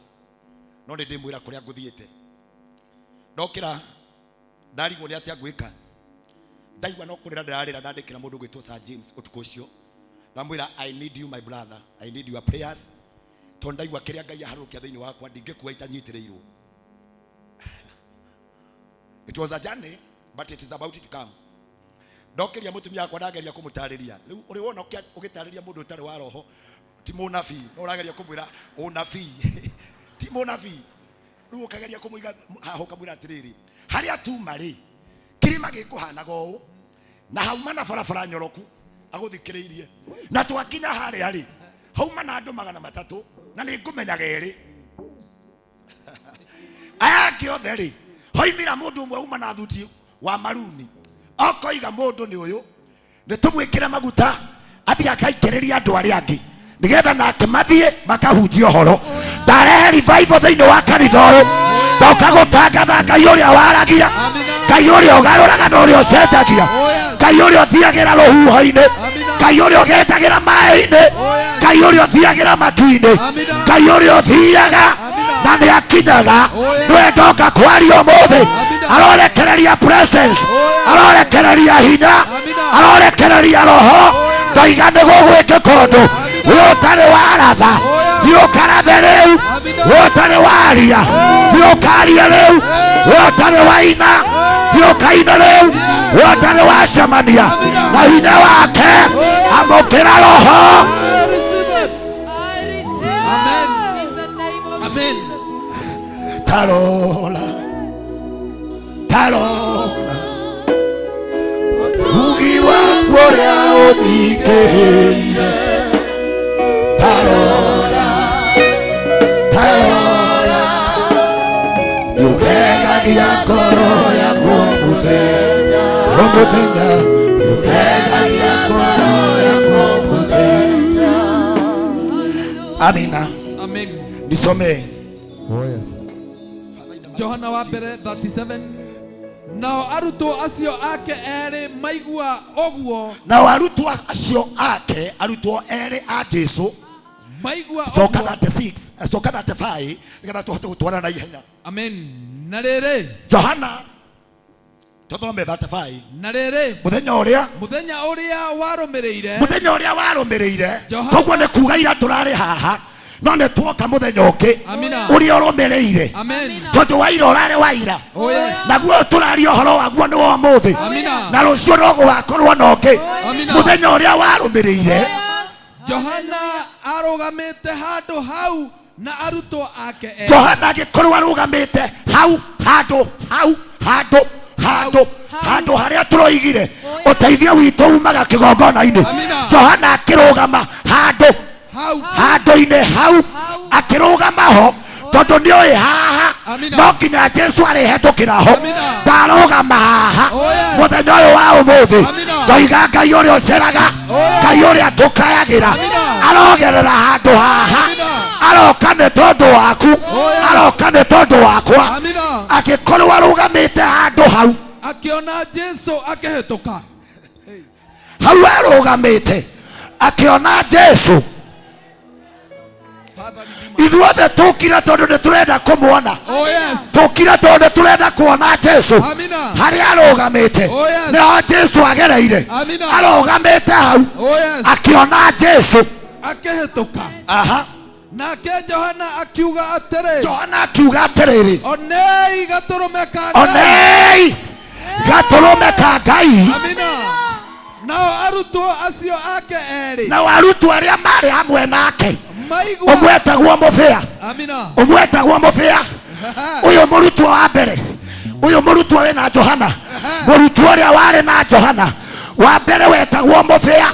No nĩ ndĩmwĩra kũrĩa ngũthiĩte. Ndokĩra ndarigwo nĩ atĩa ngwĩka. Ndaigua no kũrĩra ndĩrarĩra, ndandĩkĩra mũndũ gwĩtwo Sir James ũtukũ ũcio. Ndamwĩra I need you my brother, I need your prayers. Tondũ ndaigua kĩrĩa Ngai aharũkia thĩinĩ wakwa ndingĩkua itanyitĩrĩirwo. It was a journey, but it is about to come. Ndokĩria mũtumia wakwa ndageria kũmũtarĩria. Rĩu ũrĩ wona ũgĩtarĩria mũndũ ũtarĩ wa roho ti mũnabii, no ũrageria kũmwĩra ũnabii ti mũnabii. Rĩu ũkageria kũmũiga haha ũkamwĩra atĩrĩrĩ, harĩa tuma rĩ kĩrĩma gĩkũhanaga ũũ na hauma na barabara nyoroku agũthikĩrĩirie, na twakinya harĩa rĩ hauma na andũ 300 na nĩ ngũmenyaga erĩ aya angĩ othe rĩ hoimĩra mũndũ ũmwe uma na thuti wa maruni okoiga mũndũ nĩ ũyũ nĩ tũmwĩkĩre maguta athiĩ akaikĩrĩria andũ arĩa angĩ nĩgetha nake mathiĩ makahunjia ũhoro. Ndarehe revival thĩinĩ wa kanitha ũyũ, ndoka gũtangatha Ngai ũrĩa waragia, Ngai ũrĩa ũgarũraga na ũrĩa ũcenjagia, Ngai ũrĩa ũthiagĩra rũhuho-inĩ, Ngai ũrĩa ũgendagĩra maĩ-inĩ, Ngai ũrĩa ũthiagĩra matu-inĩ, Ngai ũrĩa ũthiaga na nĩ akinyaga. Nĩwe ndoka kwaria ũmũthĩ, arorekereria presence, arorekereria hinya, arorekereria roho. Ndoiga nĩ gũgwĩkĩka ũndũ we ũtarĩ waratha, thiĩ ũkarathe rĩu. We ũtarĩ waria, thiĩ ũkarie rĩu. We ũtarĩ waina, thiĩ ũkaine rĩu. We ũtarĩ wacemania na hinya wake, amũkĩra roho. I receive Amen. it in the name of Amen. Jesus. Tarora, tarora ugi waku ũrĩa ũthikĩire, tarora, tarora nĩũgegagia ngoro yakwa mũthenya o mũthenya, nĩũgegagia ngoro yakwa mũthenya. Amina. Amen. Nisomee. Oh yes. Johana wa mbere 37. Nao arutwo acio ake erĩ maigua ũguo, Nao arutwo acio ake, arutwo erĩ a Jesu, maigua coka ũguo. 36, coka 35 nĩgetha tũhote gũtwarana na ihenya. Amen. Na rĩrĩ, Johana tũthome 35. Na rĩrĩ, Mũthenya ũrĩa, mũthenya ũrĩa warũmĩrĩire, mũthenya ũrĩa warũmĩrĩire, Johana- koguo nĩ kuga ira tũrarĩ haha no nĩ tuoka mũthenya ũngĩ Amina. ũrĩa ũrũmĩrĩire, Amen. tondũ wa ira ũrarĩ wa ira, Oh yes. naguo tũraria ũhoro waguo nĩ wa ũmũthĩ, Amina. na rũciũ no gũgakorwo na ũngĩ. Amina. Mũthenya ũrĩa warũmĩrĩire, Johana arũgamĩte handũ hau na arutwo ake erĩ. Johana agĩkorwo arũgamĩte hau handũ hau handũ handũ handũ harĩa tũroigire ũteithio witũ umaga kĩgongona-inĩ. Amina. Johana akĩrũgama handũ Hau. handũ-inĩ hau, akĩrũgama ho tondũ nĩoĩ haha Amina. no nginya Jesu arĩhetũkĩra ho. Amina. Ndarũgama haha Oh, yes. mũthenya ũyũ wa ũmũthĩ, Amina. ndoiga Ngai ũrĩa ũceraga, Oh, yes. Ngai ũrĩa tũkayagĩra Amina. arogerera handũ haha, Amina. aroka nĩ tondũ waku, Oh, yes. aroka nĩ tondũ wakwa. Amina. Agĩkorwo arũgamĩte handũ hau, Akĩona Jesu akĩhĩtũka. hau arũgamĩte akĩona Jesu. Father, redeem us. Ithuothe tũkire tondũ nĩ tũrenda kũmuona, Oh yes. tũkire tondũ nĩ tũrenda kuona Jesu Amina. harĩa arũgamĩte, Oh, yes. nĩho Jesu agereire. Amina. Arũgamĩte hau Oh yes. akĩona Jesu. Akĩhĩtũka. Aha. Nake Johana akiuga atĩrĩ, Johana akiuga atĩrĩrĩ, onei gatũrũme ka Ngai. onei gatũrũme ka Ngai. Amina. Nao arutwo acio ake erĩ Nao arutwo arĩa marĩ hamwe nake, maigua. ũmwe etagwo Mũbĩa, Amina. ũmwe etagwo Mũbĩa, ũyũ mũrutwo wa mbere, ũyũ mũrutwo wĩna Johana, mũrutwo ũrĩa warĩ na Johana wa mbere wetagwo Mũbĩa,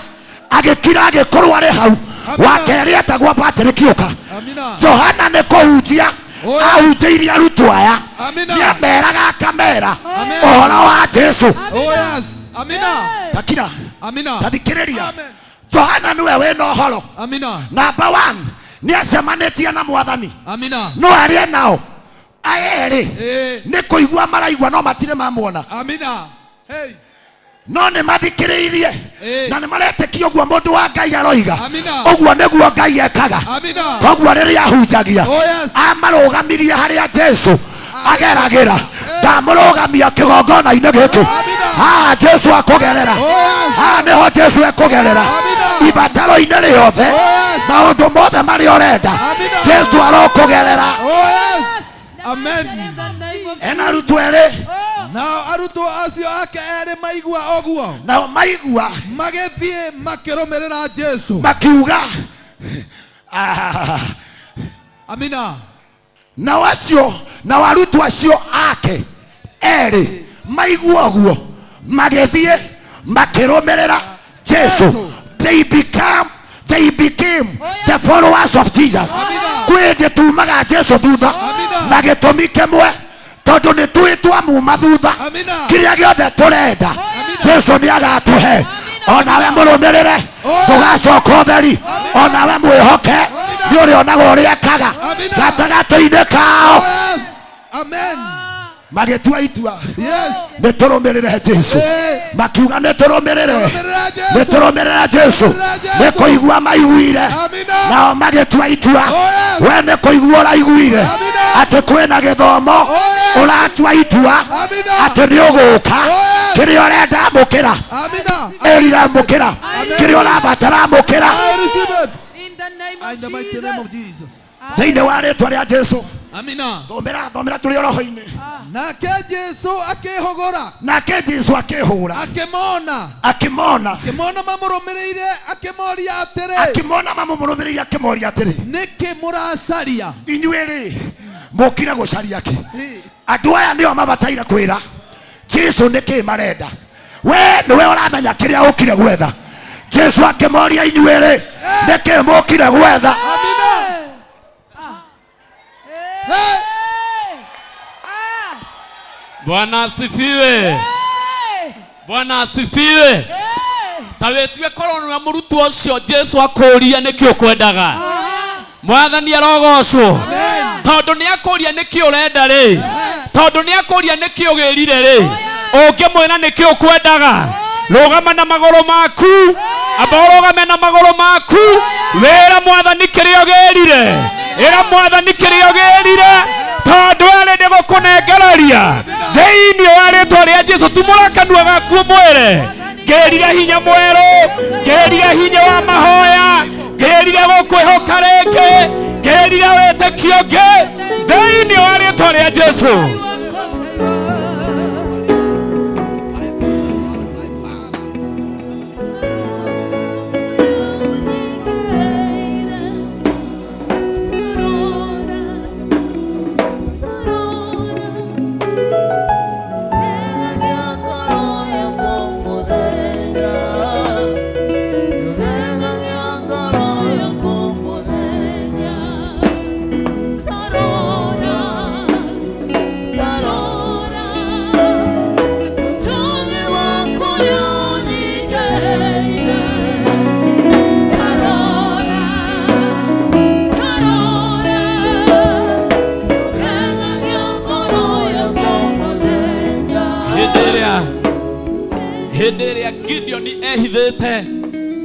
agĩkira agĩkorwo arĩ hau. Amina. Wa kerĩ etagwo Patrick Ũka. Amina. Johana nĩ kũhunjia Oh, yes. ahunjĩirie arutwo aya, Amina. nĩameraga akamera Amen. ũhoro wa Jesu. Oh yes. Amina. Takira, Amina. tathikĩrĩria. Amen. Johana nĩwe wĩna ũhoro. Amina. Namba 1 nĩacemanĩtie na mwathani, Amina. no arĩa nao aya erĩ Eh. nĩ kũigua maraigua no matirĩ mamuona, Amina. Hey. no nĩ mathikĩrĩirie Eh. na nĩ maretĩkia ũguo mũndũ wa Ngai aroiga. Amina. Ũguo nĩguo Ngai ekaga. Amina. Koguo rĩrĩa ahunjagia, Oh yes. amarũgamirie harĩa Jesu ageragĩra, ndamũrũgamia kĩgongona-inĩ gĩkĩ. Amina. Haha Jesu akũgerera, Oh yes. haha nĩho Jesu ekũgerera Amina. ibataro-inĩ rĩothe. Oh yes. Maũndũ mothe marĩa ũrenda Jesu arokũgerera. Oh yes. Amen. Ena arutwo erĩ. Nao arutwo acio ake erĩ maigua ũguo. Nao maigua magĩthiĩ makĩrũmĩrĩra Jesu. Makiuga Amina. Nao acio, nao arutwo acio ake erĩ maigua ũguo magĩthiĩ makĩrũmĩrĩra Jesu. They became the followers of Jesus. Kwĩ hĩndĩ tumaga Jesu thutha na gĩtũmi kĩmwe tondũ nĩ tũĩ twamuma thutha kĩrĩa gĩothe tũrenda Jesu nĩ agatũhe. Onawe mũrũmĩrĩre ndũgacoka ũtheri, onawe mwĩhoke nĩ ũrĩonaga ũrĩa ekaga gatagatĩ-inĩ kao. Amen. Magĩtua itua. Yes. Nĩ tũrũmĩrĩre Jesu. Makiuga nĩ tũrũmĩrĩre. Nĩ tũrũmĩrĩre Jesu. Nĩ kũigua maiguire. Nao magĩtua itua. We nĩ kũigua ũraiguire atĩ kwĩna gĩthomo ũratua itua atĩ nĩ ũgũka kĩrĩa ũrenda amũkĩra. Ĩrira amũkĩra. Kĩrĩa ũrabatara amũkĩra. In the mighty name of Jesus. Thĩinĩ wa rĩtwa rĩa Jesu. Amina. Thomera thomera tũrĩ oroho-inĩ. Nake Jesu akĩhũgũra. Nake Jesu akĩhũgũra. Akĩmona. Akĩmona. Akĩmona mamũrũmĩrĩire akĩmoria atĩrĩ. Akĩmona mamũrũmĩrĩire akĩmoria atĩrĩ. Nĩkĩ mũracaria? Inyuĩ rĩ mũkire gũcaria kĩ? Andũ aya nĩo mabataire kwĩra Jesu nĩkĩ marenda. We nĩwe ũramenya kĩrĩa ũkire gwetha. Jesu akĩmoria inyuĩ rĩ nĩkĩ mũkire gwetha? Amina. Hey. Bwana asifiwe. Bwana asifiwe. Ta wĩtue korwo nĩwe mũrutwo ũcio Jesu akũria nĩkĩ ũkwendaga. Mwathani arogocwo. Tondũ nĩ akũria nĩkĩ ũrenda rĩ. Tondũ nĩ akũria nĩkĩ ũgĩrire rĩ. Ũngĩmwĩra nĩkĩ ũkwendaga. Rũgama na magũrũ maku. Amba ũrũgame na magũrũ maku. Wĩra Mwathani kĩrĩa ũgĩrire. Ĩra Mwathani kĩrĩa ũgĩrire. Tondũ arĩ nĩ gũkũnengereria thĩinĩ wa rĩtwa rĩa Jesu. Tumũra kanua gaku ũmwĩre ngĩrire hinya mwerũ, ngĩrire hinya wa mahoya, ngĩrire gũkwĩhoka rĩngĩ, ngĩrire wĩtĩkio ũngĩ thĩinĩ wa rĩtwa rĩa Jesu. Hĩndĩ ĩrĩa Gideoni ehithĩte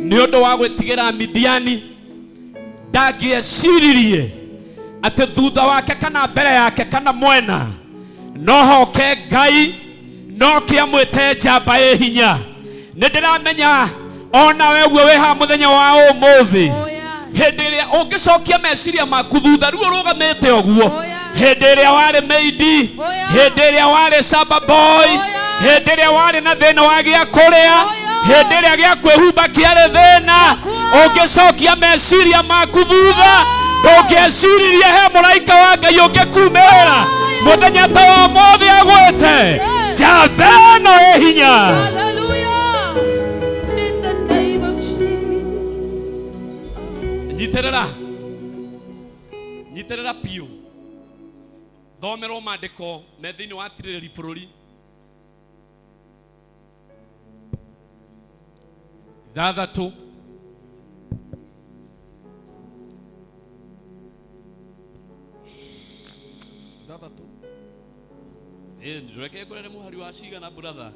nĩ ũndũ wa gwĩtigĩra Midiani, ndangĩeciririe atĩ thutha wake kana mbere yake kana mwena no hoke Ngai no kĩamwĩte njamba ĩ hinya. Nĩ ndĩramenya onawe ũguo wĩ haha mũthenya wa ũmũthĩ, hĩndĩ ĩrĩa ũngĩcokia meciria maku thutha rĩu ũrũgamĩte ũguo, hĩndĩ ĩrĩa warĩ meidi, hĩndĩ ĩrĩa warĩ shamba boy, hĩndĩ ĩrĩa warĩ na thĩna wa gĩa kũrĩa, hĩndĩ ĩrĩa gĩa kwĩhumba kĩarĩ thĩna, ũngĩcokia meciria maku thutha ndũngĩeciririe he mũraika wa Ngai ũngĩkumĩra mũthenya ta wa ũmũthĩ agwĩte njamba ĩno ĩ hinya. Nyitĩrĩra, nyitĩrĩra biũ. Thomerwo maandĩko me thĩinĩ wa Tirĩrĩri bũrũri 6. Ndũreke ngũrere mũhari wa cigana brother.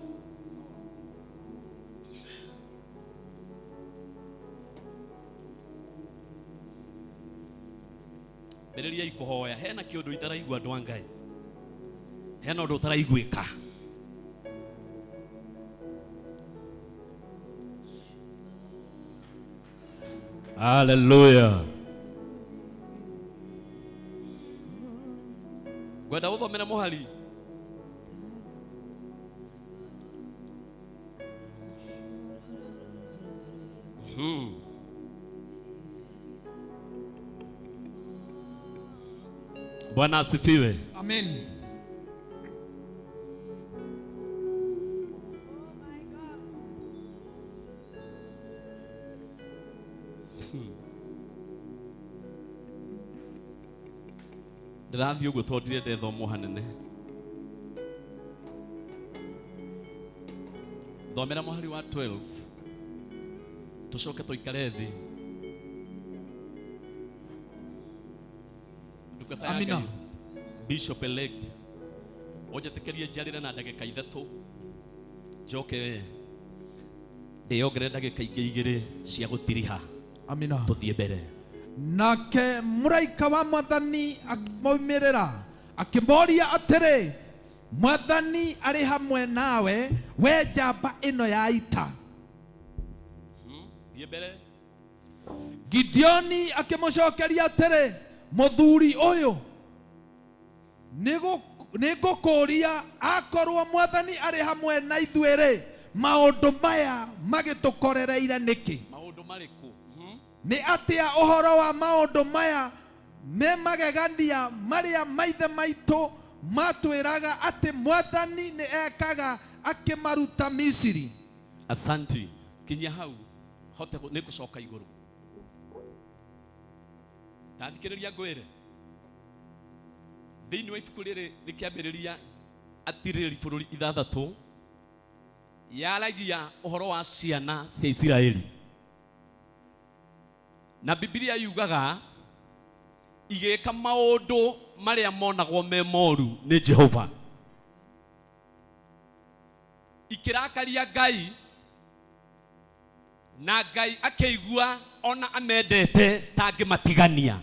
Mbĩrĩriai kũhoya. Hena kĩũndũ itaraigua andũ a Ngai, hena ũndũ ũtaraiguĩka. Hallelujah. Ngwenda gũthomera mũhari. Bwana asifiwe. Amen. Ndĩrathiĩ ũguo tondũ ndirenda ĩthomwo hanene. Thomera mũhari wa 12 tũcoke tũikare thĩ. Ndungata ya Amina. Ngai, Bishop elect, ũnjĩtĩkĩrie njarĩre na ndagĩka 3 njoke ndĩyongerere ndagĩka ingĩ 2 cia gũtiriha. Amina. Tũthiĩ mbere. Nake mũraika wa mwathani akĩmoimĩrĩra akĩmoria atĩrĩ, mwathani arĩ hamwe nawe, we njamba ĩno ya ita. Thiĩ mbere. Gideoni akĩmũcokeria atĩrĩ, mũthuri ũyũ, nĩngũkũũria akorwo mwathani arĩ hamwe na ithuĩ rĩ, maũndũ maya magĩtũkorereire nĩkĩ? Maũndũ marĩkũ? Nĩ atĩa ũhoro wa maũndũ maya me magegania marĩa maithe maitũ matwĩraga atĩ mwathani nĩ ekaga akĩmaruta Misiri? Asanti. Kinyia hau hote nĩ ngũcoka igũrũ. Tathikĩrĩria ngwĩre. Thĩinĩ wa ibuku rĩrĩ rĩkĩambĩrĩria atirĩrĩri bũrũri 6 yaragia ũhoro wa ciana cia Isiraeli. Na Biblia yugaga igĩka maũndũ marĩa monagwo me moru nĩ Jehova. Ikĩrakaria Ngai, na Ngai akĩigua ona amendete tangĩmatigania.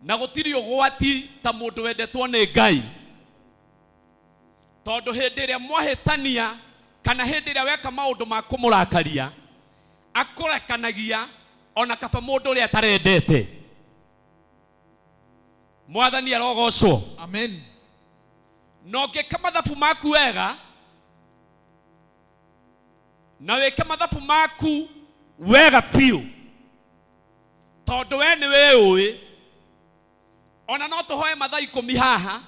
Na gũtirĩ ũgwati ta mũndũ wendetwo nĩ Ngai, tondũ hĩndĩ ĩrĩa mwahĩtania kana hĩndĩ ĩrĩa weka maũndũ ma kũmũrakaria, akũrekanagia ona kaba mũndũ ũrĩa atarendete. Mwathani arogocwo. Amen. Na ũngĩka mathabu maku wega, na wĩke mathabu maku wega biũ, tondũ we nĩ wĩũĩ, ona no tũhoe mathaa 10 haha,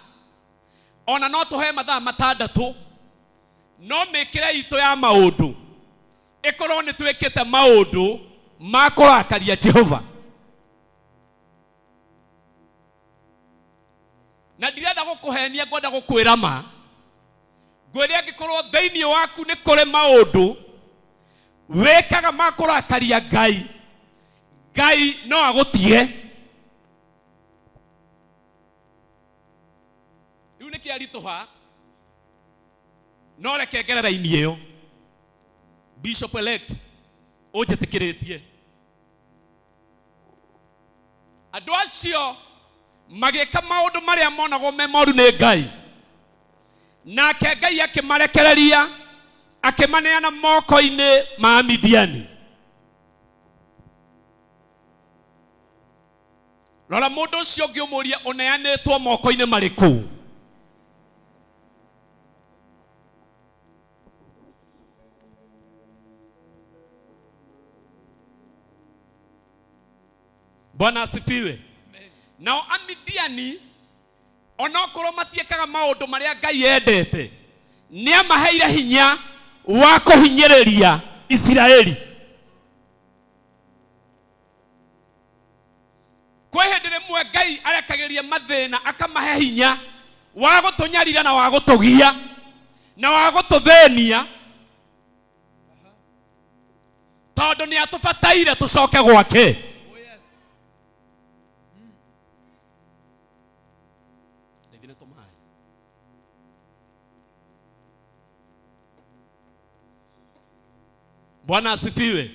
ona no tũhoe mathaa 6, no mĩkĩre itũ ya maũndũ ĩkorwo nĩ twĩkĩte maũndũ ma kũrakaria Jehova. Na ndirenda gũkũhenia, ngwenda gũkwĩra ma. Ngwĩre angĩkorwo thĩinĩ waku nĩ kũrĩ maũndũ wĩkaga ma kũrakaria Ngai, Ngai no agũtige. Rĩu nĩ kĩaritũha, no reke ngerera raini ĩyo. Bishop elect, ũnjĩtĩkĩrĩtie. Andũ acio magĩka maũndũ marĩa monagwo me moru nĩ Ngai, nake Ngai akĩmarekereria akĩmaneana moko-inĩ ma Midiani. Rora mũndũ ũcio ũngĩ ũmũrie ũneanĩtwo moko-inĩ marĩkũ. Bwana asifiwe. Nao Amidiani onokorwo matiĩkaga maũndũ marĩa Ngai endete, nĩamaheire hinya wa kũhinyĩrĩria Isiraeli. Kwĩ hĩndĩ rĩmwe Ngai arekagĩria mathĩna akamahe hinya wa gũtũnyarira na wa gũtũgia na wa gũtũthĩnia, tondũ nĩ atũbataire tũcoke gwake. Bwana asifiwe.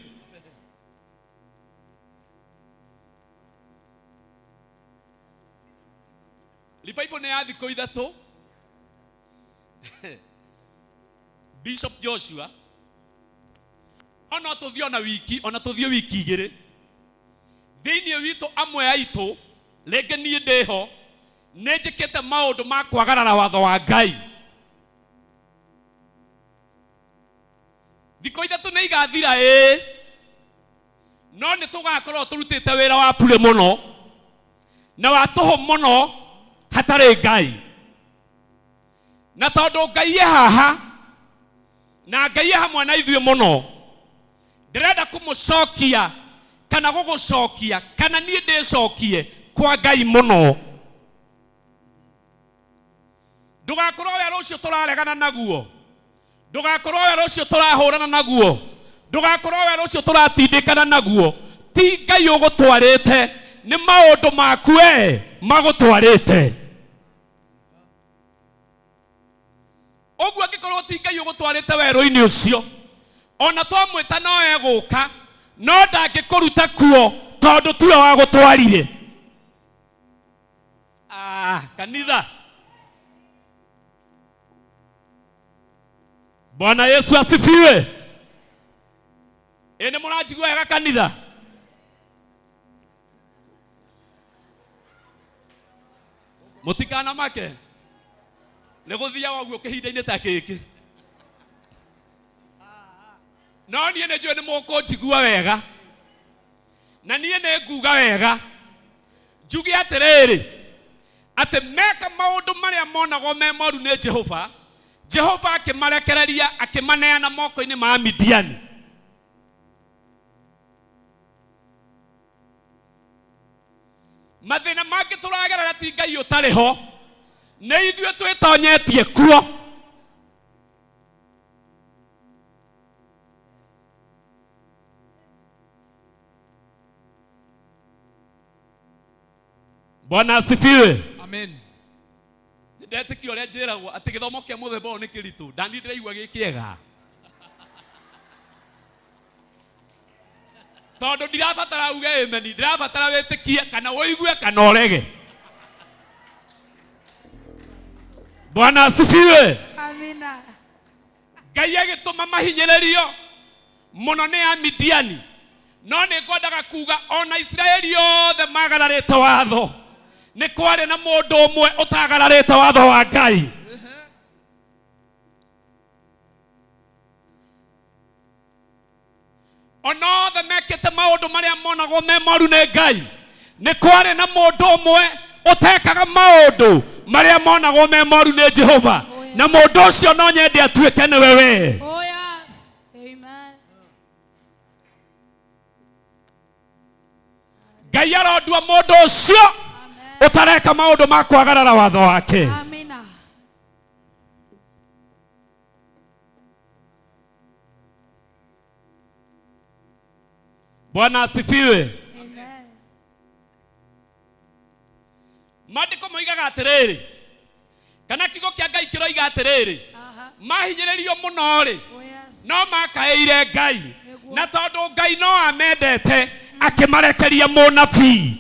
Revival nĩ ya thikũ 3. Bishop Joshua No tũthiĩ ona wiki, ona tũthiĩ wiki igĩrĩ. Thĩinĩ witũ amwe aitũ, rĩngĩ niĩ ndĩho, nĩ njĩkĩte maũndũ ma kwagarara watho wa Ngai. Thikũ ithatũ nĩ igathira ĩĩ, no nĩ tũgakorwo tũrutĩte wĩra wa bure mũno na wa tũhũ mũno hatarĩ Ngai. Na tondũ Ngai e haha na Ngai e hamwe na ithuĩ mũno, ndĩrenda kũmũcokia kana gũgũcokia kana niĩ ndĩcokie kwa Ngai mũno. Ndũgakorwo werũ ũcio tũraregana naguo, ndũgakorwo werũ ũcio tũrahũrana naguo, ndũgakorwo werũ ũcio tũratindĩkana naguo, ti Ngai ũgũtwarĩte, nĩ maũndũ maku we magũtwarĩte. Ũguo angĩkorwo ti Ngai ũgũtwarĩte werũ-inĩ ũcio, ona twamwĩta no egũka, no ndangĩkũruta kuo tondũ tiwe wagũtwarire. Kanitha. Bwana Yesu asifiwe. Ĩ nĩ mũranjigua wega kanitha? Mũtikanamake, nĩ gũthiaga ũguo kĩhinda-inĩ ta gĩkĩ. No niĩ nĩ njũĩ nĩ mũkũnjigua wega, na niĩ nĩ nguga wega, njuge atĩrĩrĩ, atĩ meka maũndũ marĩa monagwo me moru nĩ Jehova, Jehova akĩmarekereria akĩmaneana moko-inĩ ma Midiani. Mathĩna mangĩ tũragerera ti Ngai ũtarĩ ho, nĩ ithuĩ twĩtonyetie kuo. Bwana asifiwe. Amen. Ndetĩkia ũrĩa njĩragwo atĩ gĩthomo kĩa mũthemba ũyũ nĩ kĩritũ, ndani ndĩraigua gĩ kĩega. Tondũ ndirabatara uge amen, ndirabatara wĩtĩkie kana ũigue kana ũrege. Bwana asifiwe. Amina. Ngai agĩtũma mahinyĩrĩrio mũno nĩ Amidiani, no nĩ ngwendaga kuga ona Isiraeli othe magararĩte watho, nĩ kwarĩ na mũndũ ũmwe ũtagararĩte watho wa Ngai. Ona othe mekĩte maũndũ marĩa monagwo me moru nĩ Ngai, nĩ kwarĩ na mũndũ ũmwe ũtekaga maũndũ marĩa monagwo me moru nĩ Jehova, na mũndũ ũcio no nyende atuĩke nĩwe we. Oh yes. Amen. Ngai arondua mũndũ ũcio ũtareka maũndũ ma kwagarara watho wake. Amina. Bwana asifiwe. Amen. Maandĩko moigaga atĩrĩrĩ, kana kiugo kĩa Ngai kĩroiga atĩrĩrĩ, mahinyĩrĩrio mũno rĩ, Oh yes. no makaĩire Ngai, na tondũ Ngai no amendete akĩmarekeria mũnabii.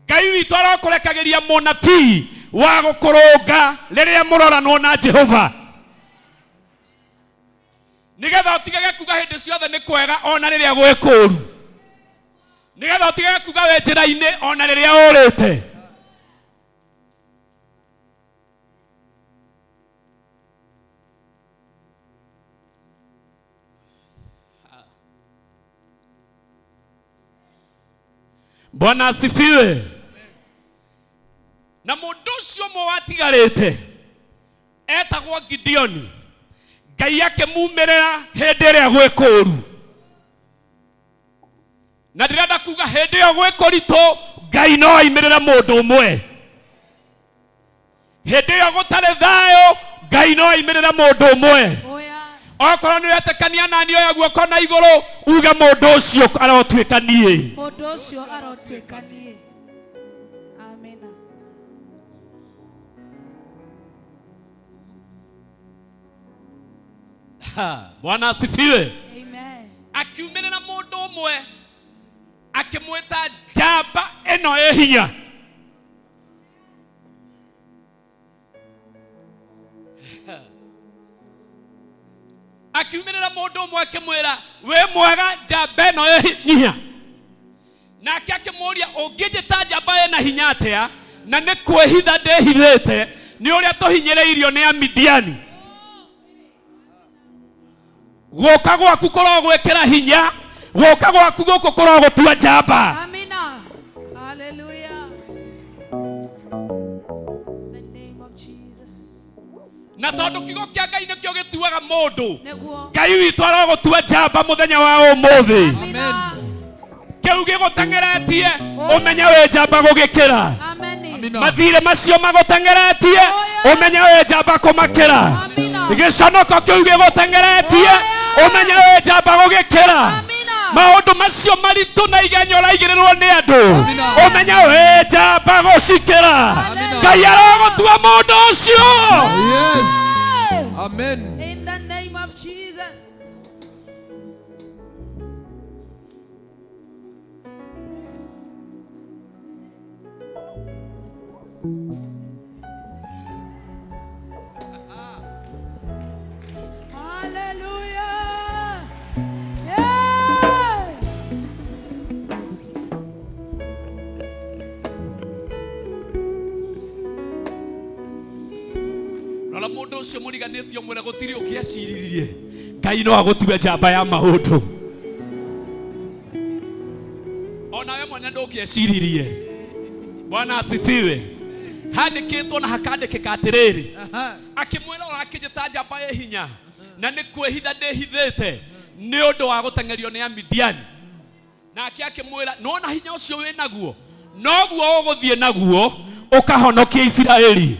Ngai witũ arokũrekagĩria mũnabii wa gũkũrũnga rĩrĩa mũroranwo na Jehova, nĩgetha ũtigage kuga hĩndĩ ciothe nĩ kwega ona rĩrĩa gwĩ kũũru, nĩgetha ũtigage kuga wĩ njĩra-inĩ ona rĩrĩa ũrĩte. Bwana asifiwe. Na mũndũ ũcio ũmwe watigarĩte etagwo Gideoni, Ngai akĩmumĩrĩra hĩndĩ ĩrĩa gwĩ kũũru. Na ndĩrenda kuga hĩndĩ ĩyo gwĩ kũritũ, Ngai no aimĩrĩre mũndũ ũmwe. Hĩndĩ ĩyo gũtarĩ thayũ, Ngai no aimĩrĩre mũndũ ũmwe. Oh yes. Okorwo nĩ ũretĩkania nani, oya guoko na igũrũ uge mũndũ ũcio arotuĩka niĩ. Mũndũ ũcio arotuĩka niĩ. Amina. Bwana asifiwe. Amen. Akiumĩrĩra mũndũ ũmwe akĩmwĩta njamba ĩno ĩ hinya. Akiumĩrĩra mũndũ ũmwe akĩmwĩra wĩ mwega njamba ĩno ĩ hinya. Nake akĩmũũria ũngĩnjĩta njamba ĩna hinya atĩa na nĩ kwĩhitha ndĩhithĩte nĩ ũrĩa tũhinyĩrĩirio nĩ Amidiani. Gũka gwaku kũrogwĩkĩra hinya, gũka gwaku gũkũ kũrogũtua njamba. Amina. Hallelujah. The name of Jesus. Na tondũ kiugo kĩa Ngai nĩkĩo gĩtuaga mũndũ, Nĩguo. Ngai witũ arogũtua njamba mũthenya wa ũmũthĩ. Amina. Kĩu gĩgũteng'eretie ũmenye wĩ njamba gũgĩkĩra. Amen. Mathirĩ macio magũteng'eretie ũmenye wĩ njamba kũmakĩra. Amina. Gĩconoko kĩu gĩgũteng'eretie ũmenye wĩ njamba gũgĩkĩra. Amina. Maũndũ macio maritũ na igenyo ũraigĩrĩrwo nĩ andũ ũmenye wĩ njamba gũcikĩra. Ngai arogũtua mũndũ ũcio. Yes. Amen. In the name of Jesus. Hallelujah. Yeah. Rora mũndũ ũcio mũriganĩtio mwĩre gũtirĩ ũngĩeciririe Ngai no agũtue njamba ya maũndũ. Onawe mwene ndũngĩeciririe. Bwana asifiwe. Handĩkĩtwo na hakandĩkĩka atĩrĩrĩ, akĩmwĩra ũrakĩnjĩta njamba ĩ hinya na nĩ kwĩhitha ndĩhithĩte nĩ ũndũ wa gũteng'erio nĩ Amidiani. Nake akĩmwĩra nĩwona hinya ũcio wĩ naguo noguo ũgũthiĩ naguo ũkahonokia Isiraeli.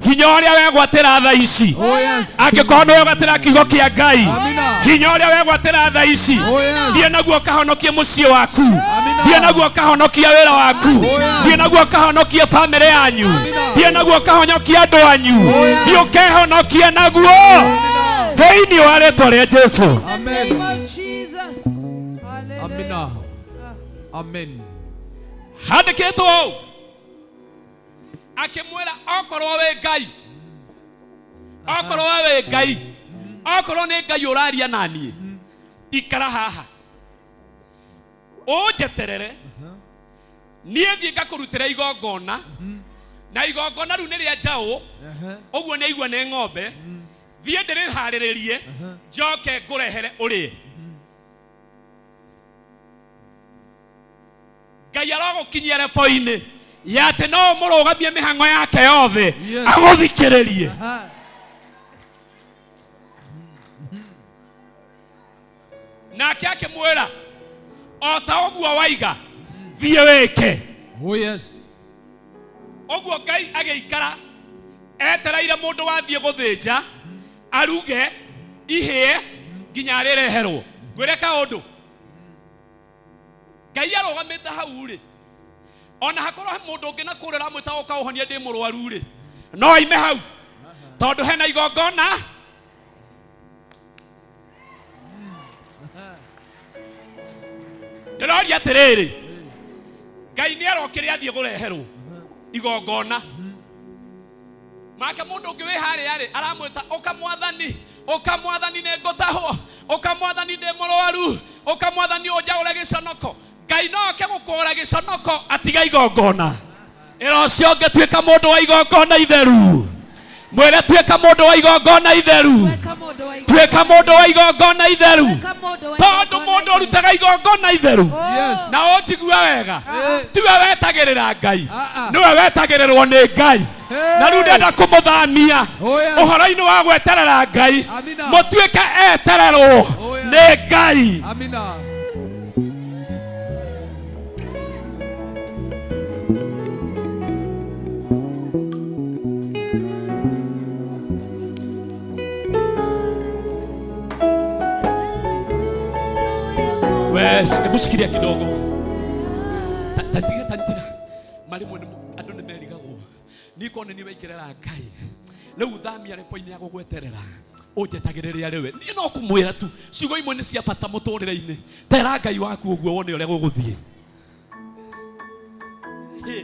Hinya ũrĩa wegwatĩra thaa ici, Oh yes. angĩkorwo nĩ wegwatĩra kiugo kĩa Ngai, Amina. hinya ũrĩa wegwatĩra thaa ici, Oh yes. thiĩ naguo ũkahonokie mũciĩ waku, Amina. thiĩ naguo ũkahonokie wĩra waku, Oh yes. thiĩ naguo ũkahonokie bamĩrĩ yanyu, Amina. thiĩ naguo ũkahonokie andũ anyu, Oh yes. thiĩ ũkehonokie naguo thĩinĩ wa rĩtwa rĩa Jesũ. In the Amen. name of Jesus. Hallelujah. Amina. Amen. Handĩkĩtwo ũũ, akĩmwĩra okorwo wĩ Ngai, okorwo wĩ Ngai, okorwo nĩ Ngai ũraria na niĩ, ikara haha ũnjeterere niĩ thiĩ ngakũrutĩra igongona, na igongona rĩu nĩ rĩa njaũ, ũguo nĩ aigua nĩ ng'ombe, thiĩ ndĩrĩharĩrĩrie njoke ngũrehere ũrĩe. Ngai arogũkinyia rebo-inĩ ya atĩ no ũmũrũgamie mĩhang'o yake yothe Yes. agũthikĩrĩrie. Nake akĩmwĩra o ta ũguo waiga thiĩ wĩke. Oh yes. Ũguo Ngai agĩikara etereire mũndũ wathiĩ gũthĩnja aruge ihĩe nginya rĩreherwo. Ngwĩre kaũndũ, Ngai arũgamĩte hau rĩ, ona hakorwo he mũndũ ũngĩ na kũrĩa ũramwĩta ũka ũhonie ndĩ mũrwaru rĩ, no aime hau tondũ hena igongona. Ndĩroria atĩrĩrĩ, Ngai nĩ arokĩre athiĩ kũreherwo igongona. Make mũndũ ũngĩ wĩ harĩa rĩ aramwĩta ũka mwathani, ũka mwathani nĩ ngũtahwo, ũka mwathani ndĩ mũrwaru, ũka mwathani ũnjaũre gĩconoko. Ngai no oke gũkũra gĩconoko atiga igongona. Ĩra ũcio ũngĩ tuĩka mũndũ wa igongona itheru. Mwĩre tuĩka mũndũ wa igongona itheru. Tuĩka mũndũ wa Tuĩka mũndũ wa igongona itheru. Tuĩka mũndũ wa Tondũ igongona mũndũ itheru. ũrutaga igongona itheru Yes. na ũnjigue wega, tiwe wetagĩrĩra Ngai, Ah, ah. nĩwe wetagĩrĩrwo nĩ Ngai. Hey. Na rĩu ndĩrenda kũmũthamia Oh yes. ũhoro-inĩ wa gweterera Ngai, Amina. mũtuĩke etererwo Oh yes. nĩ Ngai. Amina. Hebu shikilia kidogo. Tatiga tatiga. Marĩmwe andũ nĩ merigagwo. Niko nĩ niĩ waigĩrĩra Ngai. Rĩu thamia rebo-inĩ ya gũgweterera. Ũnjetagĩrĩre arĩ we. Niĩ no kũmwĩra tu ciugo imwe nĩ cia bata mũtũrĩre-inĩ. Tera Ngai waku ũguo wone ũrĩa gũgũthiĩ. Hĩ.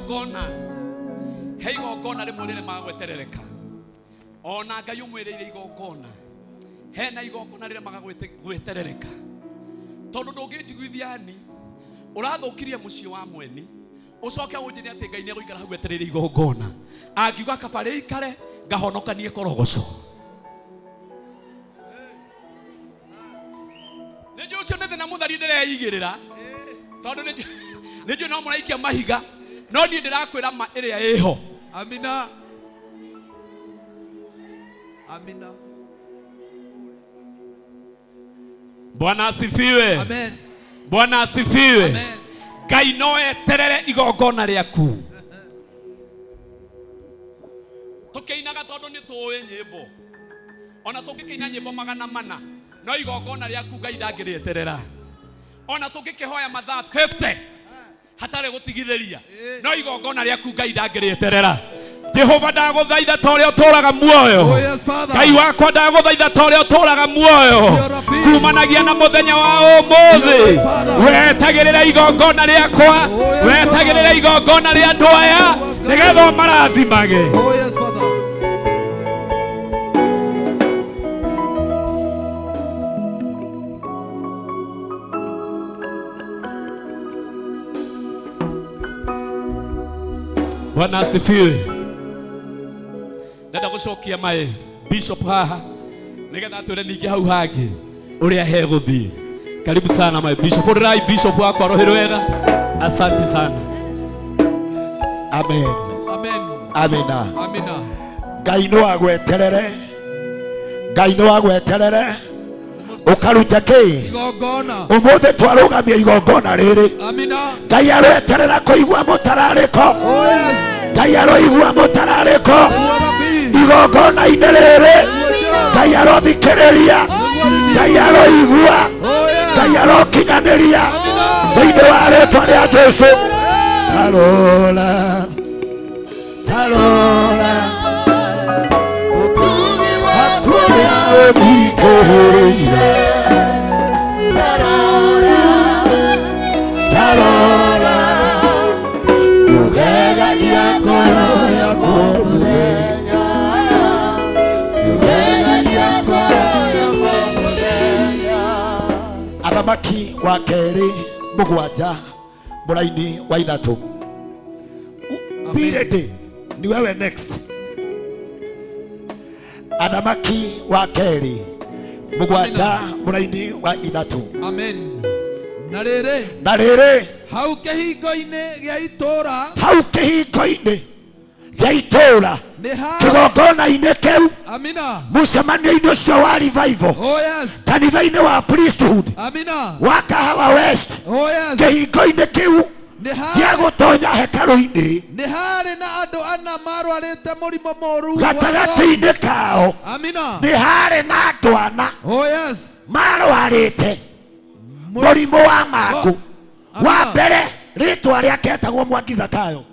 Igongona he igongona rĩmwe rĩremaga gweterereka ona Ngai ũmwĩrĩire igongona hena igongona rĩremaga gweterereka tondũ ndũngĩnjiguithia ni ũrathũkirie mũciĩ wa mweni ũcoke ũnjĩre atĩ Ngai nĩegũikara hau etereire igongona angiuga kaba rĩikare ngahonokanie korogoco. Nĩnjũĩ ũcio nĩ thĩna mũtheri ndĩreigĩrĩra tondũ nĩnjũĩ no mũraikia mahiga no niĩ ndĩrakwĩra ma ĩrĩa ĩho. Amina. Amina. Bwana asifiwe. Amen. Bwana asifiwe. Amen. Ngai no eterere igongona rĩaku. Tũkĩinaga tondũ nĩ tũĩ nyĩmbo ona tũngĩkĩina nyĩmbo 400 no igongona rĩaku Ngai ndangĩrĩeterera ona tũngĩkĩhoya mathaa 50 hatarĩ gũtigithĩria no igongona rĩaku Ngai ndangĩrĩeterera. Jehova ndagũthaitha ta ũrĩa ũtũũraga muoyo. Oh yes, Father. Ngai wakwa ndagũthaitha ta ũrĩa ũtũũraga muoyo kumanagia na mũthenya wa ũmũthĩ wetagĩrĩra igongona rĩakwa wetagĩrĩra igongona rĩa andũ aya nĩgetha ũmarathimage. Oh yes, Father. Bwana asifiwe. Ndenda gũcokia maĩ bishop haha nĩgetha atwĩre ningĩ hau hangĩ ũrĩa hegũthiĩ. Karibu sana my bishop. Ũrĩrai bishop wakwa roho wega. Asante sana. Amen. Amen. Amina. Amina. Ngai no agweterere. Ngai no agweterere. Ũkaruta kĩ? Igongona. Ũmũthĩ twarũgamia igongona rĩrĩ. Amina. Ngai aroeterera kũigua mũtararĩko. Oh yes. Ngai aroigua mũtararĩko igongona-inĩ rĩrĩ. Ngai arothikĩrĩria. Ngai aroigua. Ngai arokinyanĩria thĩinĩ wa rĩtwa rĩa Jesũ. Tarora, tarora, hakũrĩa ũnyingĩrĩire. Tarora, ndũgegagia ngoro yakwa mũthenya. Ndũgegagia ngoro yakwa mũthenya. Athamaki wa kerĩ 7 mũraini wa 3. Be ready. Ni wewe next. Athamaki wa kerĩ 7 mũraini wa 3. Amen. Na rĩrĩ. Na rĩrĩ. Hau kĩhingo-inĩ gĩa itũũra. Hau kĩhingo-inĩ gĩa itũũra. Kĩgongona-inĩ kĩu. Amina. Mũcemanio-inĩ ũcio wa revival. Oh yes. Kanitha-inĩ wa priesthood. Amina. Wa Kahawa West. Oh yes. Kĩhingo-inĩ kĩu gĩa gũtonya hekarũ-inĩ. Nĩ harĩ na andũ ana marwarĩte mũrimũ mũũru gatagatĩ-inĩ kao. Amina. Nĩ harĩ na andũ ana. Oh yes. Marwarĩte mũrimũ wa mangũ. Wa mbere rĩtwa rĩake etagwo Mwangi Zakayo.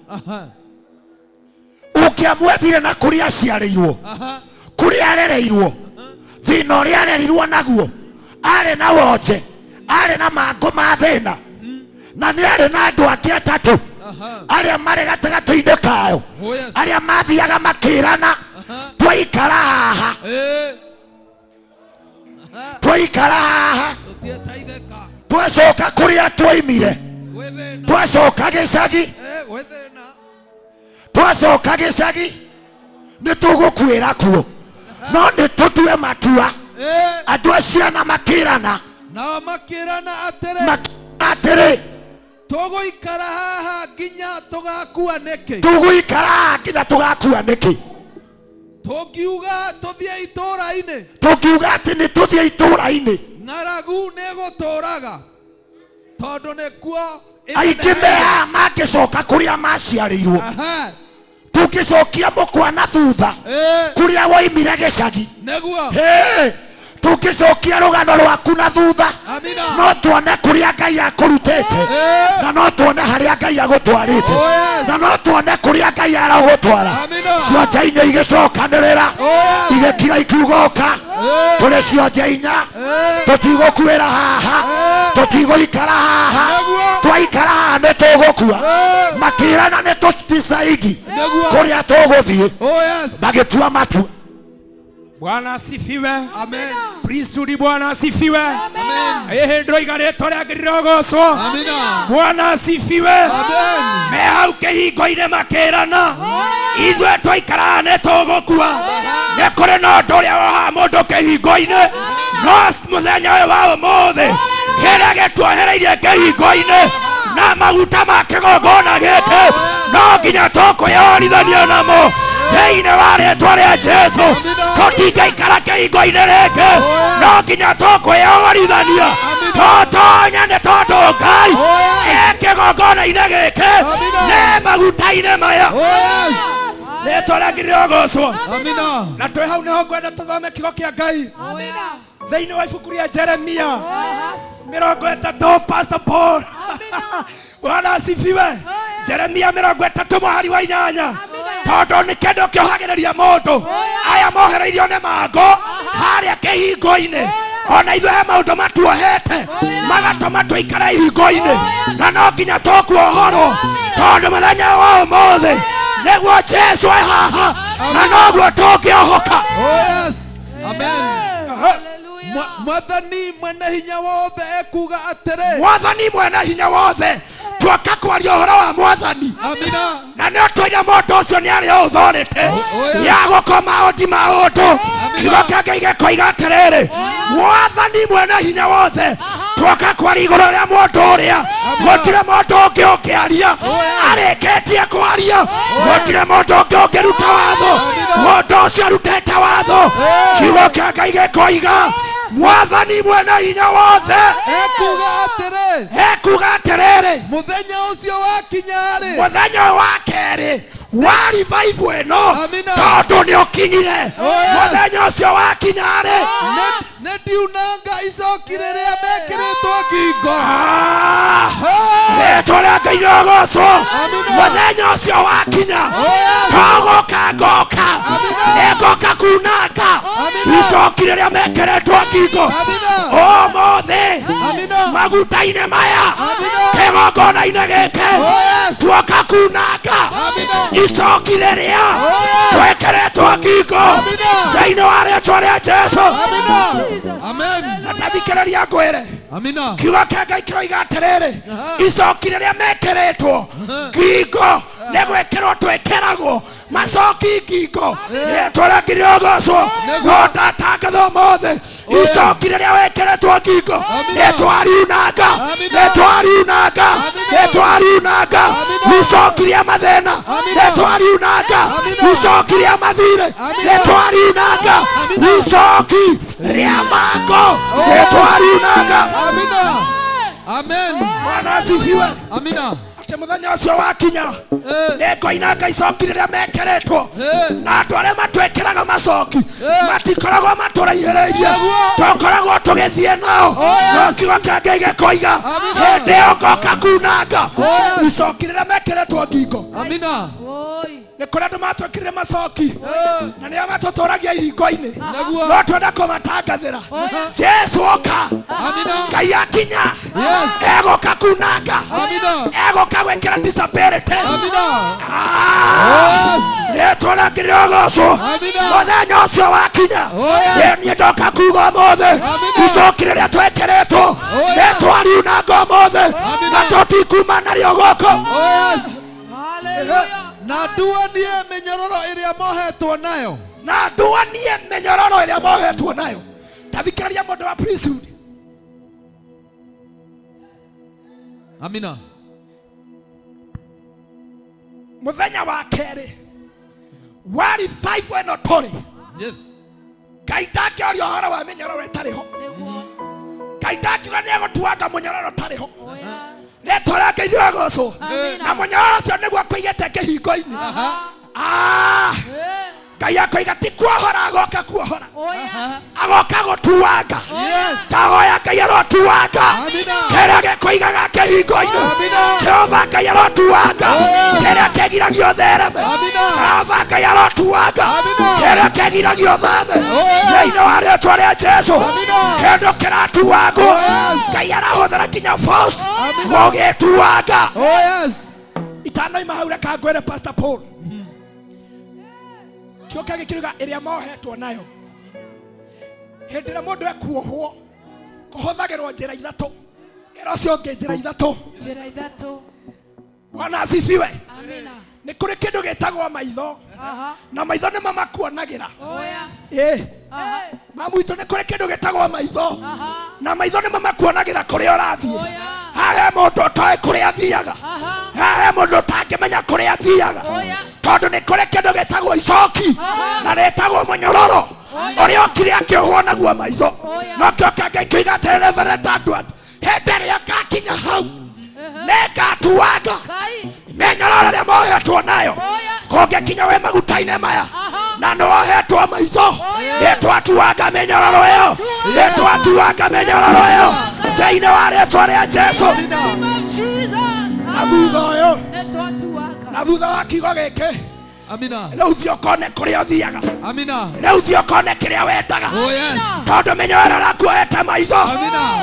Ũngĩamwethire na kũrĩa aciarĩirwo, kũrĩa arereirwo, thĩna ũrĩa arerirwo naguo, arĩ na wonje, arĩ na mangũ ma thĩna, na nĩ arĩ na andũ angĩ atatũ arĩa marĩ gatagatĩ-inĩ kayo, arĩa mathiaga makĩrana twaikara haha, twaikara haha, twacoka kũrĩa twaimire, twacoka gĩcagi, twacoka gĩcagi nĩ tũgũkuĩra kuo, no nĩ tũtue matua. Andũ acio ana makĩrana, nao makĩrana atĩrĩ, tũgũikara haha nginya tũgakua nĩkĩ? Tũgũikara haha nginya tũgakua nĩkĩ? Tũngiuga tũthiĩ itũũra-inĩ, tũngiuga atĩ nĩ tũthiĩ itũũra-inĩ, ng'aragu nĩgũtũũraga tondũ nĩkuo aingĩ me haha mangĩcoka kũrĩa maciarĩirwo. Tũngĩcokia mũkwa na thutha kũrĩa woimire gĩcagi, tũngĩcokia rũgano rwaku na thutha, no tuone kũrĩa Ngai akũrutĩte, na no tuone harĩa Ngai agũtwarĩte, na no tuone kũrĩa Ngai aragũtwara. Cionje inya igĩcokanĩrĩra igĩkira ikiuga ũka, tũrĩ cionje inya, tũtigũkuĩra haha, tũtigũikara haha, twaikara Twaikara haha nĩ tũgũkua. Makĩrana nĩ tũticaidi kũrĩa tũgũthiĩ. Magĩtua matua. Bwana asifiwe. Amen. Priesthood Bwana asifiwe. Amen. Ehe ndroiga rĩtwa rĩagĩrĩire ũgocwo. Amina. Bwana asifiwe. Amen. Me hau kĩhingo-inĩ makĩrana. Ithuĩ twaikara nĩ tũgũkua. Nĩ kũrĩ na ũndũ ũrĩa wohaga mũndũ kĩhingo-inĩ. No mũthenya ũyũ wa ũmũthĩ kĩrĩa gĩtuohereirie kĩhingo-inĩ na maguta ma kĩgongona gĩkĩ no nginya tũkwĩyorithania namo thĩinĩ wa rĩtwa rĩa Jesu. Tũtingaikara kĩhingo-inĩ rĩngĩ no nginya tũkwĩyorithania tũtonye nĩ tondũ Ngai e kĩgongona-inĩ gĩkĩ nĩ maguta-inĩ maya. Rĩtwa rĩagĩrĩire ũgocwo. Na twĩ hau nĩho ngwenda tũthome kiugo kĩa Ngai thĩinĩ wa ibuku rĩa Jeremia 30. Pastor Paul. Bwana asifiwe. Jeremia 30 mũhari wa 8. Tondũ nĩ kĩndũ kĩohagĩrĩria mũndũ. Aya mohereirio nĩ mango harĩa kĩhingo-inĩ. Ona ithuĩ he maũndũ matuohete magatũma tũikare ihingo-inĩ na no nginya tũkuohorwo tondũ mũthenya wa ũmũthĩ nĩguo Jesu e haha na noguo tũngĩohoka. Amen. Mwathani mwene hinya wothe ekuga atĩrĩ. Mwathani mwene hinya wothe tuoka kwaria ũhoro wa mwathani. Amina. Na nĩ tũina mũndũ ũcio nĩ arĩ authority ya gũkoma ũndi maũndũ. Kiugo kĩa Ngai gĩkoiga atĩrĩrĩ, mwathani mwene hinya wothe tuoka kwaria igũrũ rĩa mũndũ ũrĩa gũtirĩ mũndũ ũngĩ ũngĩaria arĩkĩtie kwaria, gũtirĩ mũndũ ũngĩ ũngĩruta watho, mũndũ ũcio arutĩte watho. Kiugo kĩa Ngai gĩkoiga mwathani mwene hinya wothe ekuga atĩrĩ. Ekuga atĩrĩrĩ, mũthenya ũcio wakinya-rĩ, mũthenya wa kerĩ wa revival ĩno tondũ nĩ ũkinyire. Mũthenya ũcio wakinya-rĩ, nĩ ndiunanga icoki rĩrĩa mekĩrĩtwo ngingo. Rĩtwa rĩa Ngai rĩrogocwo. Mũthenya ũcio wakinya tũgũka ngoka nĩngoka kunanga icoki rĩrĩa mekĩrĩtwo ngingo. Ũmũthĩ maguta-inĩ maya kĩgongona-inĩ gĩkĩ tuoka kunanga icoki rĩrĩa twekĩrĩtwo ngingo thĩinĩ wa rĩtwa rĩa Jesu. Amen. Na tathikĩrĩria ngwĩre. Amina. Kiugo kĩa Ngai kĩroiga atĩrĩrĩ, icoki rĩrĩa mekĩrĩtwo ngingo nĩ gwĩkĩrwo twĩkĩragwo macoki ngingo. Rĩtwa rĩa Ngai rĩrogocwo. No ndatangatha ũmũthĩ icoki rĩrĩa wekĩrĩtwo ngingo nĩtwariunanga, nĩtwariunanga, nĩtwariunanga. Icoki rĩa mathĩna nĩtwariunanga, icoki rĩa mathirĩ nĩtwariunanga, icoki rĩa mango nĩtwariunanga. Amina. Amen. Bwana asifiwe. Amina. Atĩ mũthenya ũcio wakinya nĩngoinanga icoki rĩrĩa mekĩrĩtwo na andũ arĩa matwĩkĩraga macoki matikoragwo matũraihĩrĩirie, tũkoragwo tũgĩthiĩ nao. No kiugo kĩa Ngai gĩkoiga hĩndĩ ĩyo ngoka kunanga icoki rĩrĩa mekĩrĩtwo ngingo. Amina. Nĩ kũrĩ andũ matwĩkĩrire macoki na nĩo matũtũragia ihingo-inĩ, no twenda kũmatangathĩra Jesu oka. Ngai akinya egũka kunanga, egũka gwĩkĩra disability. Rĩtwa rĩa Ngai rĩrogocwo. Mũthenya ũcio wakinya niĩ ndoka kuga ũmũthĩ icoki rĩrĩa twekĩrĩtwo nĩtwariunanga ũmũthĩ na tũtikuma narĩo gũkũ. Na nduanie mĩnyororo ĩrĩa mohetwo nayo. Na nduanie mĩnyororo ĩrĩa mohetwo nayo. Tathikĩrĩria mũndũ wa priesthood. Amina. Mũthenya wa kerĩ wa revival ĩno tũrĩ. Yes. Ngai ndangĩoria ũhoro wa mĩnyororo ĩtarĩ ho. Ngai ndangiuga nĩegũtuanga mũnyororo ũtarĩ ho. Rĩtwa rĩa Ngai rĩrogocwo. Na mũnyororo ũcio nĩguo akũigĩte kĩhingo-inĩ. Ngai akoiga ti kuohora agoka kuohora agoka gũtuanga ndahoya Ngai arotuanga kĩrĩa gĩkũigaga kĩhingo-inĩ Jehova Ngai arotuanga kĩrĩa kĩgiragia ũthereme Jehova Ngai arotuanga kĩrĩa kĩgiragia ũthame thĩinĩ wa rĩtwa rĩa Jesu kĩndũ kĩratuangwo Ngai arahũthĩra nginya force gũgĩtuanga. Itanoima hau reka ngwĩre Pastor Paul kĩoka gĩkiuga ĩrĩa mohetwo nayo hĩndĩ ĩrĩa mũndũ ekuohwo kũhũthagĩrwo njĩra ithatũ ĩra ũcio ũngĩ njĩra ithatũ. Njĩra ithatũ. Bwana asifiwe. Amina. Nĩ kũrĩ kĩndũ gĩtagwo maitho na maitho nĩmo makuonagĩra. Mamu witũ nĩ kũrĩ kĩndũ gĩtagwo maitho na maitho nĩmo makuonagĩra kũrĩa ũrathiĩ. Hahe mũndũ ũtoĩ kũrĩa athiaga, hahe mũndũ ũtangĩmenya kũrĩa athiaga tondũ nĩ kũrĩ kĩndũ gĩtagwo icoki na rĩtagwo mũnyororo ũrĩa okire akĩohwo naguo maitho. No kĩo kĩa Ngai kĩoiga atĩrĩ Reverend Edward, hĩndĩ ĩrĩa ngakinya hau nĩngatuanga mĩnyororo ĩrĩa mohetwo nayo kũngĩkinya wĩ maguta-inĩ maya na nĩwohetwo maitho nĩtwatuanga mĩnyororo ĩyo nĩtwatuanga mĩnyororo ĩyo thĩinĩ wa rĩtwa rĩa Jesu. Na thutha ũyũ na thutha wa kiugo gĩkĩ rĩu thiĩ ũkone kũrĩa ũthiaga rĩu thiĩ ũkone kĩrĩa wendaga tondũ mĩnyororo ĩrakuohete maitho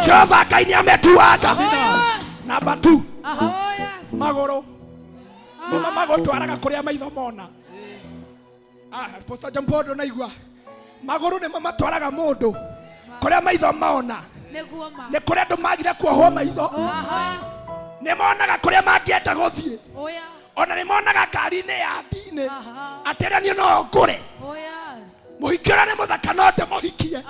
Jehova Ngai nĩamĩtuanga. Namba 2 magũrũ nĩmo magũtwaraga kũrĩa maitho mona. Pastor John Paul ndũnaigua magũrũ nĩmo matwaraga mũndũ kũrĩa maitho mona. Nĩ kũrĩa andũ magire kuohwo maitho nĩ monaga kũrĩa mangĩenda gũthiĩ ona nĩ monaga ngari-inĩ ya ndinĩ atĩ ĩrĩa niĩ no ngũre mũhiki ũrĩa nĩ mũthaka no ndĩmũhikie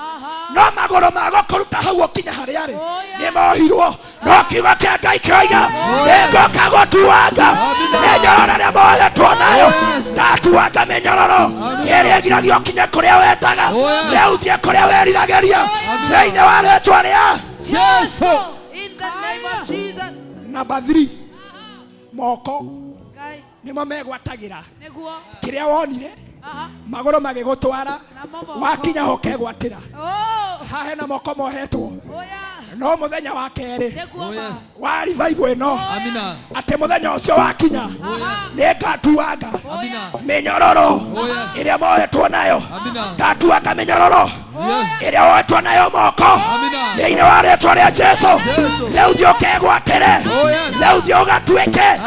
no magũrũ ma gũkũruta hau ũkinya harĩa arĩ nĩ mohirwo. No kiugo kĩa Ngai kĩoiga nĩngũka gũtuanga mĩnyororo ĩrĩa mohetwo nayo ndatuanga mĩnyororo ĩrĩa ĩgiragia ũkinye kũrĩa wendaga rĩu thiĩ kũrĩa weriragĩria thĩinĩ wa rĩtwa rĩa Jesu. In the name of Jesus. Number 3 moko nĩmo megwatagĩra kĩrĩa wonire magũrũ magĩgũtwara wakinya ho ũkegwatĩra. Haha hena moko mohetwo no mũthenya wa kerĩ wa revival ĩno atĩ mũthenya ũcio wakinya nĩngatuanga mĩnyororo ĩrĩa mohetwo nayo ngatuanga mĩnyororo ĩrĩa wohetwo nayo moko thĩinĩ wa rĩtwa rĩa Jesu. Rĩu thiĩ ũkegwatĩre rĩu thiĩ ũgatuĩke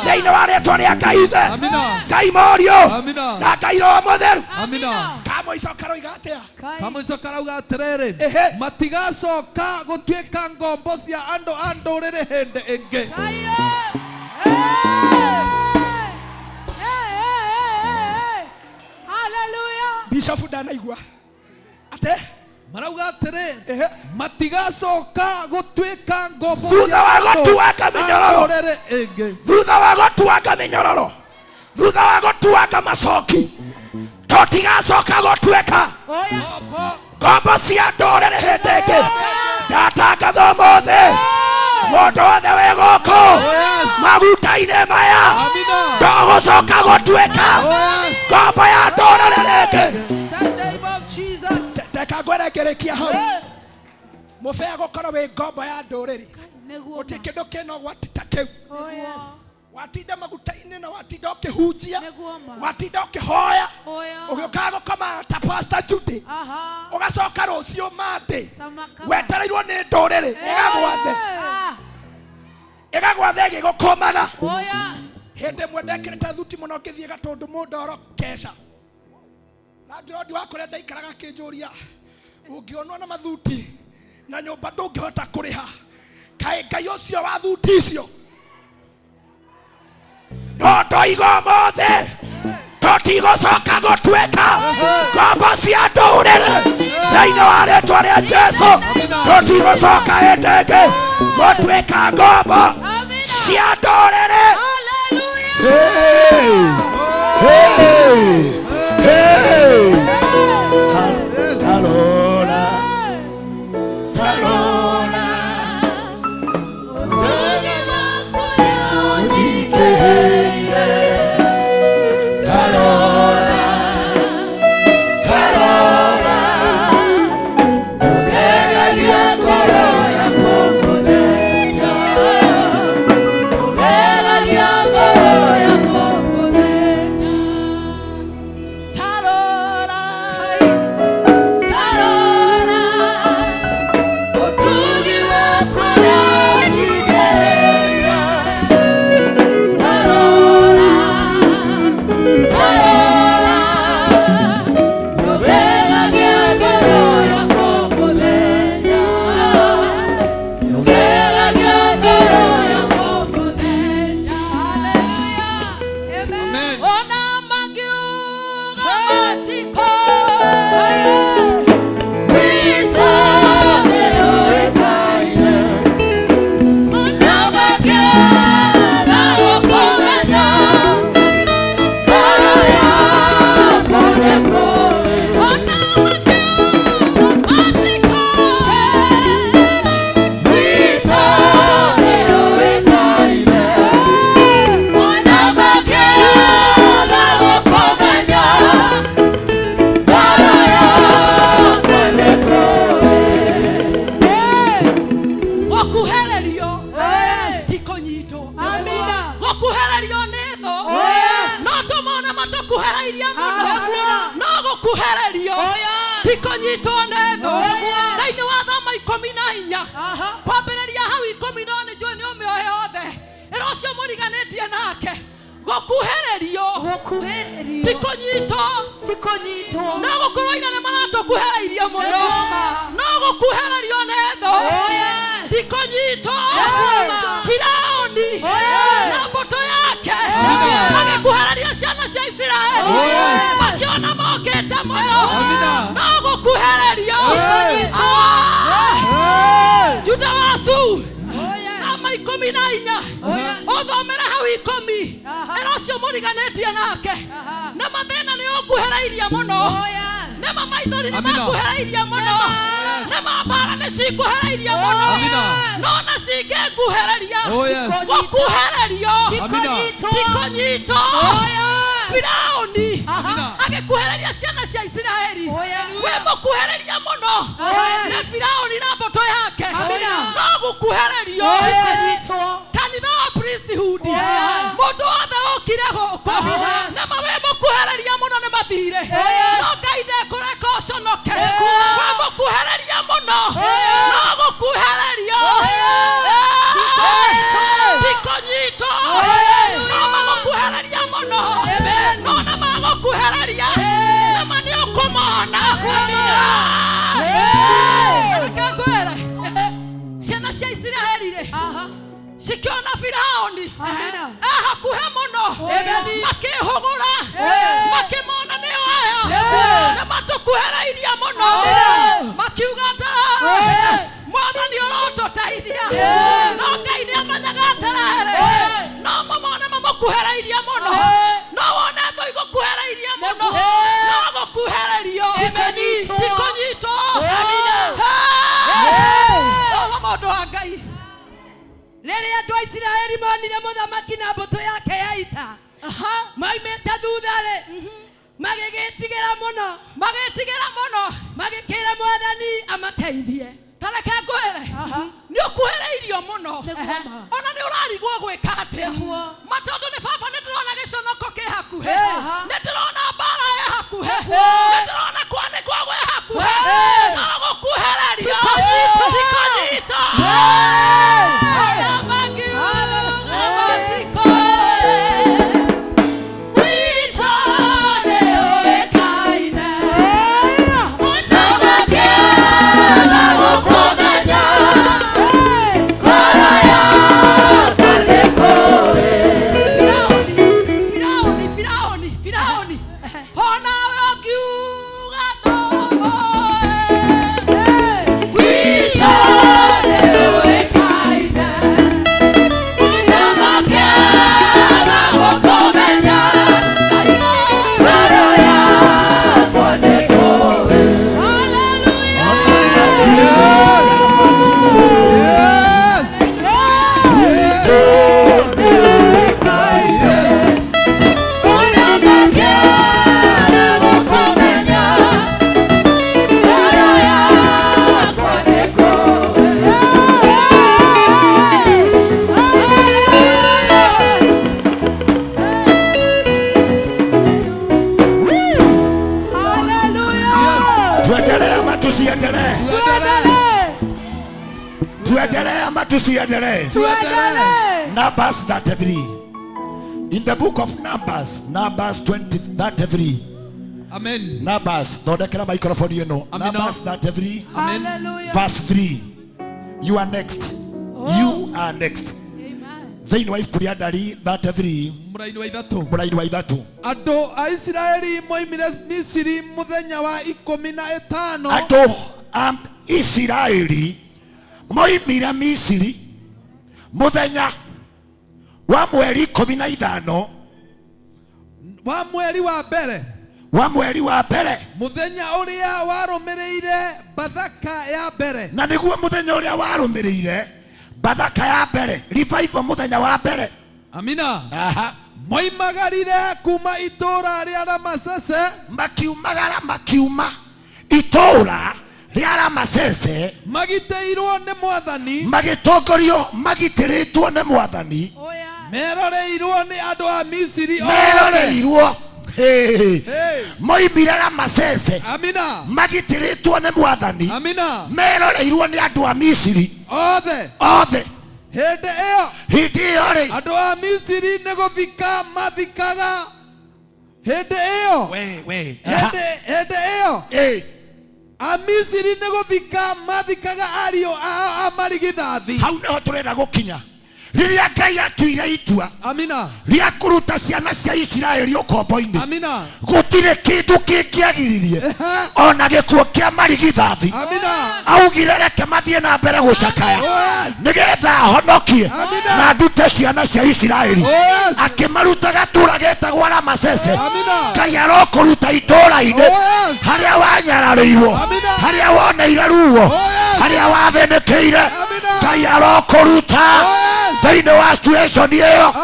thĩinĩ wa rĩtwa rĩa Ngai Ithe Ngai Mũriũ na Ngai Roho Mũtheru. Kamũico karoiga atĩa? Kamũico karauga atĩrĩrĩ matigacoka gũtuĩka ngombo cia andũ a ndũrĩrĩ hĩndĩ ĩngĩ. Bishop ndanaigua ate marauga atĩrĩ matigacoka gũtuĩka ngombo thutha wa gũtuanga mĩnyororo thutha wa gũtuanga mĩnyororo thutha wa gũtuanga macoki tũtigacoka gũtuĩka ngombo cia ndũrĩrĩ hĩndĩ ĩngĩ. Ndatangatha ũmũthĩ mũndũ wothe wĩ gũkũ maguta-inĩ maya ndũgũcoka gũtuĩka ngombo ya ndũrĩrĩ rĩngĩ. Reka ngwĩre ngĩrĩkia hau mũbea gũkorwo wĩ ngombo ya ndũrĩrĩ gũtirĩ kĩndũ kĩna ũgwati ta kĩu. Watinda maguta-inĩ na watinda ũkĩhunjia watinda ũkĩhoya ũgĩũkaga gũkoma ta Pastor Judy ũgacoka rũciũ Monday wetereirwo nĩ ndũrĩrĩ ĩgagwathe ĩgagwathe ĩgĩgũkomaga. Hĩndĩ ĩmwe ndekĩrĩte thuti mũno ngĩthiĩ Gatũndũ Mũndoro keca na ndĩrondi wa kũrĩa ndaikaraga akĩnjũria ũngĩonwo na mathuti na nyũmba ndũngĩhota kũrĩha kaĩ Ngai ũcio wa thuti icio no ndoiga ũmũthĩ tũtigũcoka gũtuĩka ngombo cia ndũrĩrĩ thĩinĩ wa rĩtwa rĩa Jesu. Tũtigũcoka hĩndĩ ĩngĩ gũtuĩka ngombo cia ndũrĩrĩ. Tarora tarora tarora. Gũkuhĩrĩrio nĩ thũ no tũmone matũkuhĩrĩirie mũno no gũkuhĩrĩrio ti kũnyitwo nĩ thũ thĩinĩ wa thama 14 kwambĩrĩria hau 10 no nĩ njũĩ nĩ ũmĩoe yothe ĩra ũcio mũriganĩtie nake gũkuhĩrĩrio ti kũnyitwo no gũkorwo ina nĩ maratũkuhĩrĩirie mũno no gũkuhĩrĩrio nĩ thũ ti kũnyitwo Firaũni na mbũtũ yake magĩkuhĩrĩria ciana cia Isiraeli makĩona mokĩte mũno no gũkuhĩrĩrio Juda wacu thama 14 ũthomere hau 10 ĩra ũcio mũriganĩtie nake na mathĩna nĩ ũnguhĩrĩirie mũno nĩ ma maithori nĩ makuhĩrĩirie mũno nĩ ma mbara nĩ cinguhĩrĩirie mũno no na cingĩnguhĩrĩria gũkuhĩrĩrio ti kũnyitwo Firaũni agĩkuhĩrĩria ciana cia Isiraeli wĩ mũkuhĩrĩria mũno nĩ Firaũni na mbũtũ yake no gũkuhĩrĩrio kanitha wa priesthood mũndũ wothe ũkire gũkũ nĩ ma wĩ mũkuhĩrĩria mũno nĩ mathire no Ngai ndekũreka ũconoke wĩ mũkuhĩrĩria mũno no gũkuhĩrĩrio ti kũnyitwo no magũkuhĩrĩria mũno no na magũkuhĩrĩria nĩ ma nĩ ũkũmona reke ngwĩre ciana cia Isiraeli rĩ cikiona Firaũni hakuhĩ mũno makĩhũgũra makĩmona nĩo aya nĩ matũkuhĩrĩirie mũno makiuga atĩrĩrĩ Mwathani ũrotũteithia no Ngai nĩ amenyaga atĩrĩrĩ no mamone mamũkuhĩrĩirie mũno no wone thũ igũkuhĩrĩirie mũno no gũkuhĩrĩrio ti kũnyitwo thoma maũndũ wa Ngai. Rĩrĩa andũ a Isiraeli monire mũthamaki na mbũtũ yake ya ita maumĩte thutha-rĩ magĩgĩtigĩra mũno magĩkĩra Mwathani amateithie. Ta reke ngwĩre nĩ ũkuhĩrĩirio mũno ona nĩ ũrarigwo gwĩka atĩa ma tondũ nĩ baba nĩ ndĩrona gĩconoko kĩ hakuhĩ nĩ ndĩrona mbara ĩ hakuhĩ nĩ ndĩrona kwanĩkwo gwĩ hakuhĩ no gũkuhĩrĩrio ti kũnyitwo. Tuendelee ama tusiendelee? Numbers 33. In the book of Numbers, Numbers 33. Amen. Numbers, thondekera microphone ĩno. Numbers 33. Amen. Verse 3. You are next. You are next. Thĩinĩ wa ibuku rĩa Ndari 33 mũraini wa ithatũ. Mũraini wa ithatũ. Andũ a Isiraeli moimire Misiri mũthenya wa 15. Andũ a Isiraeli moimire Misiri mũthenya wa mweri 15 wa mweri wa mbere. Wa mweri wa mbere. Mũthenya ũrĩa warũmĩrĩire Bathaka ya mbere. Na nĩguo mũthenya ũrĩa warũmĩrĩire Bathaka ya mbere. Revival mũthenya wa mbere. Amina. Aha. Moimagarire kuma itũra rĩa Ramasese. Makiumagara makiuma itũra rĩa Ramasese. Magitĩirwo nĩ Mwathani. Magĩtongorio magitĩrĩtwo nĩ Mwathani. Meroreirwo nĩ andũ a Misiri othe. Meroreirwo. Hey. Moimire Ramasese. Amina. Magitĩrĩtwo nĩ mwathani. Amina. Meroreirwo nĩ andũ a Misiri othe. Othe. Hĩndĩ ĩyo. Hĩndĩ ĩyo rĩ. Andũ a Misiri nĩ gũthika mathikaga. Hĩndĩ ĩyo. We. Hĩndĩ ĩyo. A Misiri nĩ gũthika mathikaga ariũ a marigithathi. Hau nĩho tũrenda gũkinya. Rĩrĩa Ngai atuire itua. Amina. Rĩa kũruta ciana cia Isiraeli ũkombo-inĩ. Amina. Gũtirĩ kĩndũ kĩngĩagiririe ona gĩkuũ kĩa marigithathi. Amina. Augire reke mathiĩ na mbere gũcakaya nĩgetha ahonokie na ndute ciana cia Isiraeli. Akĩmaruta gatũra getagwo Ramasese. Ngai arokũruta itũũra-inĩ harĩa wanyararĩirwo, harĩa woneire ruo, harĩa wathĩnĩkĩire. Ngai arokũruta thĩinĩ wa situation ĩyo.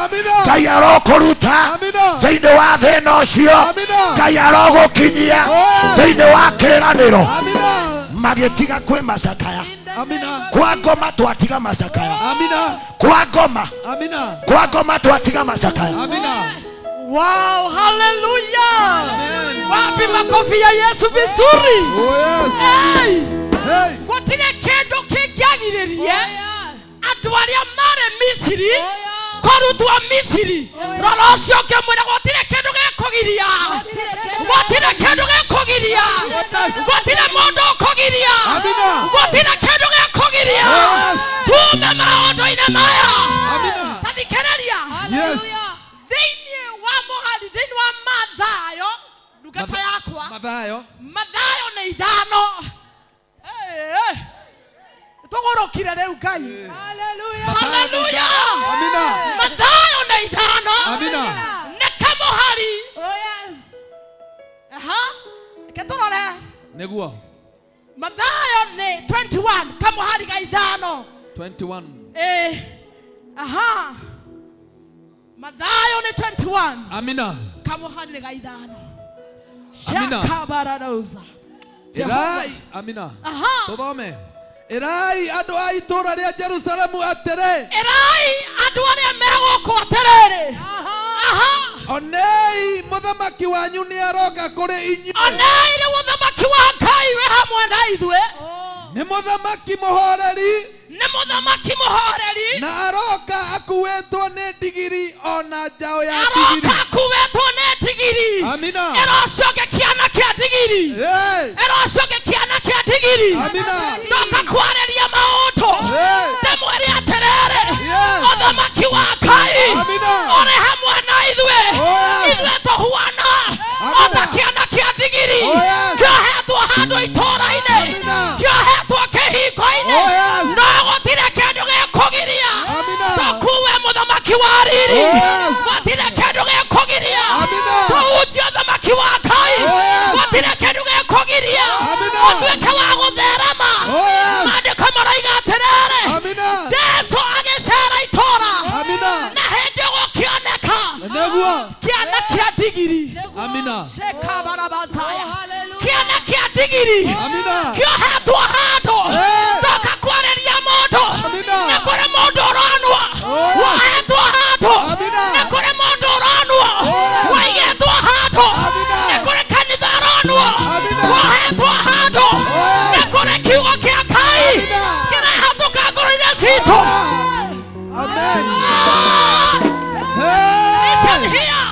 Ngai arokũruta thĩinĩ wa thĩna ũcio. Ngai arogũkinyia thĩinĩ wa kĩĩranĩro. Magĩtiga kwĩ macakaya. Kwa ngoma twatiga macakaya. Kwa ngoma. Kwa ngoma twatiga macakaya. Wow, hallelujah. Wapi makofi ya Yesu vizuri. Hey. Gũtirĩ kĩndũ kĩngĩagiririe andũ arĩa marĩ Misiri kũrutwo Misiri. Rora ũcio ũngĩmwĩra gũtirĩ kĩndũ gĩkũgiria. Gũtirĩ kĩndũ gĩkũgiria. Gũtirĩ mũndũ ũkũgiria. Gũtirĩ kĩndũ gĩkũgiria. Tume maũndũ-inĩ maya. Ta thikĩrĩria. Thĩinĩ wa mũhari, thĩinĩ wa Mathayo, ndungata yakwa. Mathayo nĩ 5. Tũgũrũkire rĩu Ngai. Hallelujah. Amina. Mathayo nĩ 5. Amina. Nĩ kamũhari. Aha. Reke tũrore. Nĩguo. Mathayo nĩ 21 kamũhari ga 5. 21. Aha. Mathayo nĩ 21. Amina. Kamũhari ga 5. Amina. Shakabararauza. Ĩrai. Amina. Aha. Tũthome. Ĩrai andũ a itũũra rĩa Jerusalemu atĩrĩ. Ĩrai andũ arĩa me gũkũ atĩrĩrĩ. Aha. Onei mũthamaki wanyu nĩ aroka kũrĩ inyuĩ. Onei rĩu mũthamaki wa Ngai wĩ hamwe na ithuĩ. Nĩ mũthamaki mũhoreri. Nĩ mũthamaki mũhoreri. Na aroka akuĩtwo nĩ ndigiri ona njaũ ya ndigiri. Aroka akuĩtwo nĩ ndigiri. Amina. Ĩra ũcio ũngĩ kĩana kĩa ndigiri. Ĩra ũcio ũngĩ kĩana kĩa ndigiri. Amina. Ndoka kwarĩria maũndũ. Ndĩmwĩre atĩrĩrĩ. Ũthamaki wa Ngai ũrĩ hamwe na ithuĩ. Ithuĩ tũhuana ota kĩana kĩa ndigiri. Kĩohetwo handũ itũũra-inĩ. Kĩohetwo kĩhingo-inĩ. No gũtirĩ kĩndũ gĩkũgiria tũkuue mũthamaki wa riri. Gũtirĩ kĩndũ gĩkũgiria tũhunjie ũthamaki wa Ngai. Gũtirĩ kĩndũ gĩkũgiria ũtuĩke wa gũtherema. Maandĩko maroiga atĩrĩrĩ, Jesũ agĩceera itũũra na hĩndĩ gũkĩoneka kĩana kĩa ndigiri. Shekabarabazaya. Kĩana kĩa ndigiri kĩohetwo handũ. Ndoka kwarĩria mũndũ. Nĩ kũrĩ mũndũ ũranua wohetwo handũ. Nĩ kũrĩ mũndũ ũranua waigĩtwo handũ. Nĩ kũrĩ kanitha ũranua wohetwo handũ. Nĩ kũrĩ kiugo kĩa Ngai kĩrahatũka ngoro-inĩ citũ. Listen here.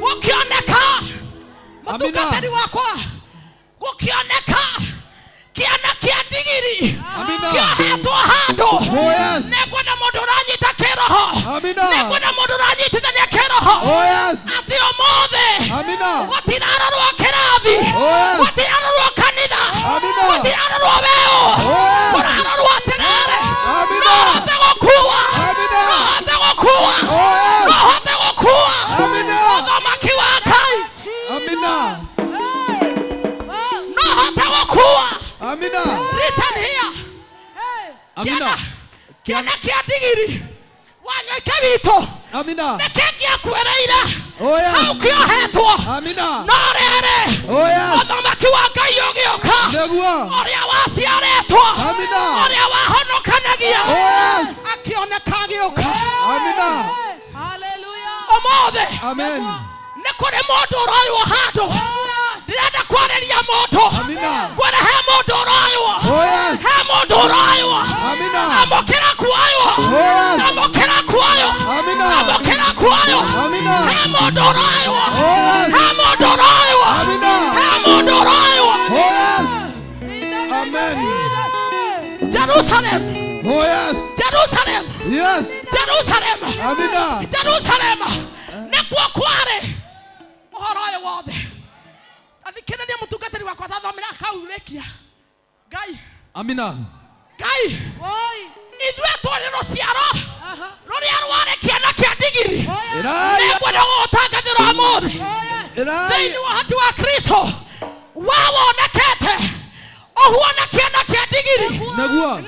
Gũkĩoneka mũtungatĩri wakwa, gũkĩoneka kĩana kĩa ndigiri kĩohetwo handũ. Nĩngwenda mũndũ ũranyita kĩroho. Nĩngwenda mũndũ ũranyitithania kĩroho atĩ ũmũthĩ gũtirarorwo kĩrathi, gũtirarorwo kanitha, gũtirarorwo weũ, kũrarorwo atĩrĩrĩ, no ũhote gũkua, no ũhote gũkua, no ũhote gũkua ũthamaki wa Ngai. No ũhote gũkua. Amina. Listen here. Amina. Kĩana kĩa ndigiri wanyoike witũ. Amina. Nĩkĩ gĩakuereire Oh yes. hau kĩohetwo? Amina. No rĩrĩ Oh yes. ũthamaki wa Ngai ũgĩũka, Nĩguo. ũrĩa waciarĩtwo, Amina. ũrĩa wahonokanagia, Oh yes. akĩoneka agĩũka. Amina. ũmũthĩ. Amen. Nĩ kũrĩ mũndũ ũroywo handũ. Ndĩrenda kwarĩria mũndũ. Ngwĩra he mũndũ ũroywo. He mũndũ ũroywo. Amũkĩra kuoywo. Amũkĩra kuoywo. Amũkĩra kuoywo. He mũndũ ũroywo. He mũndũ ũroywo. He mũndũ ũroywo. Amen. Jerusalem. Oh yes. Jerusalem. Yes. Jerusalem. Amina. Jerusalem. Nĩkuo kwarĩ ũhoro ũyũ wothe. Athikĩrĩria mũtungatĩri wakwa thathomera akaurĩkia. Ngai. Amina. Ngai. Ithuĩ tũrĩ rũciaro rũrĩa rwarĩ kĩana kĩa ndigiri. Nĩngwenda gũgũtangathĩra ũmũthĩ. Thĩinĩ wa ũhoti wa Kristo wawonekete ũhuana kĩana kĩa ndigiri.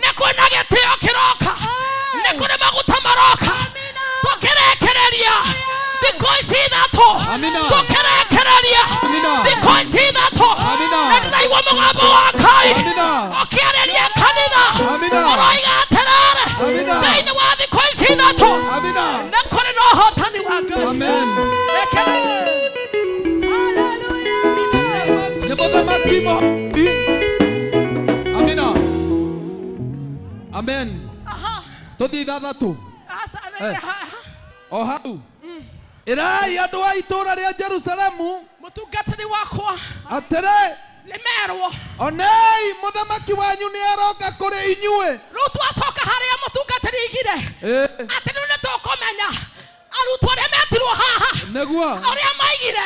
Nĩ kwĩna gĩtĩo kĩroka. Nĩ kũrĩ maguta maroka. Tũkĩrekereria thikũ ici ithatũ. Tũkĩrekereria thikũ ici ithatũ. Na ndĩraigua mũgambo wa Ngai ũkĩarĩria kanitha ũroiga atĩrĩrĩ thĩinĩ wa thikũ ici ithatũ nĩ kũrĩ na ũhotani wa Ngai. Amen. Nĩ mũthamaki mũhoti. Amina. Amen. Tũthiĩ ithathatũ. O hau. Ĩrai andũ a itũũra rĩa Jerusalemu mũtungatĩri wakwa atĩrĩ nĩmerwo onei mũthamaki wanyu nĩaroka kũrĩ inyuĩ. Rĩu twacoka harĩa mũtungatĩri igire atĩ rĩu nĩtũkũmenya arutwo arĩa metirwo haha nĩguo ũrĩa maigire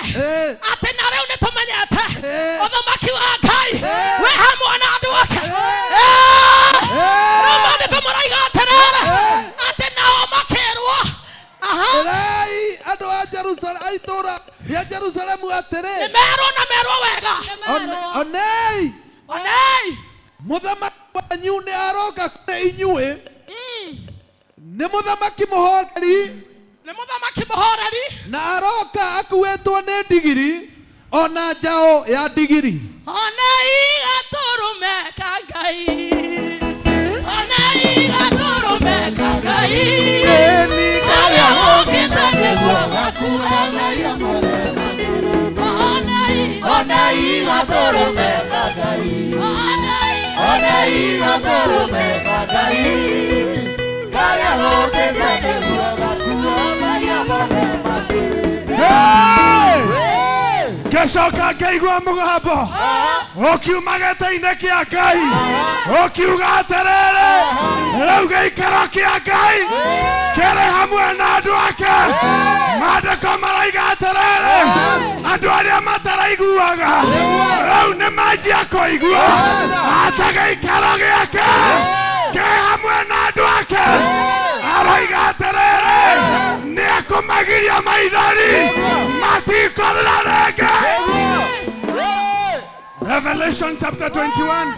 atĩ na rĩu nĩtũmenyete ũthamaki wa Ngai wĩ hamwe na andũ ake. Rĩu maandĩko maraiga atĩrĩrĩ atĩ nao makĩrwo. Ĩrai andũ a Jerusalemu a itũũra rĩa Jerusalemu atĩrĩ nĩmerwo na merwo wega. Onei onei mũthamaki wanyu nĩaroka kũrĩ inyuĩ. Nĩ mũthamaki mũhoreri. Nĩ mũthamaki mũhoreri. Na aroka akuĩtwo nĩ ndigiri ona njaũ ya ndigiri. Onei gatũrũme ka Ngai. Onei gatũrũme ka Ngai. Karĩa gũkĩte nĩguo gakuhanagia mothe makĩrĩ. Onei gatũrũme ka Ngai. Onei gatũrũme ka Ngai. Karĩa gũkĩte nĩguo gakuhanagia mothe makĩrĩ. Ngĩcoka ngĩigua mũgambo ũkiuma gĩtĩ-inĩ kĩa Ngai ũkiuga atĩrĩrĩ rĩu gĩikaro kĩa Ngai kĩrĩ hamwe na andũ ake. Maandĩko maraiga atĩrĩrĩ andũ arĩa mataraiguaga rĩu nĩmanjia kũigua atĩ gĩikaro gĩake kĩ hamwe na andũ ake. Aroiga atĩrĩrĩ nĩekũmagiria maithori matikorĩra rĩngĩ. Revelation chapter 21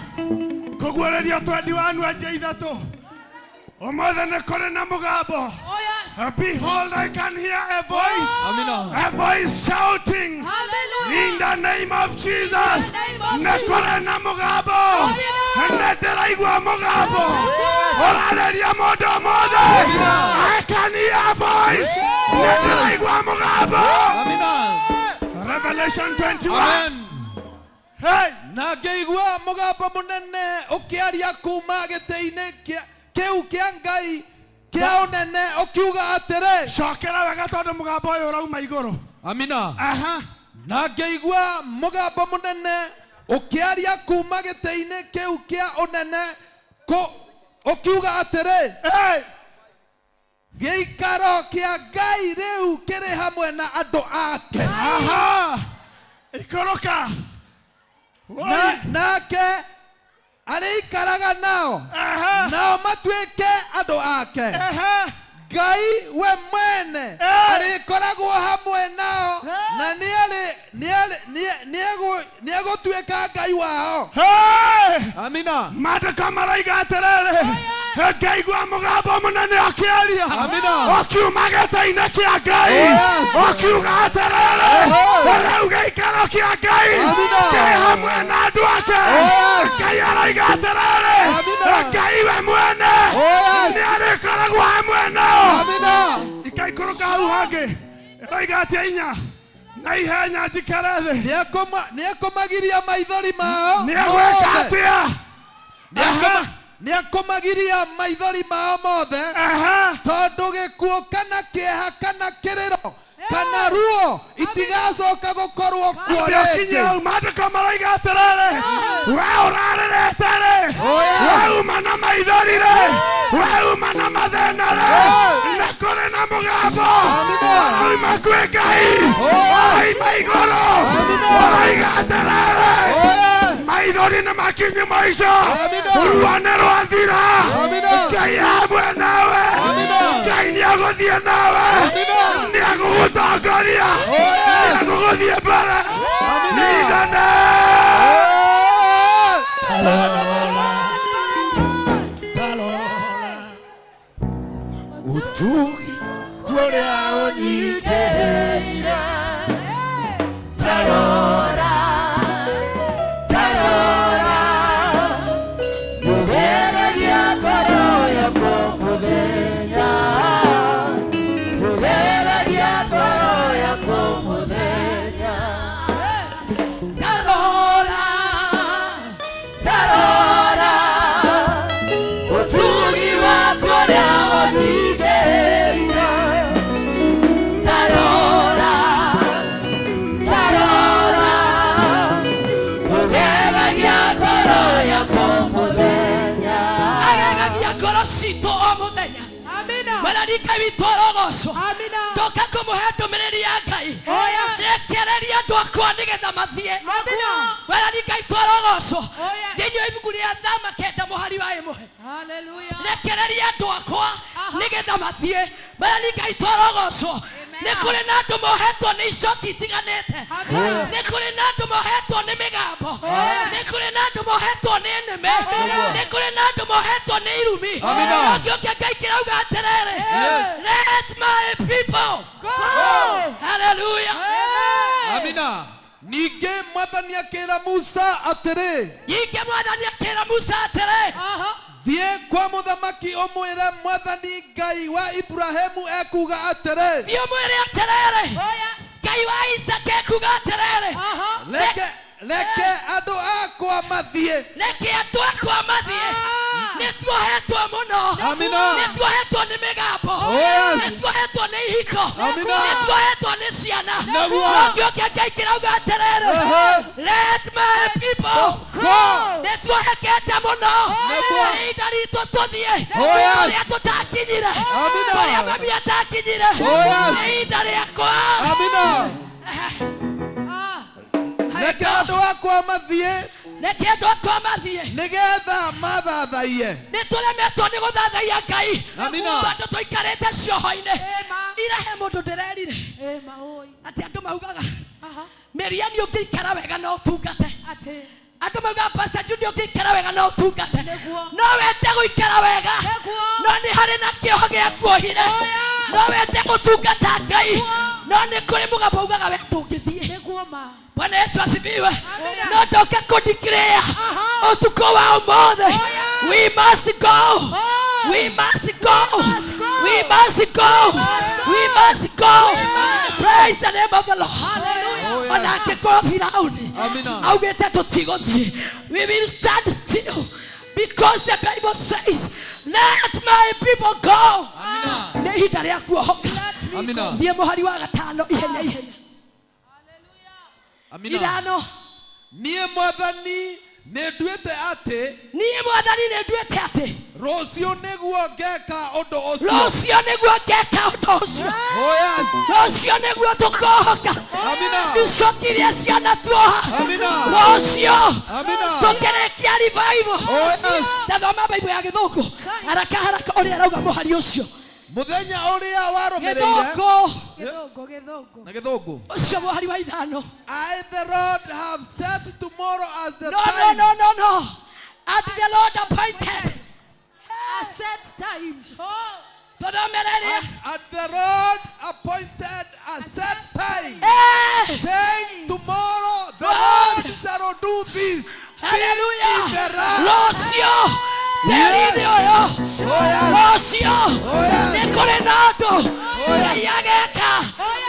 kũguũrĩrio 21 anjia ithatũ. Ũmũthĩ nĩ kũrĩ na mũgambo. Behold, I can hear a voice. A voice shouting in the name of Jesus. Nĩ kũrĩ na mũgambo. Nĩ ndĩraigua mũgambo ũrarĩria mũndũ ũmũthĩ. I can hear a voice. Nĩ ndĩraigua mũgambo. Revelation 21. Hey! Na ngĩigua mũgambo mũnene ũkĩaria kuma gĩtĩ-inĩ kĩu kĩa Ngai kĩa ũnene ũkiuga atĩrĩ. Cokera wega tondũ mũgambo ũyũ ũrauma igũrũ. Amina. Na ngĩigua mũgambo mũnene ũkĩaria kuma gĩtĩ-inĩ kĩu kĩa ũnene ũkiuga atĩrĩ gĩikaro kĩa Ngai rĩu kĩrĩ hamwe na andũ ake. Ikũrũka. Nake arĩikaraga nao nao matuĩke andũ ake. Ngai we mwene arĩkoragwo hamwe nao na nĩegũtuĩka Ngai wao. Amina. Maandĩko maraiga atĩrĩrĩ ngaigua mũgambo mũnene ũkĩaria ũkiuma gĩtĩ-inĩ kĩa Ngai ũkiuga atĩrĩrĩ rĩu gĩikaro kĩa Ngai kĩ hamwe na andũ ake. Ngai araiga atĩrĩrĩ Ngai we mwene nĩarĩkoragwo hamwe nao. Ikaikũrũka hau hangĩ Ĩroiga atĩa inya na ihenya njikare thĩ. Nĩekũmagiria maithori mao Nĩegwĩka mothe. atĩa? Nĩekũmagiria maithori mao mothe. Aha. Tondũ gĩkuũ kana kĩeha kana kĩrĩro kana ruo itigacoka gũkorwo kuo Ũkinya rĩngĩ. hau maandĩko maroiga atĩrĩrĩ, we ũrarĩrĩte rĩ, we uma na maithori rĩ, we uma na mathĩna rĩ, nĩ kũrĩ na mũgambo ũroima kwĩ Ngai, ũroima igũrũ, ũroiga atĩrĩrĩ, maithori nĩ makinyu mũico, ruo nĩ rwathira, Ngai hamwe nawe, Ngai nĩ egũthiĩ nawe, nĩ egũgũtongoria, nĩ egũgũthiĩ mbere. Nithane. Talora utugi kũrĩa ũnyitĩrĩire. Talora, talora, mũgereria ngoro yakwa mũthenya, mũgereria ngoro yakwa mũthenya. Tarora, tarora, utugi wakwa ũrĩa ũnyitĩrĩire. Tarora, tarora, ũgegagia ngoro yakwa mũthenya. Agegagia ngoro citũ o mũthenya. Mwathani Ngai witũ arogocwo. Ndoka kũmũhe ndũmĩrĩri ya Ngai. Rekereria andũ akwa nĩgetha mathiĩ. Mwathani Ngai witũ arogocwo. Thĩinĩ wa ibuku rĩa Thama 9 mũhari wa 1. Rekereria andũ akwa nĩgetha mathiĩ. Mwathani Ngai witũ arogocwo. Nĩ kũrĩ na andũ mohetwo nĩ icoki itiganĩte. Nĩ kũrĩ na andũ mohetwo nĩ mĩgambo. Nĩ kũrĩ na andũ mohetwo nĩ nĩmĩ. Nĩ kũrĩ na andũ mohetwo nĩ irumi. Amina. No kĩo kĩa Ngai kĩrauga atĩrĩrĩ, let my people go. Hallelujah. Amina. Ningĩ Mwathani akĩra Musa atĩrĩ, Ningĩ Mwathani akĩra Musa atĩrĩ, thiĩ kwa mũthamaki ũmwĩre Mwathani Ngai wa Iburahĩmu ekuuga atĩrĩ, thiĩ ũmwĩre atĩrĩrĩ, Ngai wa Isaka ekuuga atĩrĩrĩ, reke andũ akwa mathiĩ. Reke andũ akwa mathiĩ. Nĩ tuohetwo mũno. Amina. Nĩ tuohetwo nĩ mĩgambo. Oh, yes. Nĩ tuohetwo nĩ ihiko. Amina. Nĩ tuohetwo nĩ ciana. Nĩguo. No kĩo kĩa Ngai kĩrauga atĩrĩrĩ, let my people go. Nĩ tuohekete mũno. Nĩguo. Nĩ ihinda ritũ tũthiĩ. Oh, yes. Kũrĩa tũtakinyire. Amina. Kũrĩa mami atakinyire. Oh, yes. Nĩ ihinda rĩakwa. Amina. Reke andũ akwa mathiĩ. Reke andũ akwa mathiĩ. Nĩgetha mathathaiye. Nĩ tũremetwo nĩ gũthathaiya Ngai. Amina. Tondũ tũikarĩte cioho-inĩ. Ira he mũndũ ndĩrerire atĩ andũ maugaga Mĩriani ũngĩikara wega no ũtungate. Andũ maugaga Pastor Judy ũngĩikara wega no ũtungate. No wende gũikara wega, no nĩ harĩ na kĩoho gĩa kuohire. No wende gũtungata Ngai, no nĩ kũrĩ mũgambo ugaga we ndũngĩthiĩ. Bwana Yesu asifiwe. No ndoke kũdeclare ũtukũ wa ũmũthĩ, we must go. We must go. We must go. We must go. Praise the name of the Lord. Ona angĩkorwo Firauni augĩte tũtigũthiĩ, we will stand still because the Bible says, let my people go. Nĩ ihinda rĩa kuohoka. Thiĩ mũhari wa 5 ihenya ihenya. Amina. 5. Niĩ Mwathani nĩ nduĩte atĩ, niĩ Mwathani nĩ nduĩte atĩ, rũciũ nĩguo ngeka ũndũ ũcio. Rũciũ nĩguo ngeka ũndũ ũcio. Oh, yes. Rũciũ nĩguo tũkohoka. Amina. Icoki iria ciana tuoha. Amina. Rũciũ Amina. tũkĩrĩkia revival. Oh, yes. Tathoma Bible ya Gĩthũngũ. Haraka haraka ũrĩa arauga mũhari ũcio. Mũthenya ũrĩa warũmĩrĩire. Gĩthũngũ. Na Gĩthũngũ. Ũcio mũhari wa 5. I the Lord have set tomorrow as the No, time. no, no, no, no. At the Lord appointed. A set time. Oh. At the Lord appointed a set time. Saying tomorrow the Lord shall do this. Hallelujah. This is the wrath. Rũciũ. Tĩri-inĩ ũyũ. Rũciũ. Nĩ kũrĩ na ũndũ Ngai ageka.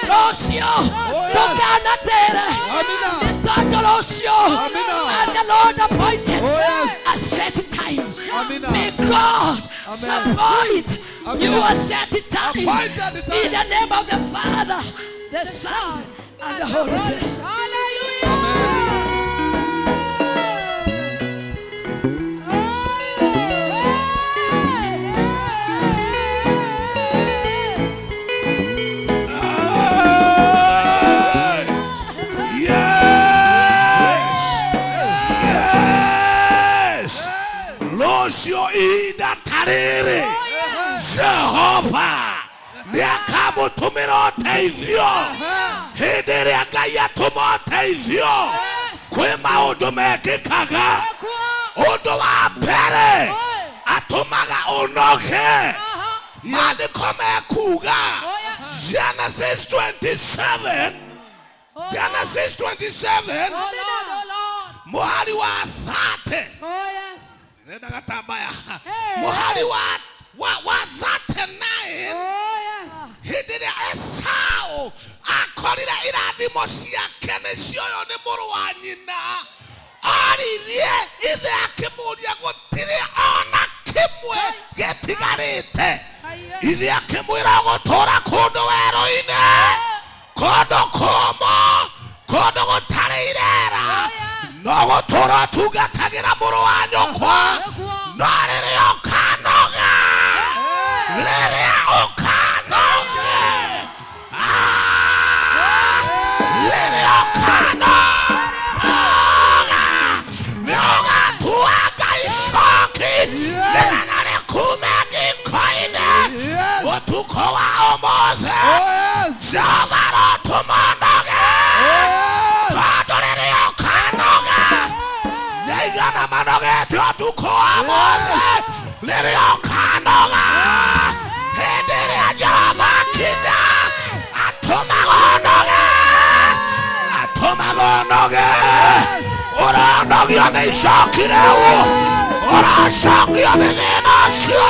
Rũciũ. Rũciũ ndũkanatere nĩ tondũ rũciũ and the Lord appointed a set time. May God appoint you a set time in the name of the Father, the Son, and the Holy Spirit. Ihinda ta rĩrĩ Jehova nĩakamũtũmĩra ũteithio hĩndĩ ĩrĩa Ngai atũma ũteithio kwĩ maũndũ mekĩkaga ũndũ wa mbere atũmaga ũnoge maandĩko mekuga Genesis 27 Genesis 27 mũhari wa 30 Muhari wa 39. Hĩndĩ ĩrĩa Esau akorire irathimo ciake nĩcioywo nĩ mũrũ wa nyina oririe ithe akĩmũria gũtirĩ ona kĩmwe gĩtigarĩte ithe akĩmwĩra gũtũra kũndũ werũ-inĩ kũndũ kũmũ kũndũ gũtarĩ irera no gũtũra ũtungatagĩra mũrũ wa nyũkwa no rĩrĩa ũkanoga rĩrĩa ũkanoga rĩrĩa ũkanoga nĩ ũgatua Ngai icoki nĩgetha rĩkume ngingo-inĩ ũtukũ wa ũmũthĩ Jehova arotũma ũnoge tondũ rĩrĩa ũkanoga nĩaigana manogete ũtukũ wa ũmũthĩ rĩrĩa ũkanoga hĩndĩ ĩrĩa Jehova akinya atũmaga ũnoge atũmaga ũnoge ũranogio nĩ icoki rĩu ũracokio nĩ thĩna ũcio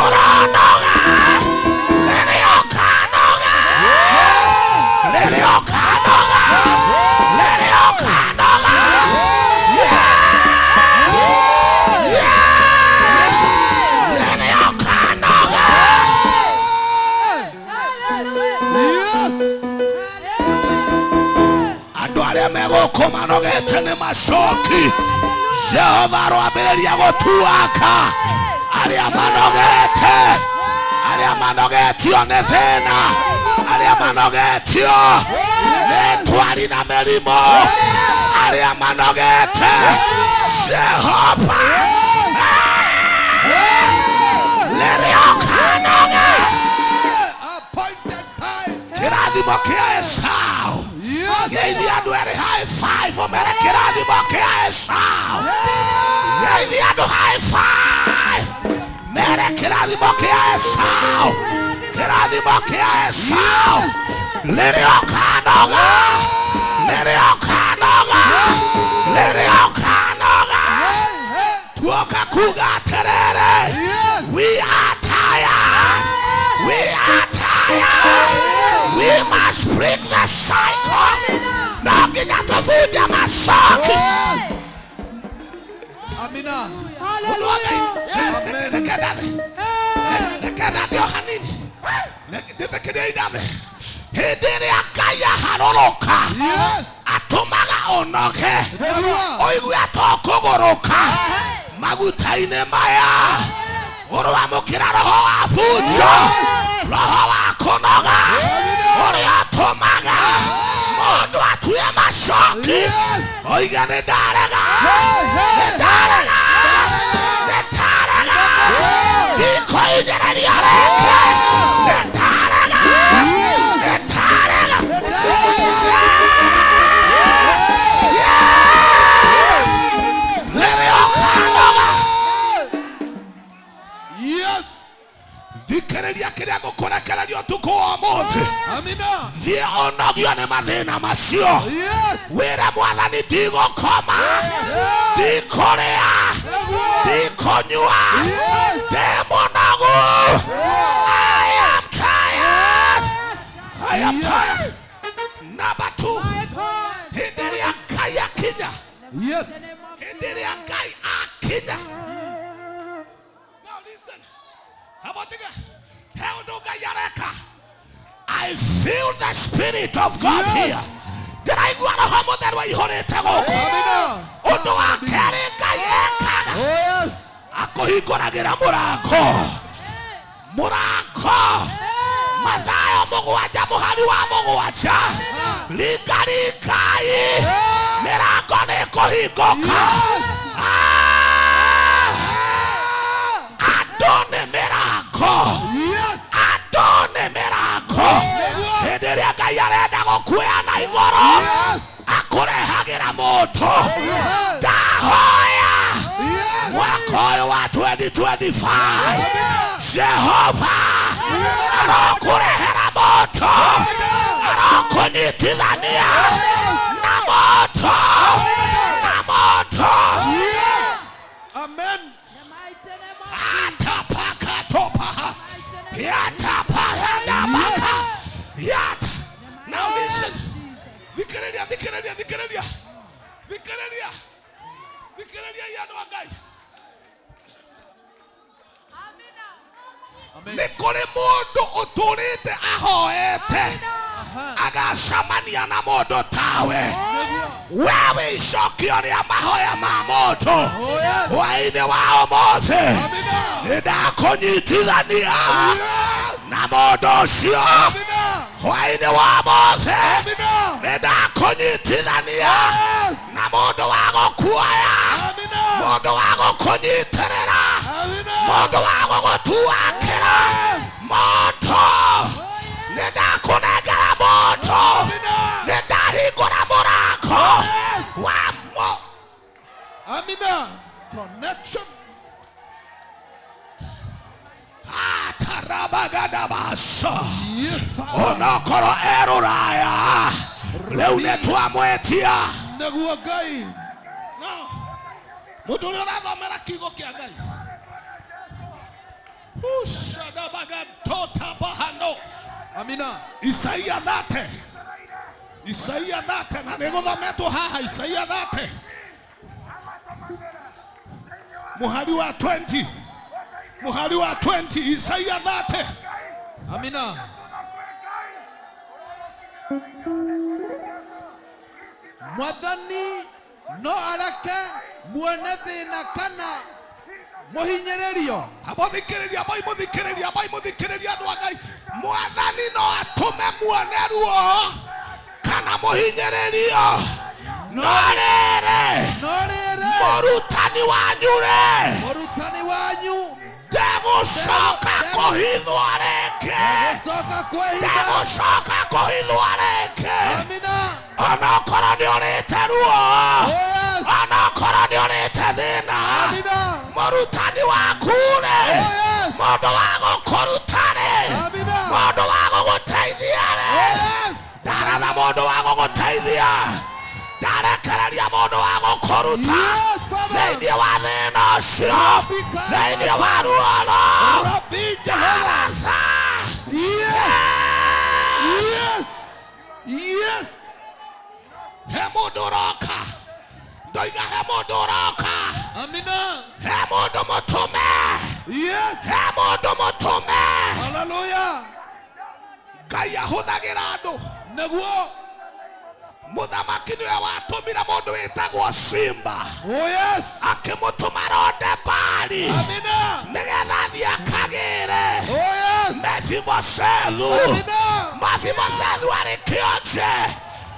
ũranoga rĩrĩa ũkanoga rĩrĩa ũkanoga rĩrĩa ũkanoga Yes! Rĩrĩa ũkanoga andũ arĩa megũkũ manogete nĩ macoki Jehova aroambĩrĩria gũtuaka arĩa manogete arĩa manogetio nĩ thĩna arĩa manogetio nĩ twari na mĩrimũ arĩa manogete Jehova rĩrĩa ũkanoga kĩrathimo kĩa Esau geithia andũ erĩ high five ũmere kĩrathimo kĩa Esau geithia andũ high five mere kĩrathimo kĩa Esau kĩrathimo kĩa Esau rĩrĩa ũkanoga rĩrĩa ũkanoga rĩrĩa ũkanoga tuoka kuga atĩrĩrĩ we are tired we are tired we must break the cycle no nginya tũbunje macoki Amina. Reke o hanini ndĩtĩkĩrie iname hĩndĩ ĩrĩa Ngai aharũrũka atũmaga ũnoge ũigue atokũgũrũka maguta-inĩ maya ũrwamũkĩra roho wa bunjo roho wa kũnoga ũrĩa ũtũmaga mũndũ atue macoki oige nĩ ndarega nĩ ndarega nĩ ndarega ndikũhinyĩrĩria rĩngĩ nĩ ndarega nĩ ndarega rĩrĩa ũkanoga thikĩrĩria kĩrĩa ngũkũrekereria ũtukũ wa ũmũthĩ thiĩ ũnogio nĩ mathĩna macio wĩre mwathani ndigũkoma ndikũrĩa ndikũnyua ndĩ mũnogu I am tired I am tired. Number 2, hĩndĩ ĩrĩa Ngai akinya. Yes. Hĩndĩ ĩrĩa Ngai akinya. Now listen. Habotiga. He ũndũ Ngai areka. I feel the spirit of God here. Ndĩraigua roho mũtheru aihũrĩte gũkũ. Ũndũ wa kerĩ Ngai ekaga. Akũhingũragĩra mũrango. Mũrango. Mathayo 7 mũhari wa 7. Ringaringai. Mĩrango nĩĩkũhingũka. Andũ nĩ mĩrango. Andũ nĩ mĩrango. Hĩndĩ ĩrĩa Ngai arenda gũkuoya na igũrũ, akũrehagĩra mũndũ. Ndahoya mwaka ũyũ wa 2025, Jehova arokũrehera mũndũ, arokũnyitithania na mũndũ, na mũndũ. Amen. Atapakatopa. Yatapahadabaka. Yata. Now listen. Thikĩrĩria, thikĩrĩria, thikĩrĩria. Thikĩrĩria. Thikĩrĩria andũ a Ngai. Nĩ kũrĩ mũndũ ũtũrĩte ahoete agacemania na mũndũ tawe. Wewe icokio rĩa mahoya ma mũndũ hwaĩ-inĩ wa ũmũthĩ, nĩndakũnyitithania na mũndũ ũcio. Hwaĩ-inĩ wa ũmũthĩ, nĩndakũnyitithania na mũndũ wa gũkuoya, mũndũ wa gũkũnyitĩrĩra, mũndũ wa gũgũtuakĩra, mũndũ. Nĩndakũnengera mũndũ, nĩndahingũra mũrango wa mũ. Amina. Connection. Atarabagadabasha. Yes, Father. Onokorwo e rũraya, rĩu nĩtwamwĩtia. Nĩguo Ngai. No. Mũndũ ũrĩa ũrathomera kiugo kĩa Ngai. Ushadabagadotapahano. Amina. Isaia 30. Isaia 30 na nĩgũthometwo haha. Isaia 30 mũhari wa 20. Mũhari wa 20. Isaia 30. Amina. Mwathani no areke muone thĩna kana mũhinyĩrĩrio. Amũthikĩrĩria, maimũthikĩrĩria, maimũthikĩrĩria andũ a Ngai. Mwathani no atũme muone ruo kana mũhinyĩrĩrio. No rĩrĩ, mũrutani wanyu rĩ, mũrutani wanyu ndegũcoka kũhithwo rĩngĩ. Ndegũcoka kũhithwo rĩngĩ. Amina. Onokorwo nĩũrĩte ruo, onokorwo nĩũrĩte thĩna, mũrutani waku rĩ, mũndũ wa gũkũruta rĩ, mũndũ wa gũgũteithia rĩ, ndaratha mũndũ wa gũgũteithia, ndarekereria mũndũ wa gũkũruta thĩinĩ wa thĩna ũcio, thĩinĩ wa ruo rũu. Ndaratha. Yes. Yes. He mũndũ ũroka. Ndoiga he mũndũ ũroka. Amina. He mũndũ mũtũme. Yes. He mũndũ mũtũme. Hallelujah. Ngai ahũthagĩra andũ. Nĩguo. Mũthamaki nĩwe watũmire mũndũ wĩtagwo Simba. Oh yes. Akĩmũtũma Lodebari. Amina. Nĩgetha athiĩ akagĩre. Oh yes. Mefiboshethu. Amina. Mefiboshethu arĩ kĩonje.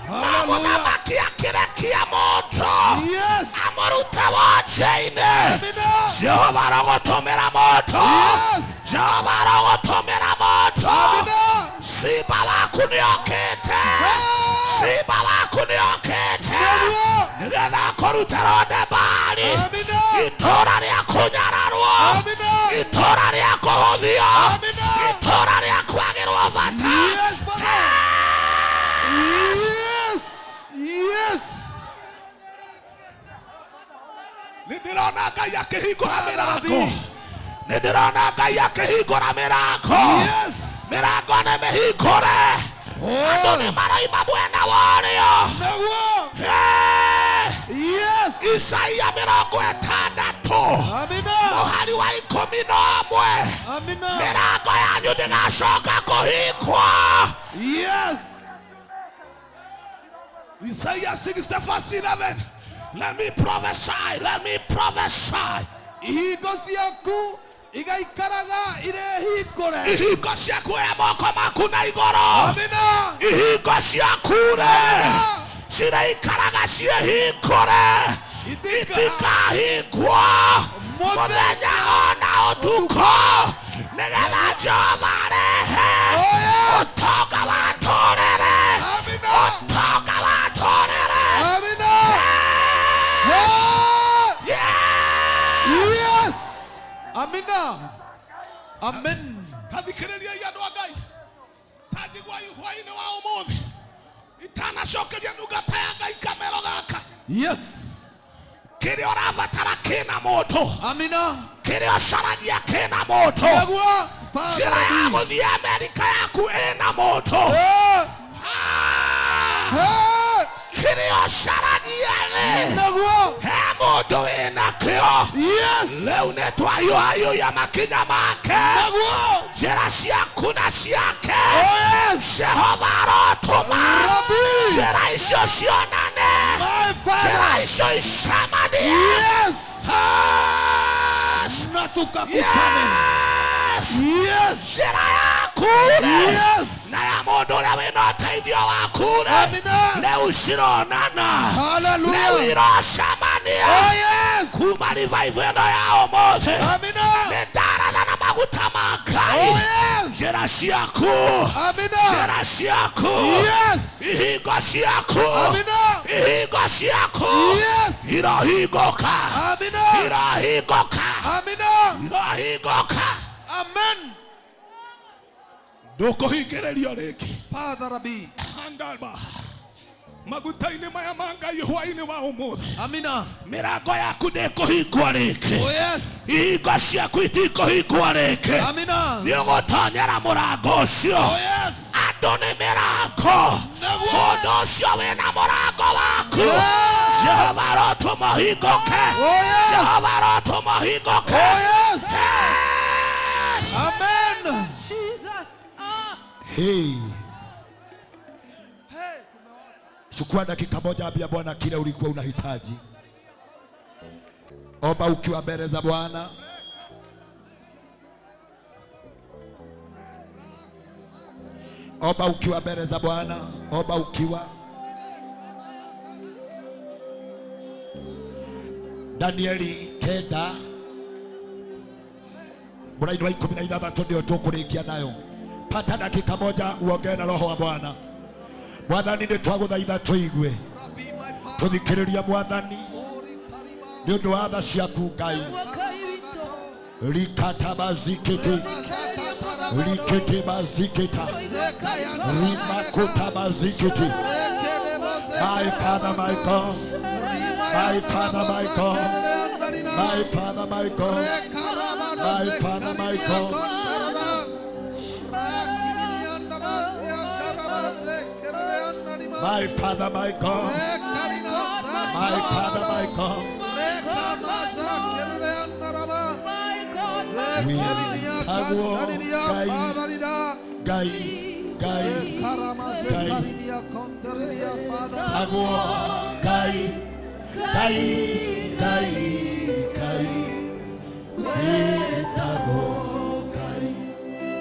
Na mũthamaki akĩrekia mũndũ. Yes. Amũrute wonje-inĩ. Amina. Jehova arogũtũmĩra mũndũ. Yes. Jehova arogũtũmĩra mũndũ. Amina. Simba waku nĩokĩte. Simba waku nĩokĩte. Nĩgetha akũrute Lodebari. Amina. Itũũra rĩa kũnyararwo. Amina. Itũũra rĩa kũhũthio. Amina. Itũũra rĩa kwagĩrwo bata. Yes, Father. Yes. Yes. Nĩndĩrona Ngai akĩhingũra mĩrango. Nĩndĩrona Ngai akĩhingũra mĩrango. Yes. Mĩrango nĩ mĩhingũre. Andũ nĩ maroima mwena wa ũrĩo. Yes. Isaia 60 mũhari wa 11. Amina. Mĩrango yanyu ndĩgacoka kũhingwo. Yes. Isaiah 60 verse 11. Let me prophesy. Let me prophesy. Ihingo ciaku igaikaraga irĩ hingũre. Ihingo ciaku oya moko maku na igũrũ. Amina. Ihingo ciaku rĩ ciraikaraga ciĩhingũre, itikahingwo mũthenya ona ũtukũ, nĩgetha Jehova arehe ũtonga wa ndũrĩrĩ. Ũtonga wa ndũrĩrĩ. Amina. Yes. Yes. Amina. Amen. Tathikĩrĩriai andũ a Ngai, ta njigua hwaĩ-inĩ wa ũmũthĩ itanacokeria ndungata ya Ngai kamero gaka. Yes. Kĩrĩa ũrabatara kĩna mũndũ. Amina. Kĩrĩa ũcaragia kĩna mũndũ. Nĩguo. Njĩra ya gũthiĩ Amerika yaku ĩna mũndũ. Kĩrĩa ũcaragia rĩ Nĩguo. he mũndũ wĩnakĩo. Yes. Rĩu nĩ twahiũhahiũhia makinya make. Nĩguo. Njĩra ciaku na ciake. Oh yes. Jehova arotũma Rabbi. njĩra icio cionane, My njĩra Father. icio icemanie. Yes. Yes. Na tukakutane. Yes. Yes. Njĩra yaku rĩ Yes. na ya mũndũ ũrĩa wĩna ũteithio waku rĩ Amina. rĩu cironana, rĩu Hallelujah. irocemania Oh yes. kuma revival ĩno ya ũmũthĩ. Amina. Nĩ ndaratha na maguta ma Ngai. Oh yes. Njĩra ciaku, Amina. njĩra ciaku, Yes. ihingo ciaku, Amina. ihingo ciaku Yes. irohingũka, Amina. irohingũka, Amina. irohingũka. Amen. Ndũkũhingĩrĩrio rĩngĩ. Father Rabbi. Handalba maguta-inĩ maya ma Ngai hwaĩ-inĩ wa ũmũthĩ, Amina. mĩrango yaku ndĩkũhingwo rĩngĩ. Oh yes. Ihingo ciaku itikũhingwo rĩngĩ. Amina. Nĩ ũgũtonyera mũrango ũcio. Oh yes. Andũ nĩ mĩrango. Nĩguo. Mũndũ ũcio wĩna mũrango waku, Yes. Jehova arotũma ũhingũke. Oh yes. Jehova arotũma ũhingũke. Oh yes. Yes. Amen. Jesus. Ah. Hey. Chukua dakika moja, ambia Bwana kile ulikuwa unahitaji. Omba ukiwa mbele za Bwana. Omba ukiwa mbele za Bwana. Omba ukiwa. Danieli 9 mstari wa 16 ndio tukurikia nayo. Pata dakika moja uongee na Roho wa Bwana. Mwathani nĩ twagũthaitha tũigue, tũthikĩrĩria Mwathani nĩ ũndũ wa tha ciaku Ngai. Rikatabazikiti rikitibazikita rimakutabazikiti. My Father, my God, my Father, my God, my Father, my God, my Father, my God. My Father, my God, my Father, my God. We Gai, Gai, Gai, Gai, Gai, Gai, Gai, Gai, Gai,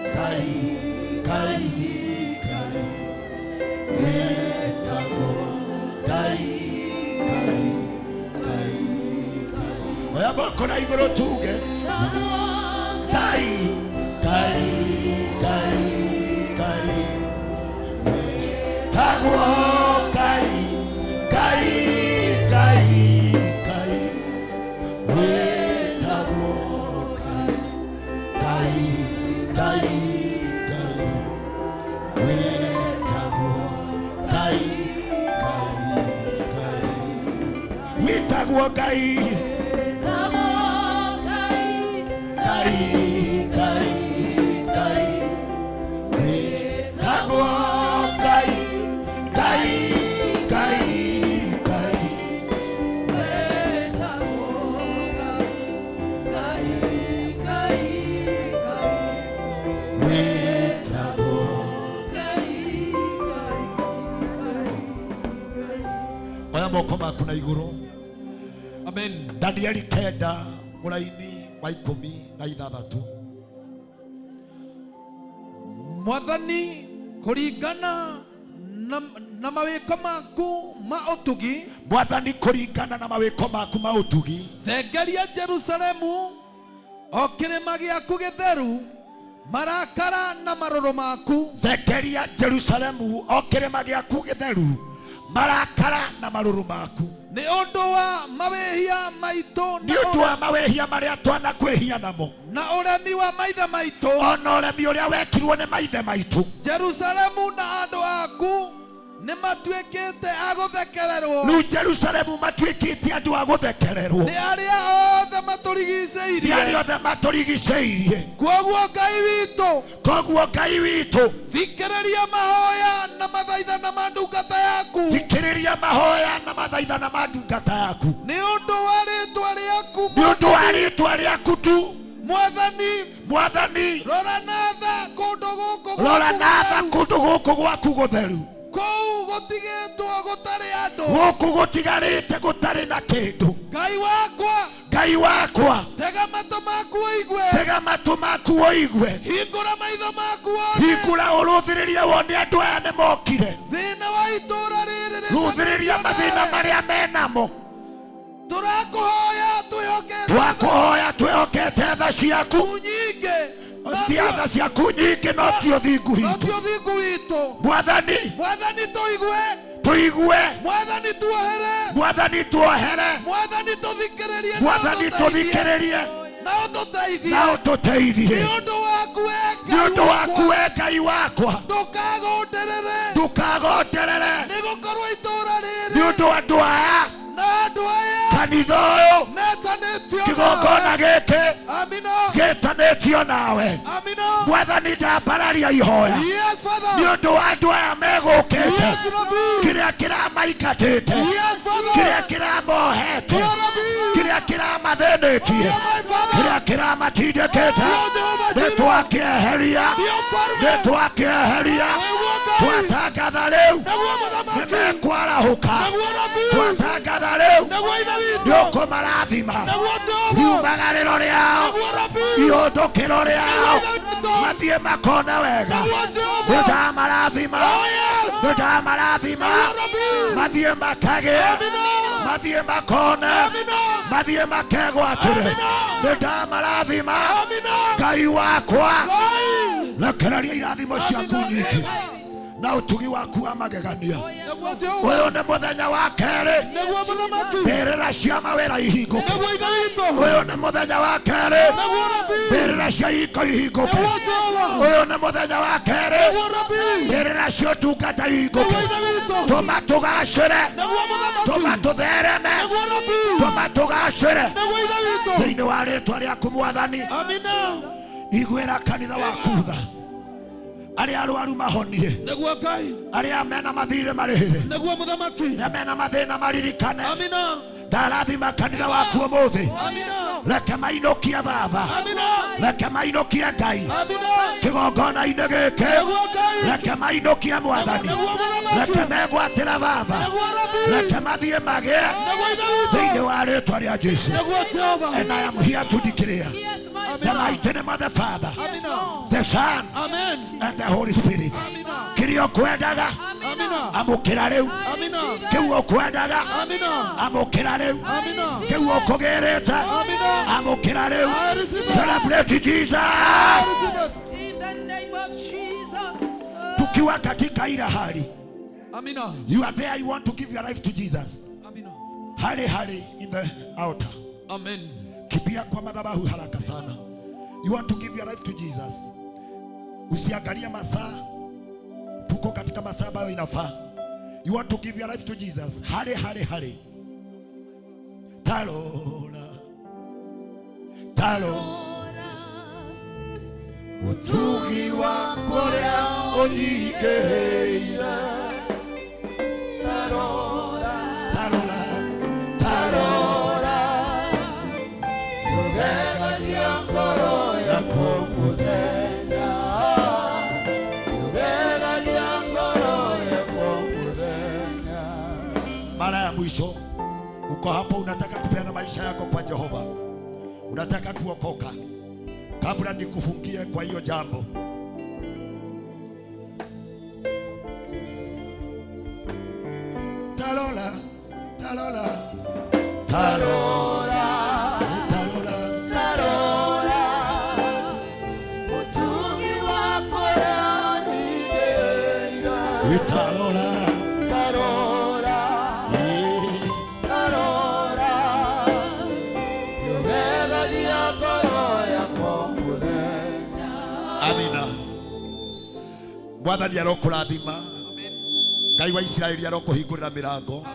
Gai, Gai, Gai, Gai, Gai, Gai. Oya moko na igũrũ tuge Gai, Gai, Gai, Gai. Tagwo Gai, Gai, Gai, Gai. Wetagwo Gai, Gai, Gai, Gai. Wetagwo Gai, Gai, Gai. Wetagwo Gai. Gai, Gai, Gai. Wetagwo Gai. Oya moko maku na iguru. Amen. Danieli 9 muraini wa 16. Mwathani kuringana na mawiko maku ma utugi, Mwathani kuringana na mawiko maku ma utugi, thengeria Jerusalemu o kirima giaku githeru marakara na marũrũ maku. Thengeria Jerusalemu o kirima giaku githeru marakara na marũrũ maku. Nĩ ũndũ wa mawĩhia maitũ, nĩ ũndũ wa mawĩhia marĩa twanakwĩhia namo, na ũremi wa maithe maitũ, ona ũremi ũrĩa wekirwo nĩ maithe maitũ. Jerusalemu na andũ aku nĩ matuĩkĩte a gũthekererwo. Rĩu Jerusalemu matuĩkĩte andũ a gũthekererwo nĩ arĩa othe matũrigicĩirie, nĩ arĩa othe matũrigicĩirie. Kwoguo Ngai witũ, kwoguo Ngai witũ, thikĩrĩria mahoya na mathaithana ma ndungata yaku, thikĩrĩria mahoya na mathaithana ma ndungata yaku, nĩ ũndũ wa rĩtwa rĩaku, nĩ ũndũ wa rĩtwa rĩaku tu. Mwathani, Mwathani, rora na tha kũndũ gũkũ, rora na tha kũndũ gũkũ gwaku gũtheru, kũu gũtigĩtwo gũtarĩ andũ, gũkũ gũtigarĩte gũtarĩ na kĩndũ. Ngai wakwa, Ngai wakwa, tega matũ maku ũigue, tega matũ maku ũigue, hingũra maitho maku wone, hingũra ũrũthĩrĩrie wone andũ aya nĩ mokire. Thĩna wa itũũra rĩrĩ, rũthĩrĩria mathĩna marĩa menamo. Tũrakũhoya twĩhokete, twakũhoya twĩhokete tha ciaku nyingĩ, tha ciaku nyingĩ, no ti ũthingu witũ, no ti ũthingu witũ. Mwathani, Mwathani tũigue, tũigue, Mwathani tuohere, Mwathani tuohere, Mwathani tũthikĩrĩrie, Mwathani tũthikĩrĩrie na ũtũteithie, na ũtũteithie, nĩ ũndũ waku we nĩ ũndũ waku we Ngai wakwa, ndũkagonderere, ndũkagonderere, nĩ gũkorwo itũũra rĩrĩ, nĩ ũndũ andũ aya na andũ aya kanitha ũyũ metanĩtio kĩgongona gĩkĩ Amina, gĩtanĩtio nawe. Amina. Mwathani ndambararia ihoya Yes, Father. nĩ ũndũ wa andũ aya megũkĩte, Yes, Rabbi. kĩrĩa kĩramaingatĩte, Yes, Father. kĩrĩa kĩramohete, kĩrĩa kĩramathĩnĩtie, kĩrĩa kĩramatindĩkĩte, nĩ twakĩeheria, nĩ twakĩeheria. Twatangatha rĩu nĩ mekwarahũka, twatangatha rĩu nĩ ũkũmarathima, riumagarĩro rĩao, ihũndũkĩro rĩao, mathiĩ makone wega. Nĩ ndamarathima, nĩ ndamarathima, mathiĩ makagĩe, mathiĩ makone, mathiĩ makegwatĩre. Nĩ ndamarathima. Ngai wakwa, rekereria irathimo ciaku nyingĩ na ũtugi waku wa magegania. Ũyũ nĩ mũthenya wa kerĩ, mbĩrĩra cia mawĩra ihingũke. Ũyũ nĩ mũthenya wa kerĩ, mbĩrĩra cia ihiko ihingũke. Ũyũ nĩ mũthenya wa kerĩ, mbĩrĩra cia ũtungata ihingũke. Tũma tũgacĩre, tũma tũthereme, tũma tũgacĩre thĩinĩ wa rĩtwa rĩaku Mwathani. Iguĩra kanitha waku tha, arĩa arwaru mahonie, nĩguo Ngai, arĩa mena mathirĩ marĩhĩre, nĩguo mũthamaki, arĩa mena mathĩna maririkane. Amina. Ndarathima kanitha waku ũmũthĩ. Amina. Reke mainũkie Baba, Amina. reke mainũkie Ngai Amina. kĩgongona-inĩ gĩkĩ, nĩguo Ngai, reke mainũkie Mwathani, nĩguo mũthamaki, reke megwatĩra Baba, nĩguo Rabbi, reke mathiĩ magĩe nĩguo Ithe witũ, thĩinĩ wa rĩtwa rĩa Jesũ. nĩguo Jehova. And I am here to declare the mighty name of the Father, Amina. the Son, Amen. and the Holy Spirit. Amina. Kĩrĩa ũkwendaga Amina. amũkĩra rĩu, Amina. kĩu ũkwendaga Amina. amũkĩra rĩu, Amina. kĩu ũkũgĩrĩte Amina. amũkĩra rĩu. I receive it. Celebrate Jesus. I receive it. In the name of Jesus. Tukiwa katika ile hali, Amina. you are there, you want to give your life to Jesus. Amina. Hali hali in the altar. Amen. Kimbia kwa madhabahu haraka sana. You want to give your life to Jesus. Usiangalie masaa, tuko katika masaa ambayo inafaa. You want to give your life to Jesus. Hali hali hali. Talora, talora, utugi wako ũrĩa ũnyingĩhĩire. Talora, talora, talora, ũgegagia ngoro yakwa mũthenya, ũgegagia ngoro yakwa mũthenya. Mara ya mwisho, uko hapo unataka kupeana maisha yako kwa Jehova, unataka kuokoka, kabla nikufungie kwa hiyo jambo. Talola, talola, talola, talola, talola, utungi wako yanyigeira. Talola, talola, talola, yogegagia ngoro yakwa mũthenya. Amina. Mwathani arokũrathima. Ngai wa Isiraeli arokuhingũrĩra mĩrango.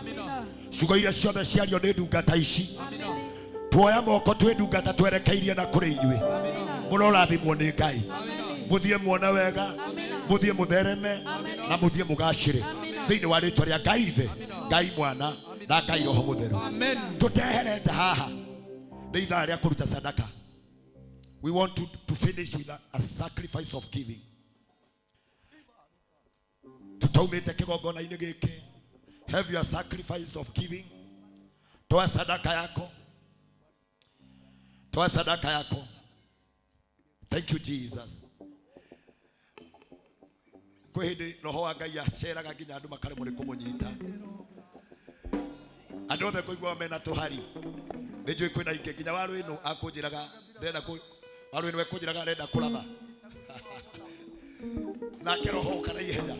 Ciugo iria ciothe ciario nĩ ndungata ici, tuoya moko twĩ ndungata twerekeirie na kũrĩ inyuĩ. Mũrorathimwo nĩ Ngai. Mũthiĩ muone wega, mũthiĩ mũthereme na mũthiĩ mũgacĩre thĩinĩ wa rĩtwa rĩa Ngai Ithe, Ngai Mwana na Ngai Roho Mũtheru. Tũteherete haha nĩ ithaa rĩa kũruta sadaka. We want to finish with a sacrifice of giving. Tutaumite kigongona-inĩ gĩkĩ. Have your sacrifice of giving. Toa sadaka yako. Toa sadaka yako. Thank you Jesus. Kwĩ hĩndĩ roho wa Ngai aceraga nginya andũ makaremwo nĩ kũmũnyita. Andũ othe kũigua mena tũhari. Nĩ njũĩ kwĩna ingĩ nginya waru ĩno akũnjĩraga ndĩrenda waru ĩno ekũnjĩraga arenda kũratha. Nake roho ũka na ihenya.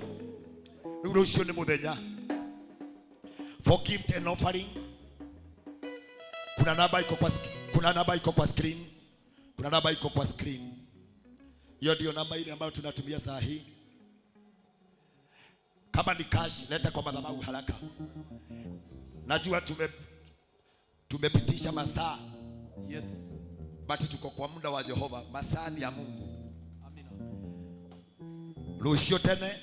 Rĩu rũciũ nĩ mũthenya. For gift and offering, kuna namba iko kwa kuna namba iko kwa screen. Kuna namba iko kwa screen. Hiyo ndio namba ile ambayo tunatumia saa hii. Kama ni cash, leta kwa madhabahu haraka. Najua tumepitisha masaa. Yes. But tuko kwa muda wa Jehova, masaa ni ya Mungu. Amina. Rũciũ tene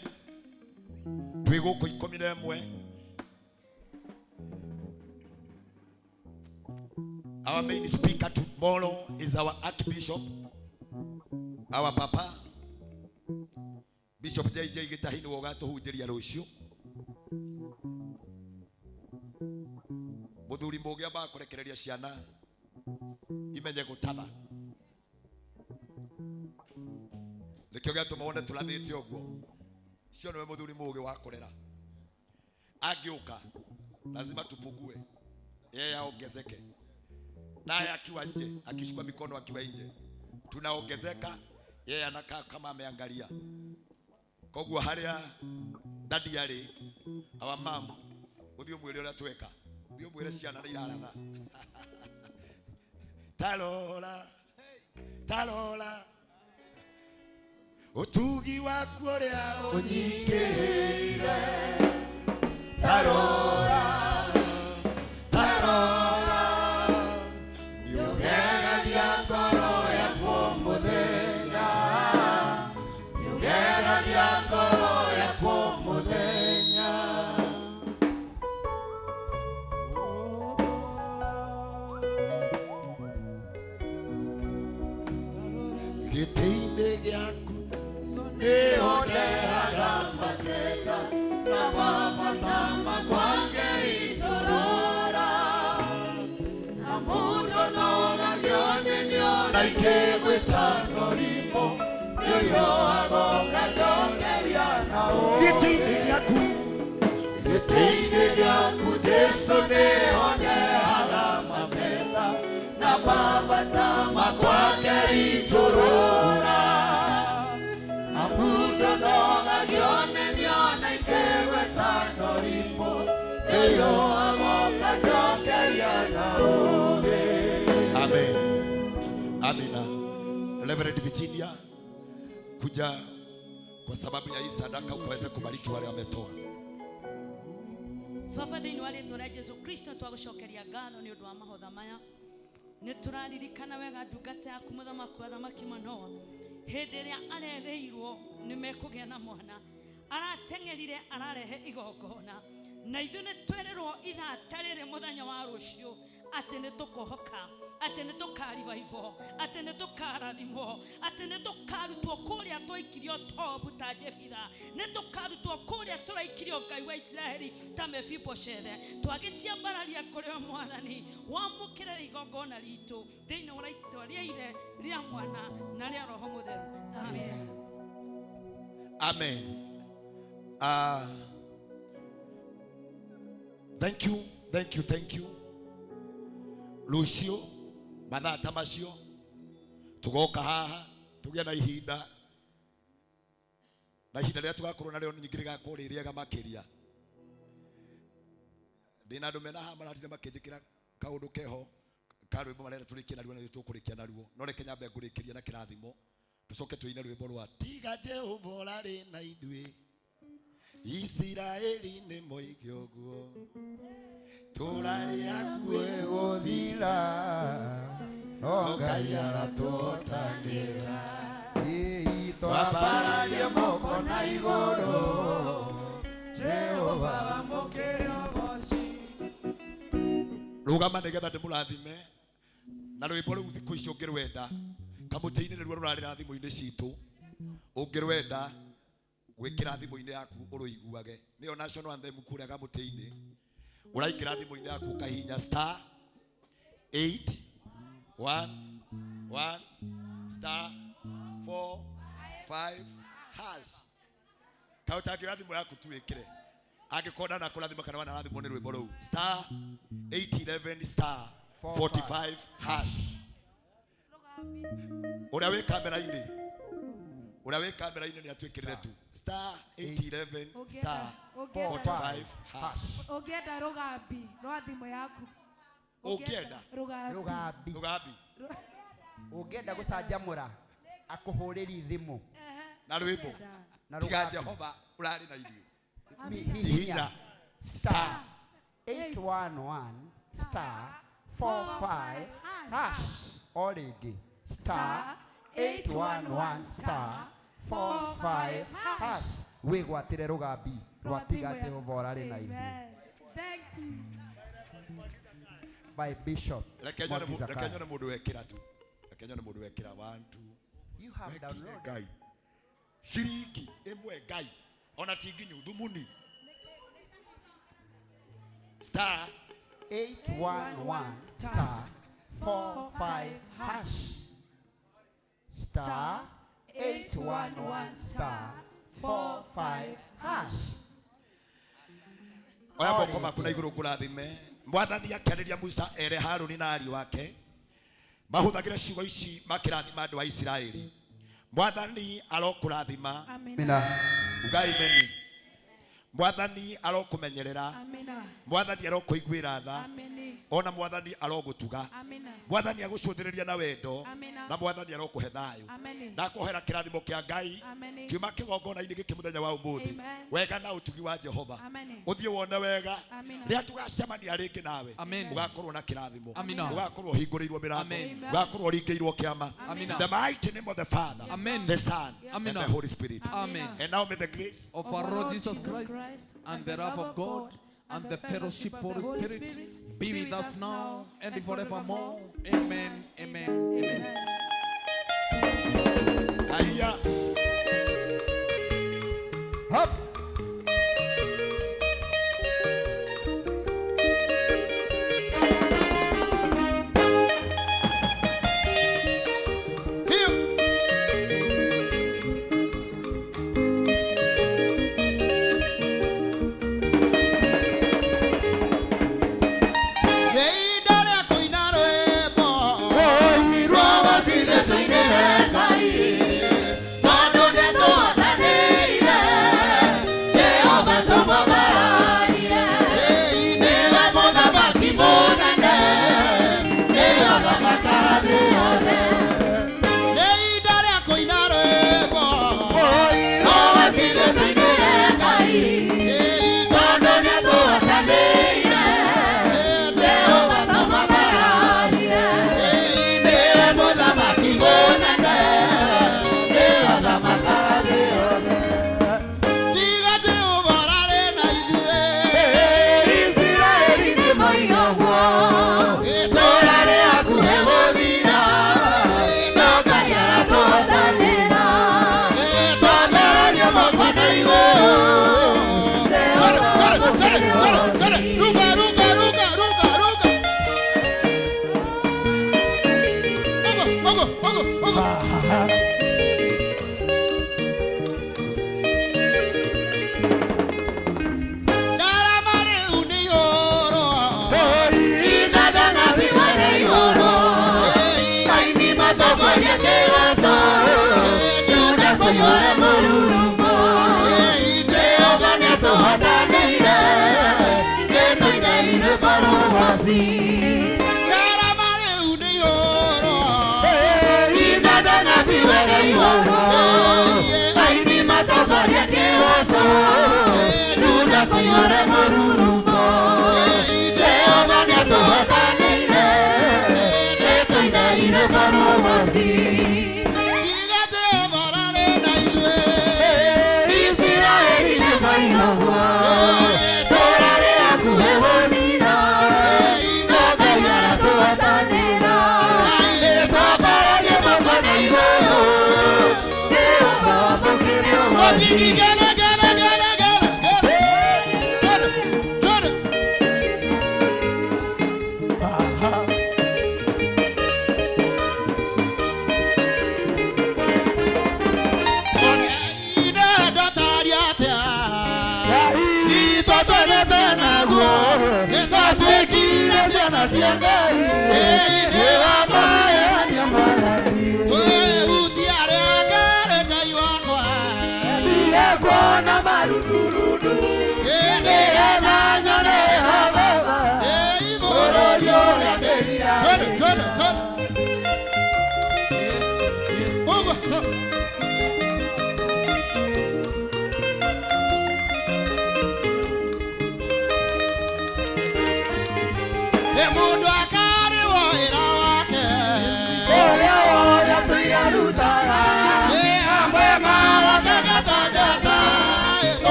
twĩ gũkũ 11. Our main speaker tomorrow is our Archbishop, our papa, Bishop JJ Gitahi nĩwe ũgatũhunjĩria rũciũ. Mũthuri mũũgĩ ambaga kũrekereria ciana imenye gũtaba. Nĩkĩo gĩatũma wone tũrathĩte ũguo. Cio nĩwe mũthuri mũũgĩ wa kũrera. Angĩũka lazima tupungue, yeye aongezeke. Naye akiwa nje, akishikwa mikono akiwa nje, tunaongezeka, yeye anakaa kama ameangalia. Koguo haria dadi arĩ, our mom, ũthiĩ ũmwĩre ũrĩa tweka, ũthiĩ ũmwĩre ciana nĩ iraratha. Talola, talola, ũtugi waku ũrĩa ũnyingĩhĩire. Talola, talola, nĩũgegagia ngoro yakwa mũthenya. Nĩũgegagia ngoro yakwa mũthenya. Gĩtĩ-inĩ gĩaku nĩho ndehaga mateta na mabata makwa ngeitorora. Na mũndũ nogagio nĩ nĩona ikĩgwĩta norimũ, nĩũhiũhaga ũkanjokeria na ũũgĩ. Gĩtĩ-inĩ gĩaku, gĩtĩ-inĩ gĩaku Jesũ nĩho ndehaga mateta na mabata makwa ngeitorora. Na mũndũ nogagio nĩ nĩona ikĩgwĩta norimũ, nĩũhiũhaga ũkanjokeria na ũũgĩ. Amen. Amina. Reverend Virginia, kuja kwa sababu ya hii sadaka ukaweze kubariki wale wametoa. Baba thĩinĩ wa rĩtwa rĩa Jesu Kristo twagũcokeria ngatho nĩ ũndũ wa mahotha maya. Nĩ tũraririkana wega ndungata yaku mũthamaki wa athamaki Manoa, hĩndĩ ĩrĩa arereirwo nĩ mekũgĩa na mwana, arateng'erire ararehe igongona, na ithuĩ nĩ twerĩrwo ithaa ta rĩrĩ mũthenya wa rũciũ Atĩ nĩ tũkohoka, atĩ nĩ tũkarivaivwo, atĩ nĩ tũkarathimwo, atĩ nĩ tũkarutwo kũrĩa twaikirio Tobu ta Jefitha, nĩ tũkarutwo kũrĩa tũraikirio Ngai wa Isiraeli ta Mefiboshethe. Twagĩciambararia kũrĩ we Mwathani, wamũkĩre igongona ritũ thĩinĩ wa rĩĩtwa rĩa Ithe, rĩa Mwana na rĩa Roho Mũtheru. Amen. Amen. Thank you, thank you, thank you. Rũciũ mathaa ta macio tugoka haha tũgĩe na ihinda, na ihinda rĩrĩa tũgakorwo narĩo nyingĩ rĩgakorwo rĩ rĩega makĩria. Ndĩna andũ mena haha maratinda makĩnjĩkĩra kaũndũ keho ka rwĩmbo marenda tũrĩkie naruo na ithuĩ tũkũrĩkia naruo, no reke nyambe ngũrĩkĩrie na kĩrathimo tũcoke tũine rwĩmbo rwa tiga Jehova ũrarĩ na ithuĩ Isiraeli nĩ moige ũguo tũrarĩ hakuhĩ gũthira no Ngai aratũhotanĩra. Twambararie moko na igũrũ Jehova wamũkĩre ũgoci. Rũgama nĩgetha ndĩmũrathime na rwĩmbo rũu thikũ ici ũngĩrwenda kamũtĩ-inĩ nĩruo rũrarĩra thimũ-inĩ citũ, ũngĩrwenda gwĩkĩra thimũ-inĩ yaku ũrũiguage, nĩyo national anthem kũrĩa kamũtĩ-inĩ. Ũraikĩra thimũ-inĩ yaku ũkahihinya star 8 1 1 star 4 5 hash. Kaĩ ũtangĩoya thimũ yaku tu wĩkĩre, angĩkorwo ndanakũrathima kana wanarathimwo nĩ rwĩmbo rũu, star 811 star 45 hash. Ũrĩa wĩ kamera-inĩ, ũrĩa wĩ kamera-inĩ nĩ atwĩkĩrĩre tu star 811 star 45 hash. Ũngĩenda rũgambi rwa thimũ yaku, ũngĩenda rũgambi, rũgambi, ũngĩenda gũcanjamũra akũhũrĩri thimũ na rwĩmbo tiga Jehova ũrarĩ na ithuĩ, hihinya star 811 star 45 hash. O rĩngĩ star 811 star 45 hash wĩgwatĩre rũgambi rwa tiga Jehova ũrarĩ na ithuĩ. Thank you. By Bishop Reke nyone mũndũ wekĩra tu, reke nyone mũndũ wekĩra 1 2. You have downloaded Ngai ciringi ĩmwe Ngai ona ti nginyu thumuni star 811 star 45 hash star 811 star 45 hash. Oya moko maku na igũrũ ngũrathime. Mwathani akĩarĩria Musa ere Harũni na ariũ ake mahũthagĩre ciugo ici makĩrathima andũ a Isiraeli. Mwathani arokũrathima. Amina. Ugai meni. Mwathani arokũmenyerera. Amina. Mwathani arokũiguĩra tha. Amina. Ona mwathani arogũtuga. Amina. Mwathani agũcũthĩrĩria na wendo. Amina. Na mwathani arokũhe thayũ. Amina. Ndakohera kĩrathimo kĩa Ngai kiuma kĩgongona-inĩ gĩkĩ mũthenya wa ũmũthĩ, wega na ũtugi wa Jehova ũthiĩ wone wega. Rĩrĩa tũgacemania rĩngĩ nawe ũgakorwo na kĩrathimo, ũgakorwo ũhingũrĩirwo mĩrango, ũgakorwo ũringĩirwo kĩama. In the mighty name of the Father, Amen. the Son, Amen. and the Holy Spirit. Amen. And now may the grace of our Lord Jesus Christ and the love of God and the fellowship of the Holy Spirit be with us now and forevermore. Amen, amen, amen. Haya. Hop. Tondũ nĩtwathanĩire.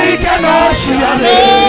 Ike no shiale.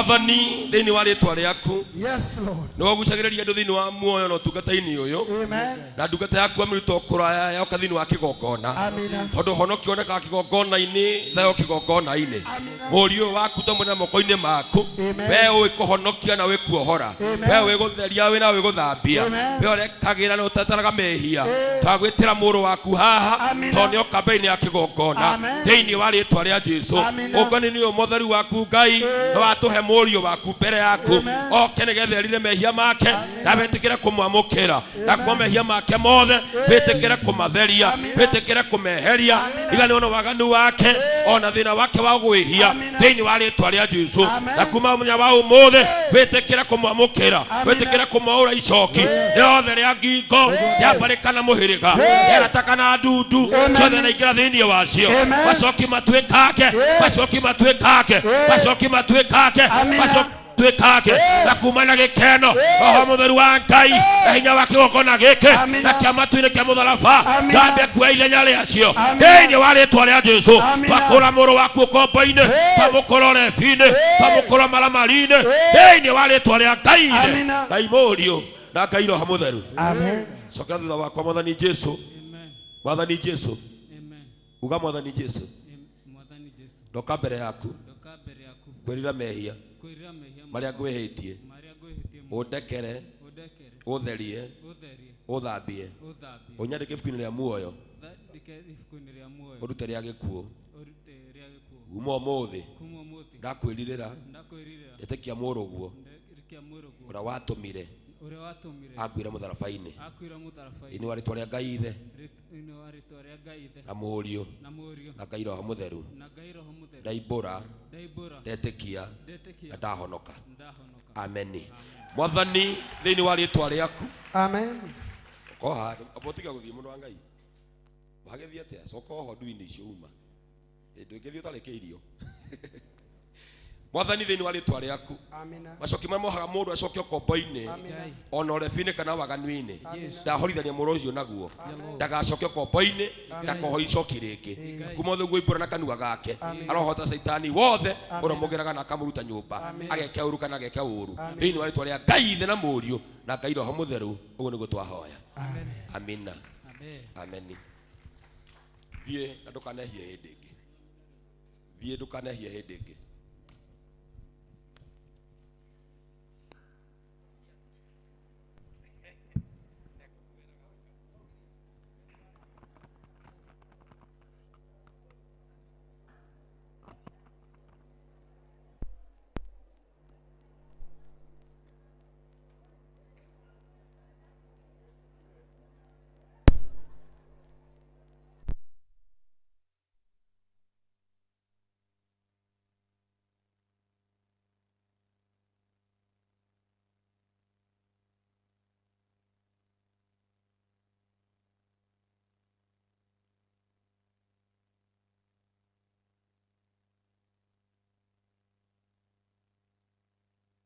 Mwathani thĩinĩ wa rĩtwa rĩaku. Yes, Lord. Nĩ wagucagĩrĩria andũ thĩinĩ wa muoyo na ũtungata-inĩ ũyũ. Amen. Na ndungata yaku amĩruta kũraya yoka thĩinĩ wa kĩgongona. Amina. Tondũ honokio wonekaga kĩgongona-inĩ, thayũ kĩgongona-inĩ. Mũriũ ũyũ waku tamwe na moko-inĩ maku. Amen. We ũĩ kũhonokia na ũĩ kuohora. Amen. We ũĩ gũtheria wĩ na ũĩ gũthambia. Amen. We ũrekagĩra na ũteteraga mehia. Twagwĩtĩra mũrũ waku haha Amina. tondũ nĩoka mbere-inĩ ya kĩgongona. Amen. Thĩinĩ wa rĩtwa rĩa Jesũ. Amina. Ũngani nĩ ũyũ mũtheru waku Ngai na watũhe mũriũ waku mbere yaku. Amen. Oke nĩgetha erire mehia make na wĩtĩkĩre kũmwamũkĩra na kuma mehia make mothe wĩtĩkĩre kũmatheria wĩtĩkĩre kũmeheria iganĩrwo na waganu wake ona thĩna wake wa gwĩhia thĩinĩ wa rĩtwa rĩa Jesũ na kuma mũthenya wa ũmũthĩ wĩtĩkĩre kũmwamũkĩra wĩtĩkĩre kũmwaũra icoki rĩothe rĩa ngingo rĩa mbarĩ kana mũhĩrĩga rĩa kana ndundu ciothe na ingĩra thĩinĩ wacio macoki matuĩkake macoki matuĩkake macoki matuĩkake macoki tuĩkake na kuma na gĩkeno roho mũtheru wa Ngai na hinya wa kĩgongona gĩkĩ na kĩa matu-inĩ kĩa mũtharaba ndambia kuoya ithenya rĩacio thĩinĩ wa rĩtwa rĩa Jesũ twakũra mũrũ waku ũkombo-inĩ twamũkũra ũrebi-inĩ twamũkũra maramari-inĩ thĩinĩ wa rĩtwa rĩa Ngai ithe Ngai mũriũ na Ngai roho mũtheru. Amen. Cokera thutha wakwa Mwathani Jesũ. Mwathani Jesũ. Uga Mwathani Jesũ. Ndoka mbere yaku kwĩrira mehia marĩa ngwĩhĩtie ũndekere ũtherie ũthambie ũnyandĩke ibuku-inĩ rĩa muoyo ũrute rĩa gĩkuũ kuma ũmũthĩ ndakwĩrirĩra ndetĩkia mũrũguo ũrĩa watũmire akuire mũtharaba-inĩ thĩinĩ wa rĩtwa rĩa Ngai ithe na mũriũ na Ngai roho mũtheru ndaimbũra ndetĩkia na ndahonoka. Ameni. Mwathani thĩinĩ wa rĩtwa rĩaku. Amen. Koha abotiga gũthiĩ mũndũ wa Ngai wagĩthiĩ atĩa coka oho nduinĩ icio uma ndũngĩthiĩ ũtarĩkĩirio. Mwathani thĩinĩ wa rĩtwa rĩaku macoki marĩa mohaga mũndũ acoke ũkombo-inĩ ona ũrebi-inĩ kana waganu-inĩ ndahorithania mũrũ ũcio naguo ndagacoke ũkombo-inĩ ndakoho icoki rĩngĩ kuma ũthĩ guo imbũra na kanua gake arohota caitani wothe ũrĩa mũgeraga na akamũruta nyũmba ageke ũru kana ageke ũru thĩinĩ wa rĩtwa rĩa Ngai ithe na mũriũ na Ngai roho mũtheru ũguo nĩguo twahoya. Amina. Ameni. Thiĩ na ndũkanehie hĩndĩ ĩngĩ. Thiĩ ndũkanehie hĩndĩ ĩngĩ.